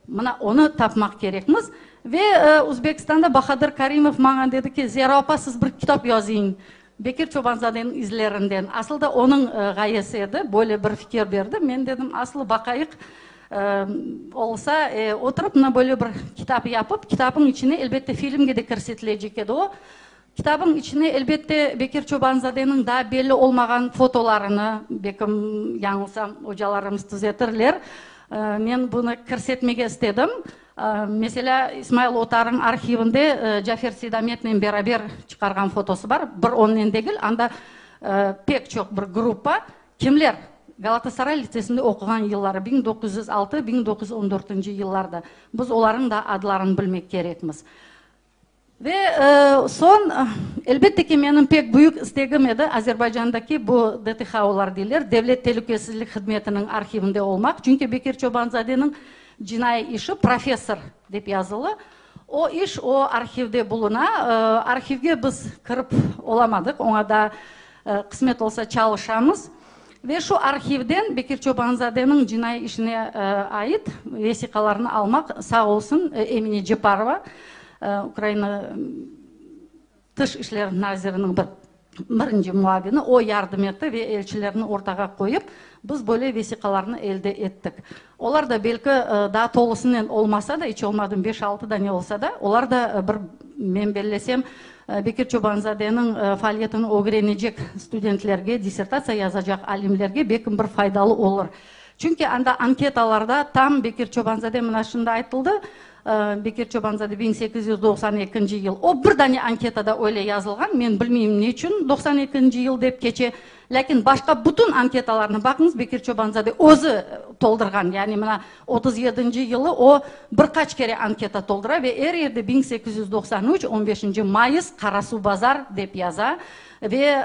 Mına onı tapmaq kerekmiz. Ve Özbekistanda Bahadır Karimov maña dedi ki, Zera apa, siz bir kitap yazıñ Bekir Çobanzadeniñ izlerinden. Asıl da onıñ ğayesi edi, böyle bir fikir berdi. Men dedim, aslı baqayıq, olsa, oturıp mına böyle bir kitap yapıp, kitapnıñ içine, elbette, filmge de kirsetilecek edi o. Kitabıñ içine, elbette, Bekir Çobanzadeniñ daa belli olmağan fotolarını, belkim, yañılsam, ocalarımız tüzetirler, men bunı kirsetmege istedim. Meselâ, İsmail Otarıñ arhivinde Cafer Seydametnen beraber çıqarğan fotosı bar. Bir onnen degil, anda pek çoq bir gruppa. Kimler? Galatasaray litsesinde oquğan yılları, 1906, 1914 yıllarda. Biz olarnıñ da adlarını bilmek kerekmiz. Ve soñ, elbette ki, menim pek büyük istegim edi Azerbaycandaki bu DTH olar deyler, Devlet telükesizlik hızmetiniñ arhivinde olmaq, çünki Bekir Çobanzadeniñ cinaiy işi professor dep yazılı. O iş o arhivde buluna. Arhivge biz kirip olamadıq, oña daa qısmet olsa çalışamız. Ve şu arhivden Bekir Çobanzadeniñ cinaiy işine ait vesiqalarnı almaq, sağ olsun Emine Ceparova, Ukraina Tış işler naziriniñ bir birinci muavini, o yardım etti ve elçilerni ortağa qoyıp, biz böyle vesiqalarnı elde ettik. Olar da belki daa tolusınen olmasa da, iç olmadım beş-altı dane olsa da, olar da bir, men bellesem, Bekir Çobanzadeniñ faaliyetini ögrenecek studentlerge, dissertatsiya yazacaq alimlerge belkim bir faydalı olur. Çünki anda anketalarda tam Bekir Çobanzade mına şimdi aytıldı, Bekir Çobanzade 1892 yıl, o bir dane anketada öyle yazılğan, men bilmeyim ne içün 92 yıl dep keçe, Lâkin başqa bütün anketalarnı baqıñız, Bekir Çobanzade özü toldurğan, yani mına 37-nci yılı o bir qaç kere anketa toldura ve er yerde 1893, on beşinci mayıs, Qarasuvbazar dep yaza ve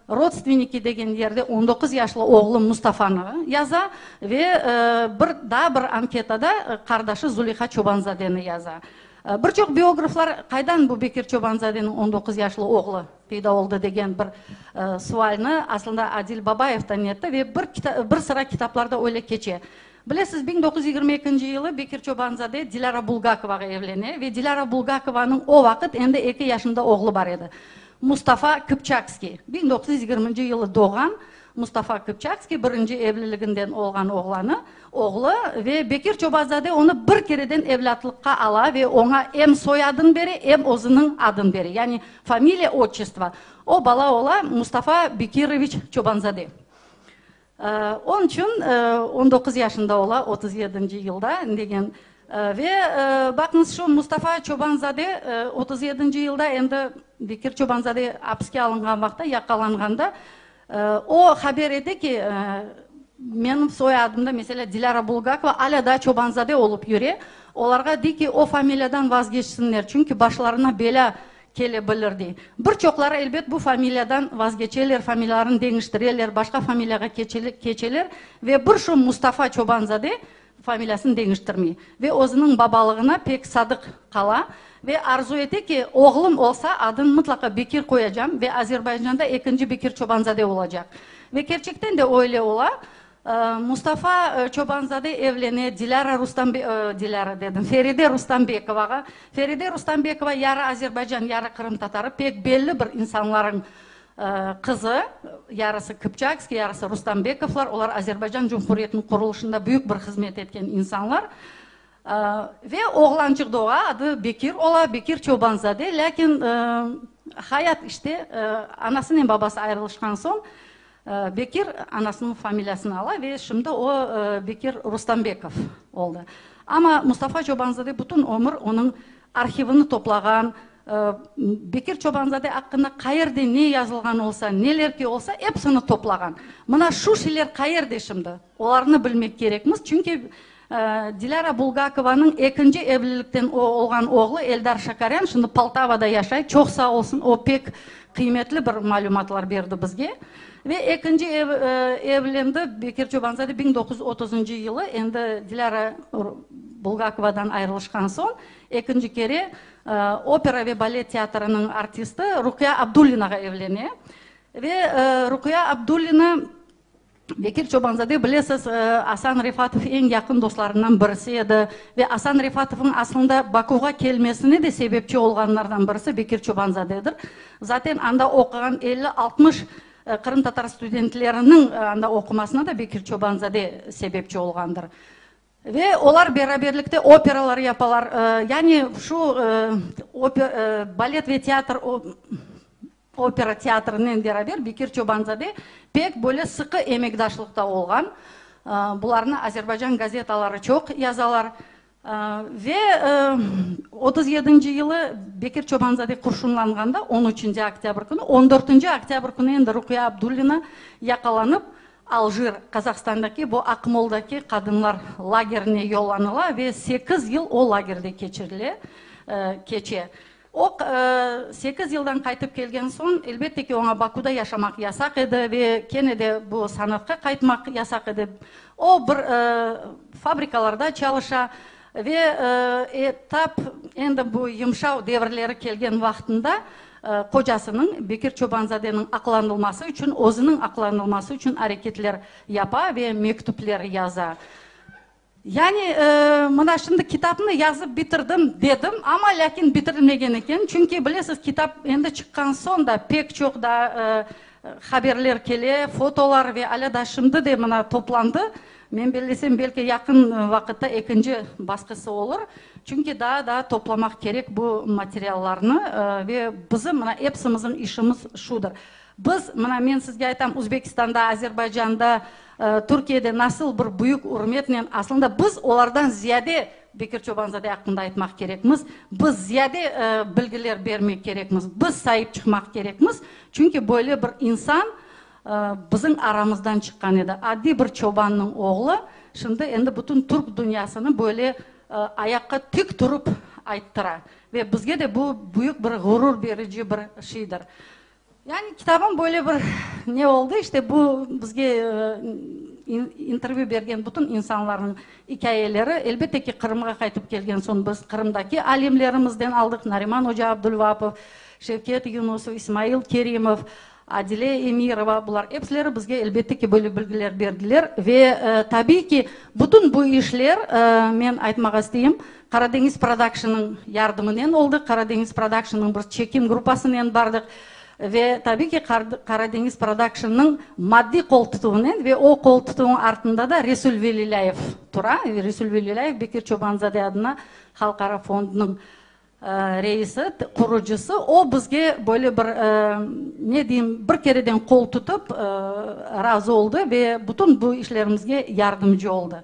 rodstvenniki degen yerde on doquz yaşlı oğlu Mustafanı yaza ve bir daa bir anketada qardaşı Zuliha Çobanzadeni yaza. Bir çoq biograflar qaydan bu Bekir Çobanzadeniñ on doquz yaşlı oğlu peyda oldı degen bir sualni aslında Adil Babayev da netti ve bir bir sıra kitaplarda öyle keçe. Bilesiz, 1922 yılı Bekir Çobanzade Dilâra Bulgakovağa evlene ve Dilâra Bulgakovanıñ o vaqıt endi eki yaşında oğlu bar edi, Mustafa Kıpçakskiy, 1920 yılı doğğan Mustafa Kıpçakskiy birinci evliliginden olğan oğlanı, oğlu, ve Bekir Çobanzade onı bir kereden evlâtlıqqa ala ve oña em soyadın bere, em özüniñ adın bere, yani familiya, otçestvo. O bala ola Mustafa Bekiroviç Çobanzade. Onıñ içün on doquz yaşında ola, otuz yedinci yılda, degen. Ve baqıñız, şu Mustafa Çobanzade otuz yedinci yılda endi Bekir Çobanzade apiske alınğan vaqta, yaqalanğanda, O haber ete ki, menim soyadımda, meselâ, Dilâra Bulgakova alâ daa Çobanzade olıp yüre. Olarğa dey ki, o familiyadan vazgeçsinler, çünki başlarına belâ kele bilir, dey. Bir çoqları, elbet, bu familiyadan vazgeçeler, familiyalarını deñiştireler, başqa familiyağa keçeler ve bir şu Mustafa Çobanzade familiyasını deñiştirmey ve özüniñ babalığına pek sadıq qala ve arzu ete ki, oğlum olsa, adını mıtlaqa Bekir qoyacam ve Azerbaycanda ekinci Bekir Çobanzade olacaq. Ve kerçekten de öyle ola. Mustafa Çobanzade evlene Dilâra Rustambe, Dilâra dedim, Feride Rustambekovağa. Feride Rustambekova yarı azerbaycan, yarı qırımtatarı, pek belli bir insanlarıñ Qızı, yarısı Kıpçakskiy, yarısı Rustambekovlar, olar Azerbaycan Cumhuriyetiniñ qurulışında büyük bir hızmet etken insanlar. Ve oğlançıq doğa, adı Bekir ola, Bekir Çobanzade. Lâkin hayat işte, anasınen babası ayrılışqan soñ, Bekir anasınıñ familiyasını ala ve şimdi o Bekir Rustambekov oldı. Amma Mustafa Çobanzade bütün ömür onıñ arhivini toplağan, Bekir Çobanzade aqqında qayerde ne yazılğan olsa, neler ki olsa, epsini toplağan. Mına şu şeyler qayerde şimdi? Olarnı bilmek kerekmiz, çünki. Dilâra Bulgakovanıñ ekinci evlilikten olğan oğlu Eldar Şakaryan şimdi Poltavada yaşay, çoq sağ olsun, o pek qıymetli bir malümatlar berdi bizge. Ve ekinci evlendi Bekir Çobanzade 1930-ncı yılı, endi Dilâra Bulgakovadan ayrılışqan soñ, ekinci kere Opera ve balet teatrınıñ artisti Ruqya Abdullinağa evlene. Ve Ruqya Abdullina Bekir Çobanzade, bilesiz, Asan Refatov eñ yaqın dostlarından birisi edi. Ve Asan Refatovnıñ aslında Bakuğa kelmesine de sebepçi olğanlardan birisi Bekir Çobanzadedir. Zaten anda oquğan 50-60 qırımtatar studentleriniñ anda oqumasına da Bekir Çobanzade sebepçi olğandır. Ve olar beraberlikte operalar yapalar. Yani şu balet ve teatr Opera teatrinen beraber Bekir Çobanzade pek böyle sıqı emekdaşlıqta olğan. Bularnı Azerbaycan gazetaları çoq yazalar. Ve 37-nci yılı Bekir Çobanzade qurşunlanğanda, on üçünci oktâbr künü, on dörtünci oktâbr künü endi Ruqiya Abdullina yaqalanıp, Aljir, Qazahstandaki bu Aqmoldaki qadınlar lagerine yollanıla ve sekiz yıl o lagerde keçirile, keçe. O, sekiz yıldan qaytıp kelgen soñ, elbette ki, oña Bakuda yaşamaq yasaq edi ve kene de bu sanatqa qaytmaq yasaq edi. O, bir fabrikalarda çalışa ve tap endi bu yımşav devirleri kelgen vaqtında qocasınıñ, Bekir Çobanzadeniñ aqlanılması içün, özüniñ aqlanılması içün areketler yapa ve mektüpler yaza. Yani, mına şimdi kitapnı yazıp bitirdim, dedim, amma lâkin bitirilmegen eken, çünki, bilesiz, kitap endi çıqqan soñ da pek çoq daa haberler kele, fotolar ve alâ daa şimdi de mına toplandı. Men bellesem, belki yaqın vaqıtta ekinci basqısı olur, çünki daa daa toplamaq kerek bu materiallarnı ve bizim mına epsimizniñ işimiz şudır. Biz, mına men sizge aytam, Üzbekistanda, Azerbaycanda, Türkiyede nasıl bir büyük ürmetnen, aslında biz olardan ziyade Bekir Çobanzade aqqında aytmaq kerekmiz, biz ziyade bilgiler bermek kerekmiz, biz saip çıqmaq kerekmiz, çünki böyle bir insan bizim aramızdan çıqqan edi. Adiy bir çobannıñ oğlu, şimdi endi bütün türk dünyasını böyle ayaqqa tik turıp ayttıra. Ve bizge de bu büyük bir ğurur berici bir şeydir. Yani kitabım böyle bir ne oldı, işte bu bizge intervyu bergen bütün insanlarnıñ ikâyeleri. Elbette ki, Qırımğa qaytıp kelgen soñ biz Qırımdaki alimlerimizden aldıq, Nariman oca Abdulvapov, Şevket Yunusov, İsmail Kerimov, Adile Emirova, bular epsileri bizge elbette ki böyle bilgiler berdiler. Ve tabiiy ki, bütün bu işler, men aytmağa isteyim, Qaradeñiz Prodakşnıñ yardımınen oldı. Qaradeñiz Prodakşnıñ bir çekim gruppasınen bardıq ve tabiiy ki, Qaradeñiz Prodakşnıñ maddiy qol tutuvınen ve o qol tutuvıñ artında da Resul Velilâyev tura. Resul Velilâyev Bekir Çoban-zade adına halqara fondnıñ reisi, qurucısı. O bizge böyle bir, ne deyim, bir kereden qol tutıp razı oldı ve bütün bu işlerimizge yardımcı oldı.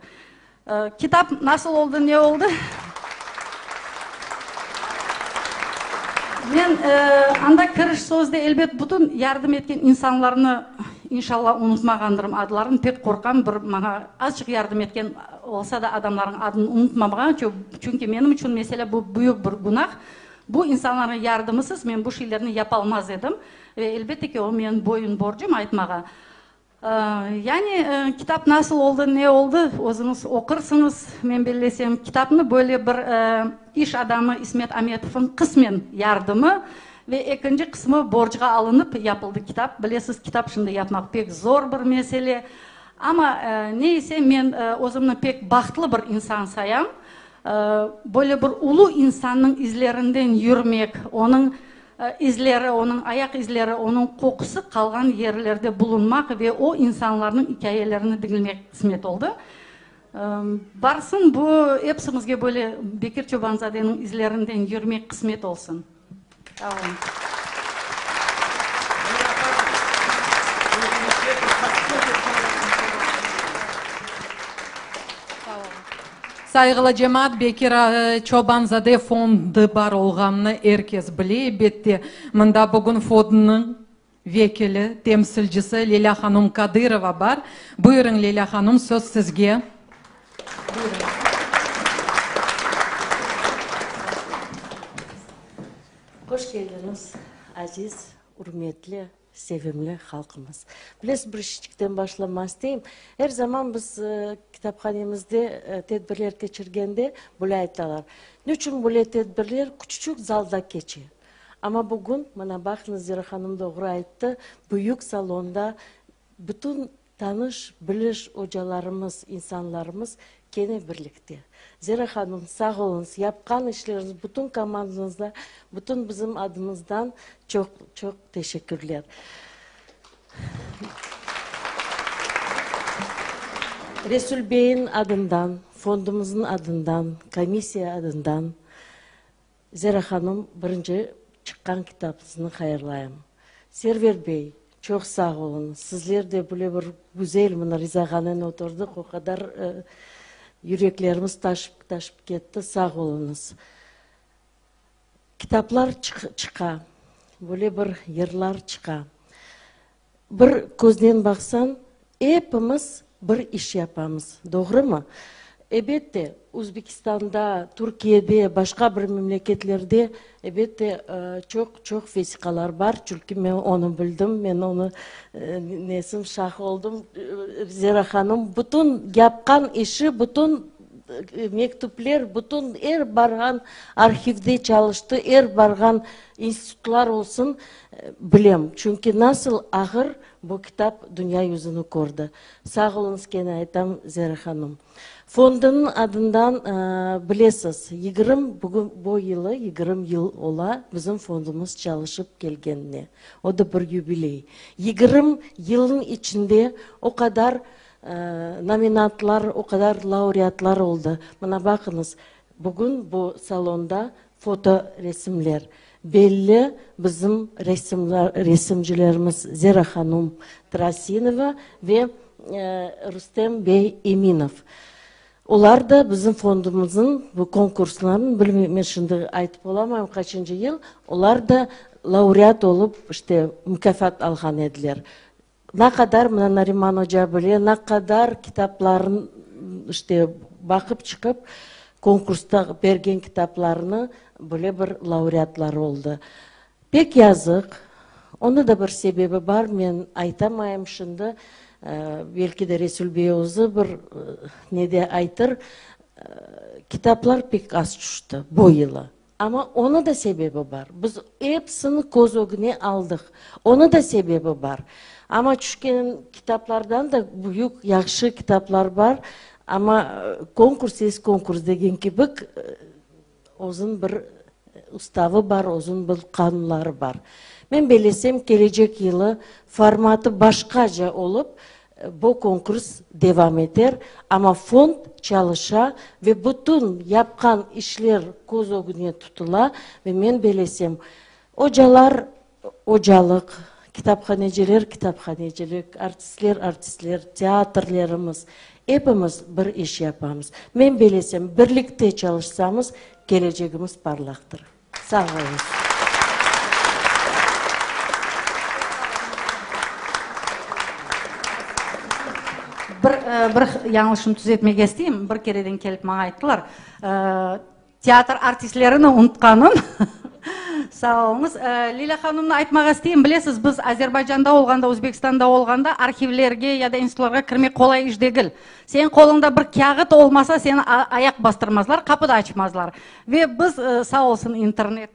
Kitap nasıl oldı, ne oldı? Men anda kiriş sözde, elbet, bütün yardım etken insanlarnı, inşallah, unutmağandırım adlarını, pek qorqam, bir maña azçıq yardım etken olsa da adamlarnıñ adını unutmamağa, çünki menim içün mesele bu büyük bir günah. Bu insanlarnıñ yardımısız men bu şeylerni yapalmaz edim ve, elbette ki, o menim boyun borcum aytmağa. Yani, kitap nasıl oldı, ne oldı, özüñiz oqursıñız, men bellesem. Kitapnı böyle bir iş adamı İsmet Ametovıñ qısmen yardımı ve ekinci qısmı borcğa alınıp yapıldı kitap. Bilesiz, kitap şimdi yapmaq pek zor bir mesele. Amma, ne ise, men özümni pek bahtlı bir insan sayam. Böyle bir ulu insannıñ izlerinden yürmek, onıñ İzleri, onıñ ayaq izleri, onıñ qoqusı qalğan yerlerde bulunmaq ve o insanlarnıñ ikâyelerini diñlemek qısmet oldı. Barsın, bu epsimizge böyle Bekir Çobanzadeniñ izlerinden yürmek qısmet olsun. Sağ olun. Sayğılı cemaat, Bekir Çoban-zade fondı bar olğanını er kes bile, elbette. Mında bugün fondnıñ vekili, temsilcisi Lilâ hanum Kadırova bar. Buyurıñ, Lilâ hanum, söz sizge. Buyurıñız. Hoş keldiñiz, aziz, ürmetli, sevimli halqımız. Bilesiz, bir işçikten başlamaq isteyim. Er zaman biz kitaphanemizde tedbirler keçirgende böyle aytalar, Niçün böyle tedbirler küçüçük zalda keçe? Amma bugün, mına baqıñız, Zera hanım doğru ayttı, büyük salonda bütün tanış, biliş ocalarımız, insanlarımız kene birlikte. Zera hanım, sağ oluñız, yapqan işleriñiz, bütün komandañızğa, bütün bizim adımızdan çoq, çoq teşekkürler. Resul beyniñ adından, fondumıznıñ adından, komissiya adından Zera hanım, birinci çıqqan kitabıñıznı hayırlayım. Server bey, çoq sağ oluñ. Sizler de böyle bir güzel, mına Riza ağanen oturdıq, o qadar yüreklerimiz taşıp, taşıp ketti, sağ oluñız. Kitaplar çıqa, böyle bir yırlar çıqa. Bir köznen baqsañ, epimiz bir iş yapamız, doğrumı? Ebette, Özbekistanda, Türkiyede, başqa bir memleketlerde, ebette, çoq-çoq vesiqalar bar, çünki men onı bildim, men onı nesim, şah oldım. Zera hanım bütün yapqan işi, bütün mektüpler, bütün er barğan arhivde çalıştı, er barğan institutlar olsun, Bilem, çünki nasıl ağır bu kitap dünya yüzüni kördi. Sağ oluñız, kene aytam, Zera hanım. Fondunıñ adından, bilesiz, yigirim, bugün, bu yılı yigirim yıl ola bizim fondumız çalışıp kelgenine. O da bir yubiley. Yigirim yılnıñ içinde o qadar nominantlar, o qadar laureatlar oldı. Mına baqıñız, bugün bu salonda fotoresimler. Belli bizim resimcilerimiz Zera hanum Trasinova ve Rustem bey Eminov. Olar da bizim fondumıznıñ bu konkurslarnıñ, bilmeyim, men şimdi aytıp olamayım qaçıncı yıl, olar da laureat olıp, işte, mukâfat alğan ediler. Na qadar, mına Nariman oca bile, na qadar kitapların, işte, baqıp çıqıp, konkursta bergen kitaplarını böyle bir laureatları oldı. Pek yazıq, onı da bir sebebi bar, men aytamayım şimdi, belki de Resul bey özü bir nede aytır, kitaplar pek az tüşti bu yılı. Amma onı da sebebi bar. Biz episini köz ögüne aldıq. Onı da sebebi bar. Amma tüşken kitaplardan da büyük, yahşı kitaplar bar. Amma konkurs es konkurs degen kibi, özüniñ bir ustavı bar, özüniñ bir qanunları bar. Men bellesem, kelecek yılı formatı başqaca olıp, Bu konkurs devam eter, amma fond çalışa ve bütün yapqan işler köz ögüne tutula ve men belesem, ocalar, ocalıq, kitaphaneciler, kitaphanecilik, artistler, artistler, teatrlerimiz, epimiz bir iş yapamız. Men belesem, birlikte çalışsamız, kelecegimiz parlaqtır. Sağ oluñız. Bir, bir yañlışımnı tüzetmege isteyim. Bir kereden kelip maña ayttılar, teatr artistlerini unutqanım. Sağ oluñız. Lilâ hanımnı aytmağa isteyim, bilesiz, biz Azerbaycanda olğanda, Özbekistanda olğanda arhivlerge ya da institutlarğa kirmek qolay iş degil. Seniñ qoluñda bir kâğıt olmasa, seni ayaq bastırmazlar, qapı da açmazlar. Ve biz, sağ olsun internet,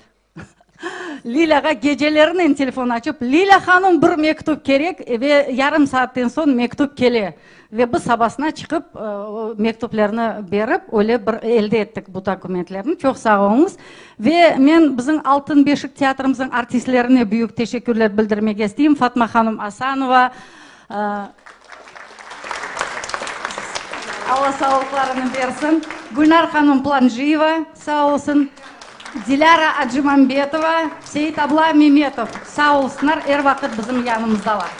Lilâğa gecelerinen telefon açıp, Lilâ hanım, bir mektüp kerek, ve yarım saatten soñ mektüp kele. Ve biz sabasına çıqıp, mektüplerni berip, öyle bir elde ettik bu dokumentlerni. Çoq sağ oluñız. Ve men bizim Altın beşik teatrimizniñ artistlerine büyük teşekkürler bildirmege isteyim, Fatma hanım Asanova, Alla sağlıqlarını bersin. Gülnar hanım Planciyeva sağ olsun. Dilâra Acimambetova, Seit abla Memetov sağ olsunlar, er vaqıt bizim yanımızdalar.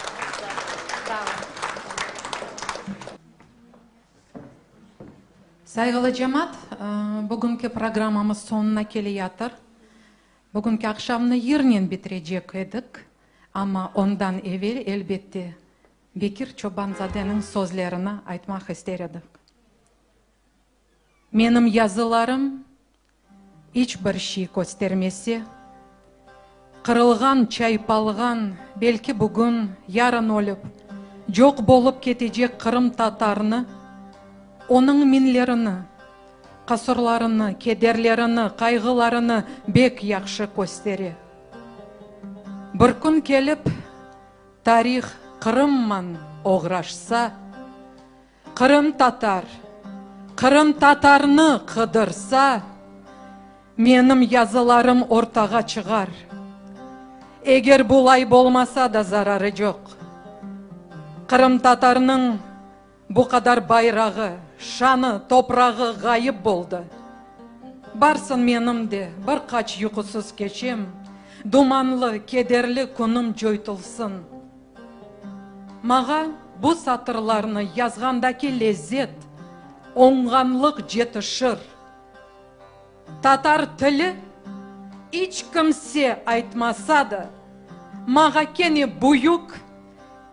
Sayğılı cemaat, bugünki programmamız soñuna keleyatır. Bugünki aqşamnı yırnen bitirecek edik, amma ondan evel, elbette, Bekir Çobanzadeniñ sözlerini aytmaq ister edik. Menim yazılarım iç bir şiy köstermese, qırılğan, çaypalğan, belki bugün, yarın ölip, coq bolıp ketecek qırımtatarnı, onıñ minlerini, qasurlarını, kederlerini, qayğılarını bek yahşı köstere. Bir kün kelip tarih Qırımman oğraşsa, Qırımtatar, qırımtatarnı qıdırsa, menim yazılarım ortağa çıqar. Eger bulay bolmasa da zararı coq. Qırımtatarnıñ bu qadar bayrağı, şanı, toprağı ğayıp boldı. Barsın menim de bir qaç yuqusız keçem, dumanlı, kederli künüm coytulsın. Mağa bu satırlarnı yazğandaki lezzet, oñğanlıq cetişir. Tatar tili iç kimse aytmasa da, mağa kene büyük,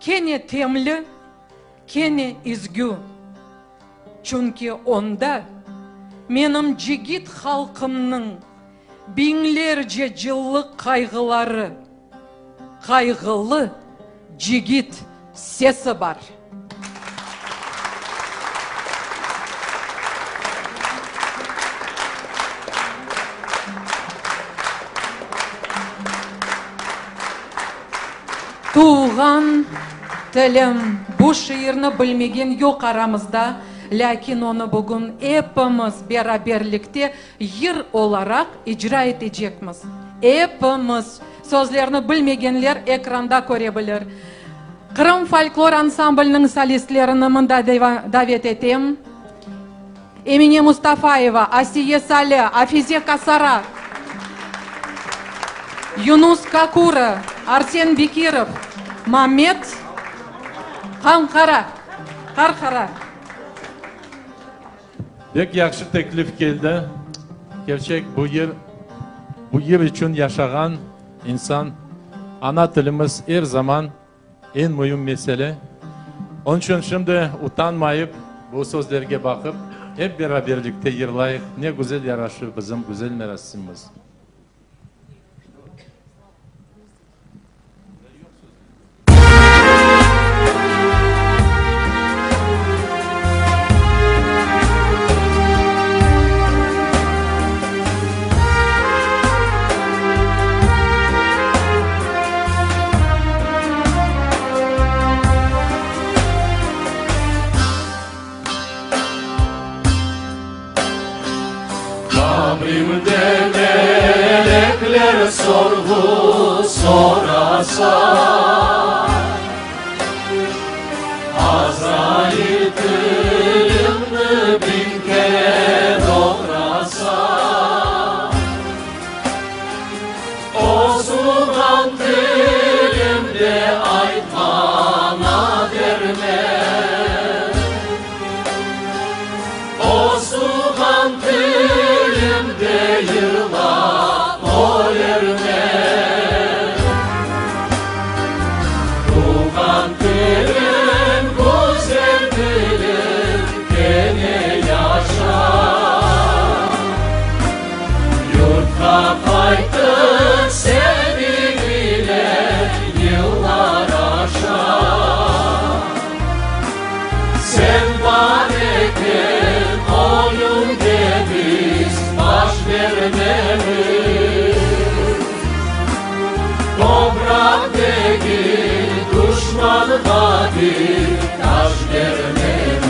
kene temli, kene izgü. Çünki onda menim cigit halqımnıñ biñlerce cıllıq qayğıları, qayğılı cigit sesi bar. Tuvğan tilim, bu şiirni bilmegen yoq aramızda, lâkin onı bugün epimiz beraberlikte yır olaraq icra etecekmiz. Epimiz! Sözlerni bilmegenler ekranda köre bilir. Qırım folklor ansambliniñ solistlerini mında davet etem. Emine Mustafayeva, Asiye Sale, Afize Kasara, Yunus Kakura, Arsen Bekirov, Mammet Qanqara, Qarqara. Pek yahşı teklif keldi. Kerçek, bu yır, bu yır içün yaşağan insan, ana tilimiz er zaman eñ müim mesele. Onıñ içün şimdi utanmayıp, bu sözlerge baqıp, ep beraberlikte yırlayıq, ne güzel yaraşır bizim güzel merasimimiz. Qabrimde melekler sorğu sorasa, Azrail tilimni biñ kere doğrasa, O suvğan tilimde aytqana dermen. O suvğan tilimde yırlap ölermen. Tuvğan tilim, güzel tilim, kene yaşa. Yurtqa qayttıq seniñ ile yıllar aşa. Sen bar eken ölümge biz baş bermemiz. Topraq degil, duşmanğa bir taş bermemiz.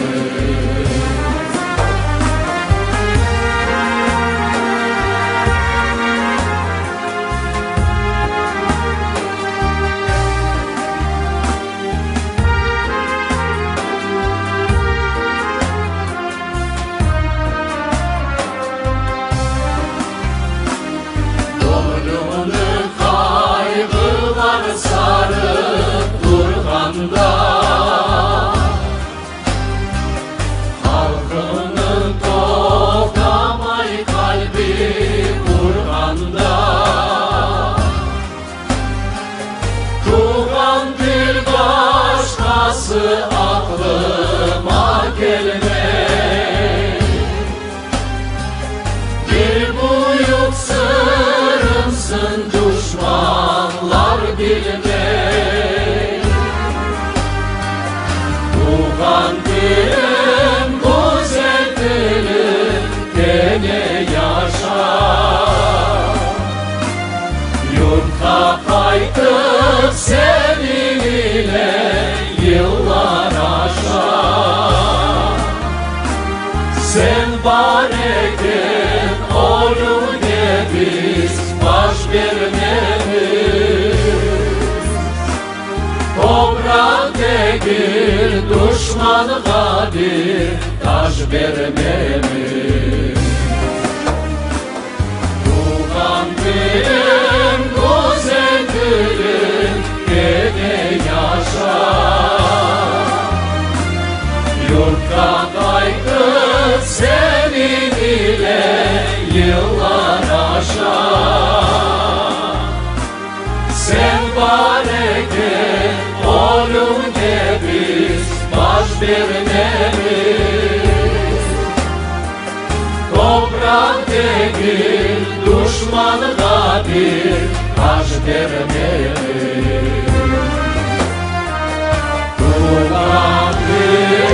Göñlümni qayğılar sarıp turğanda. Tuvğan tilim, güzel tilim, kene yaşa. Yurtqa qaytıp seniñ ile yıllar aşa. Sen bar eken, ölümge biz baş bermemiz. Topraq degil, duşmanğa bir taş bermemiz. Tuvğan tilim, güzel tilim, kene yaşa. Yurtqa qaytıp seniñ ile yıllar aşa. Sen bar eken, ölümge biz baş bermemiz. Topraq degil, duşmanğa bir taş bermemiz. Tuvğan tilim.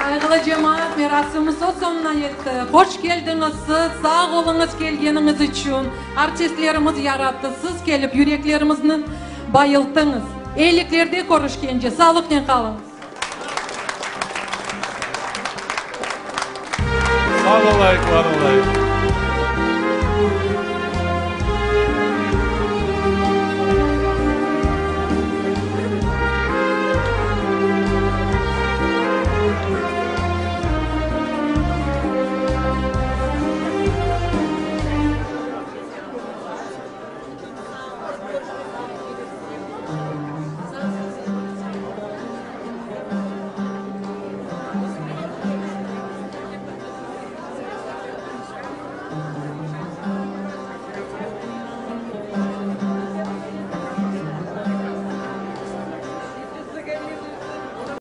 Sayğılı cemaat, merasimimiz öz soñuna yetti. Hoş keldiñiz siz, sağ oluñız kelgeniñiz içün. Artistlerimiz yarattı, siz kelip yüreklerimizni bayılttıñız. Eyliklerde körüşkence, sağlıqnen qalıñız. Sağ olayıq, var olayıq.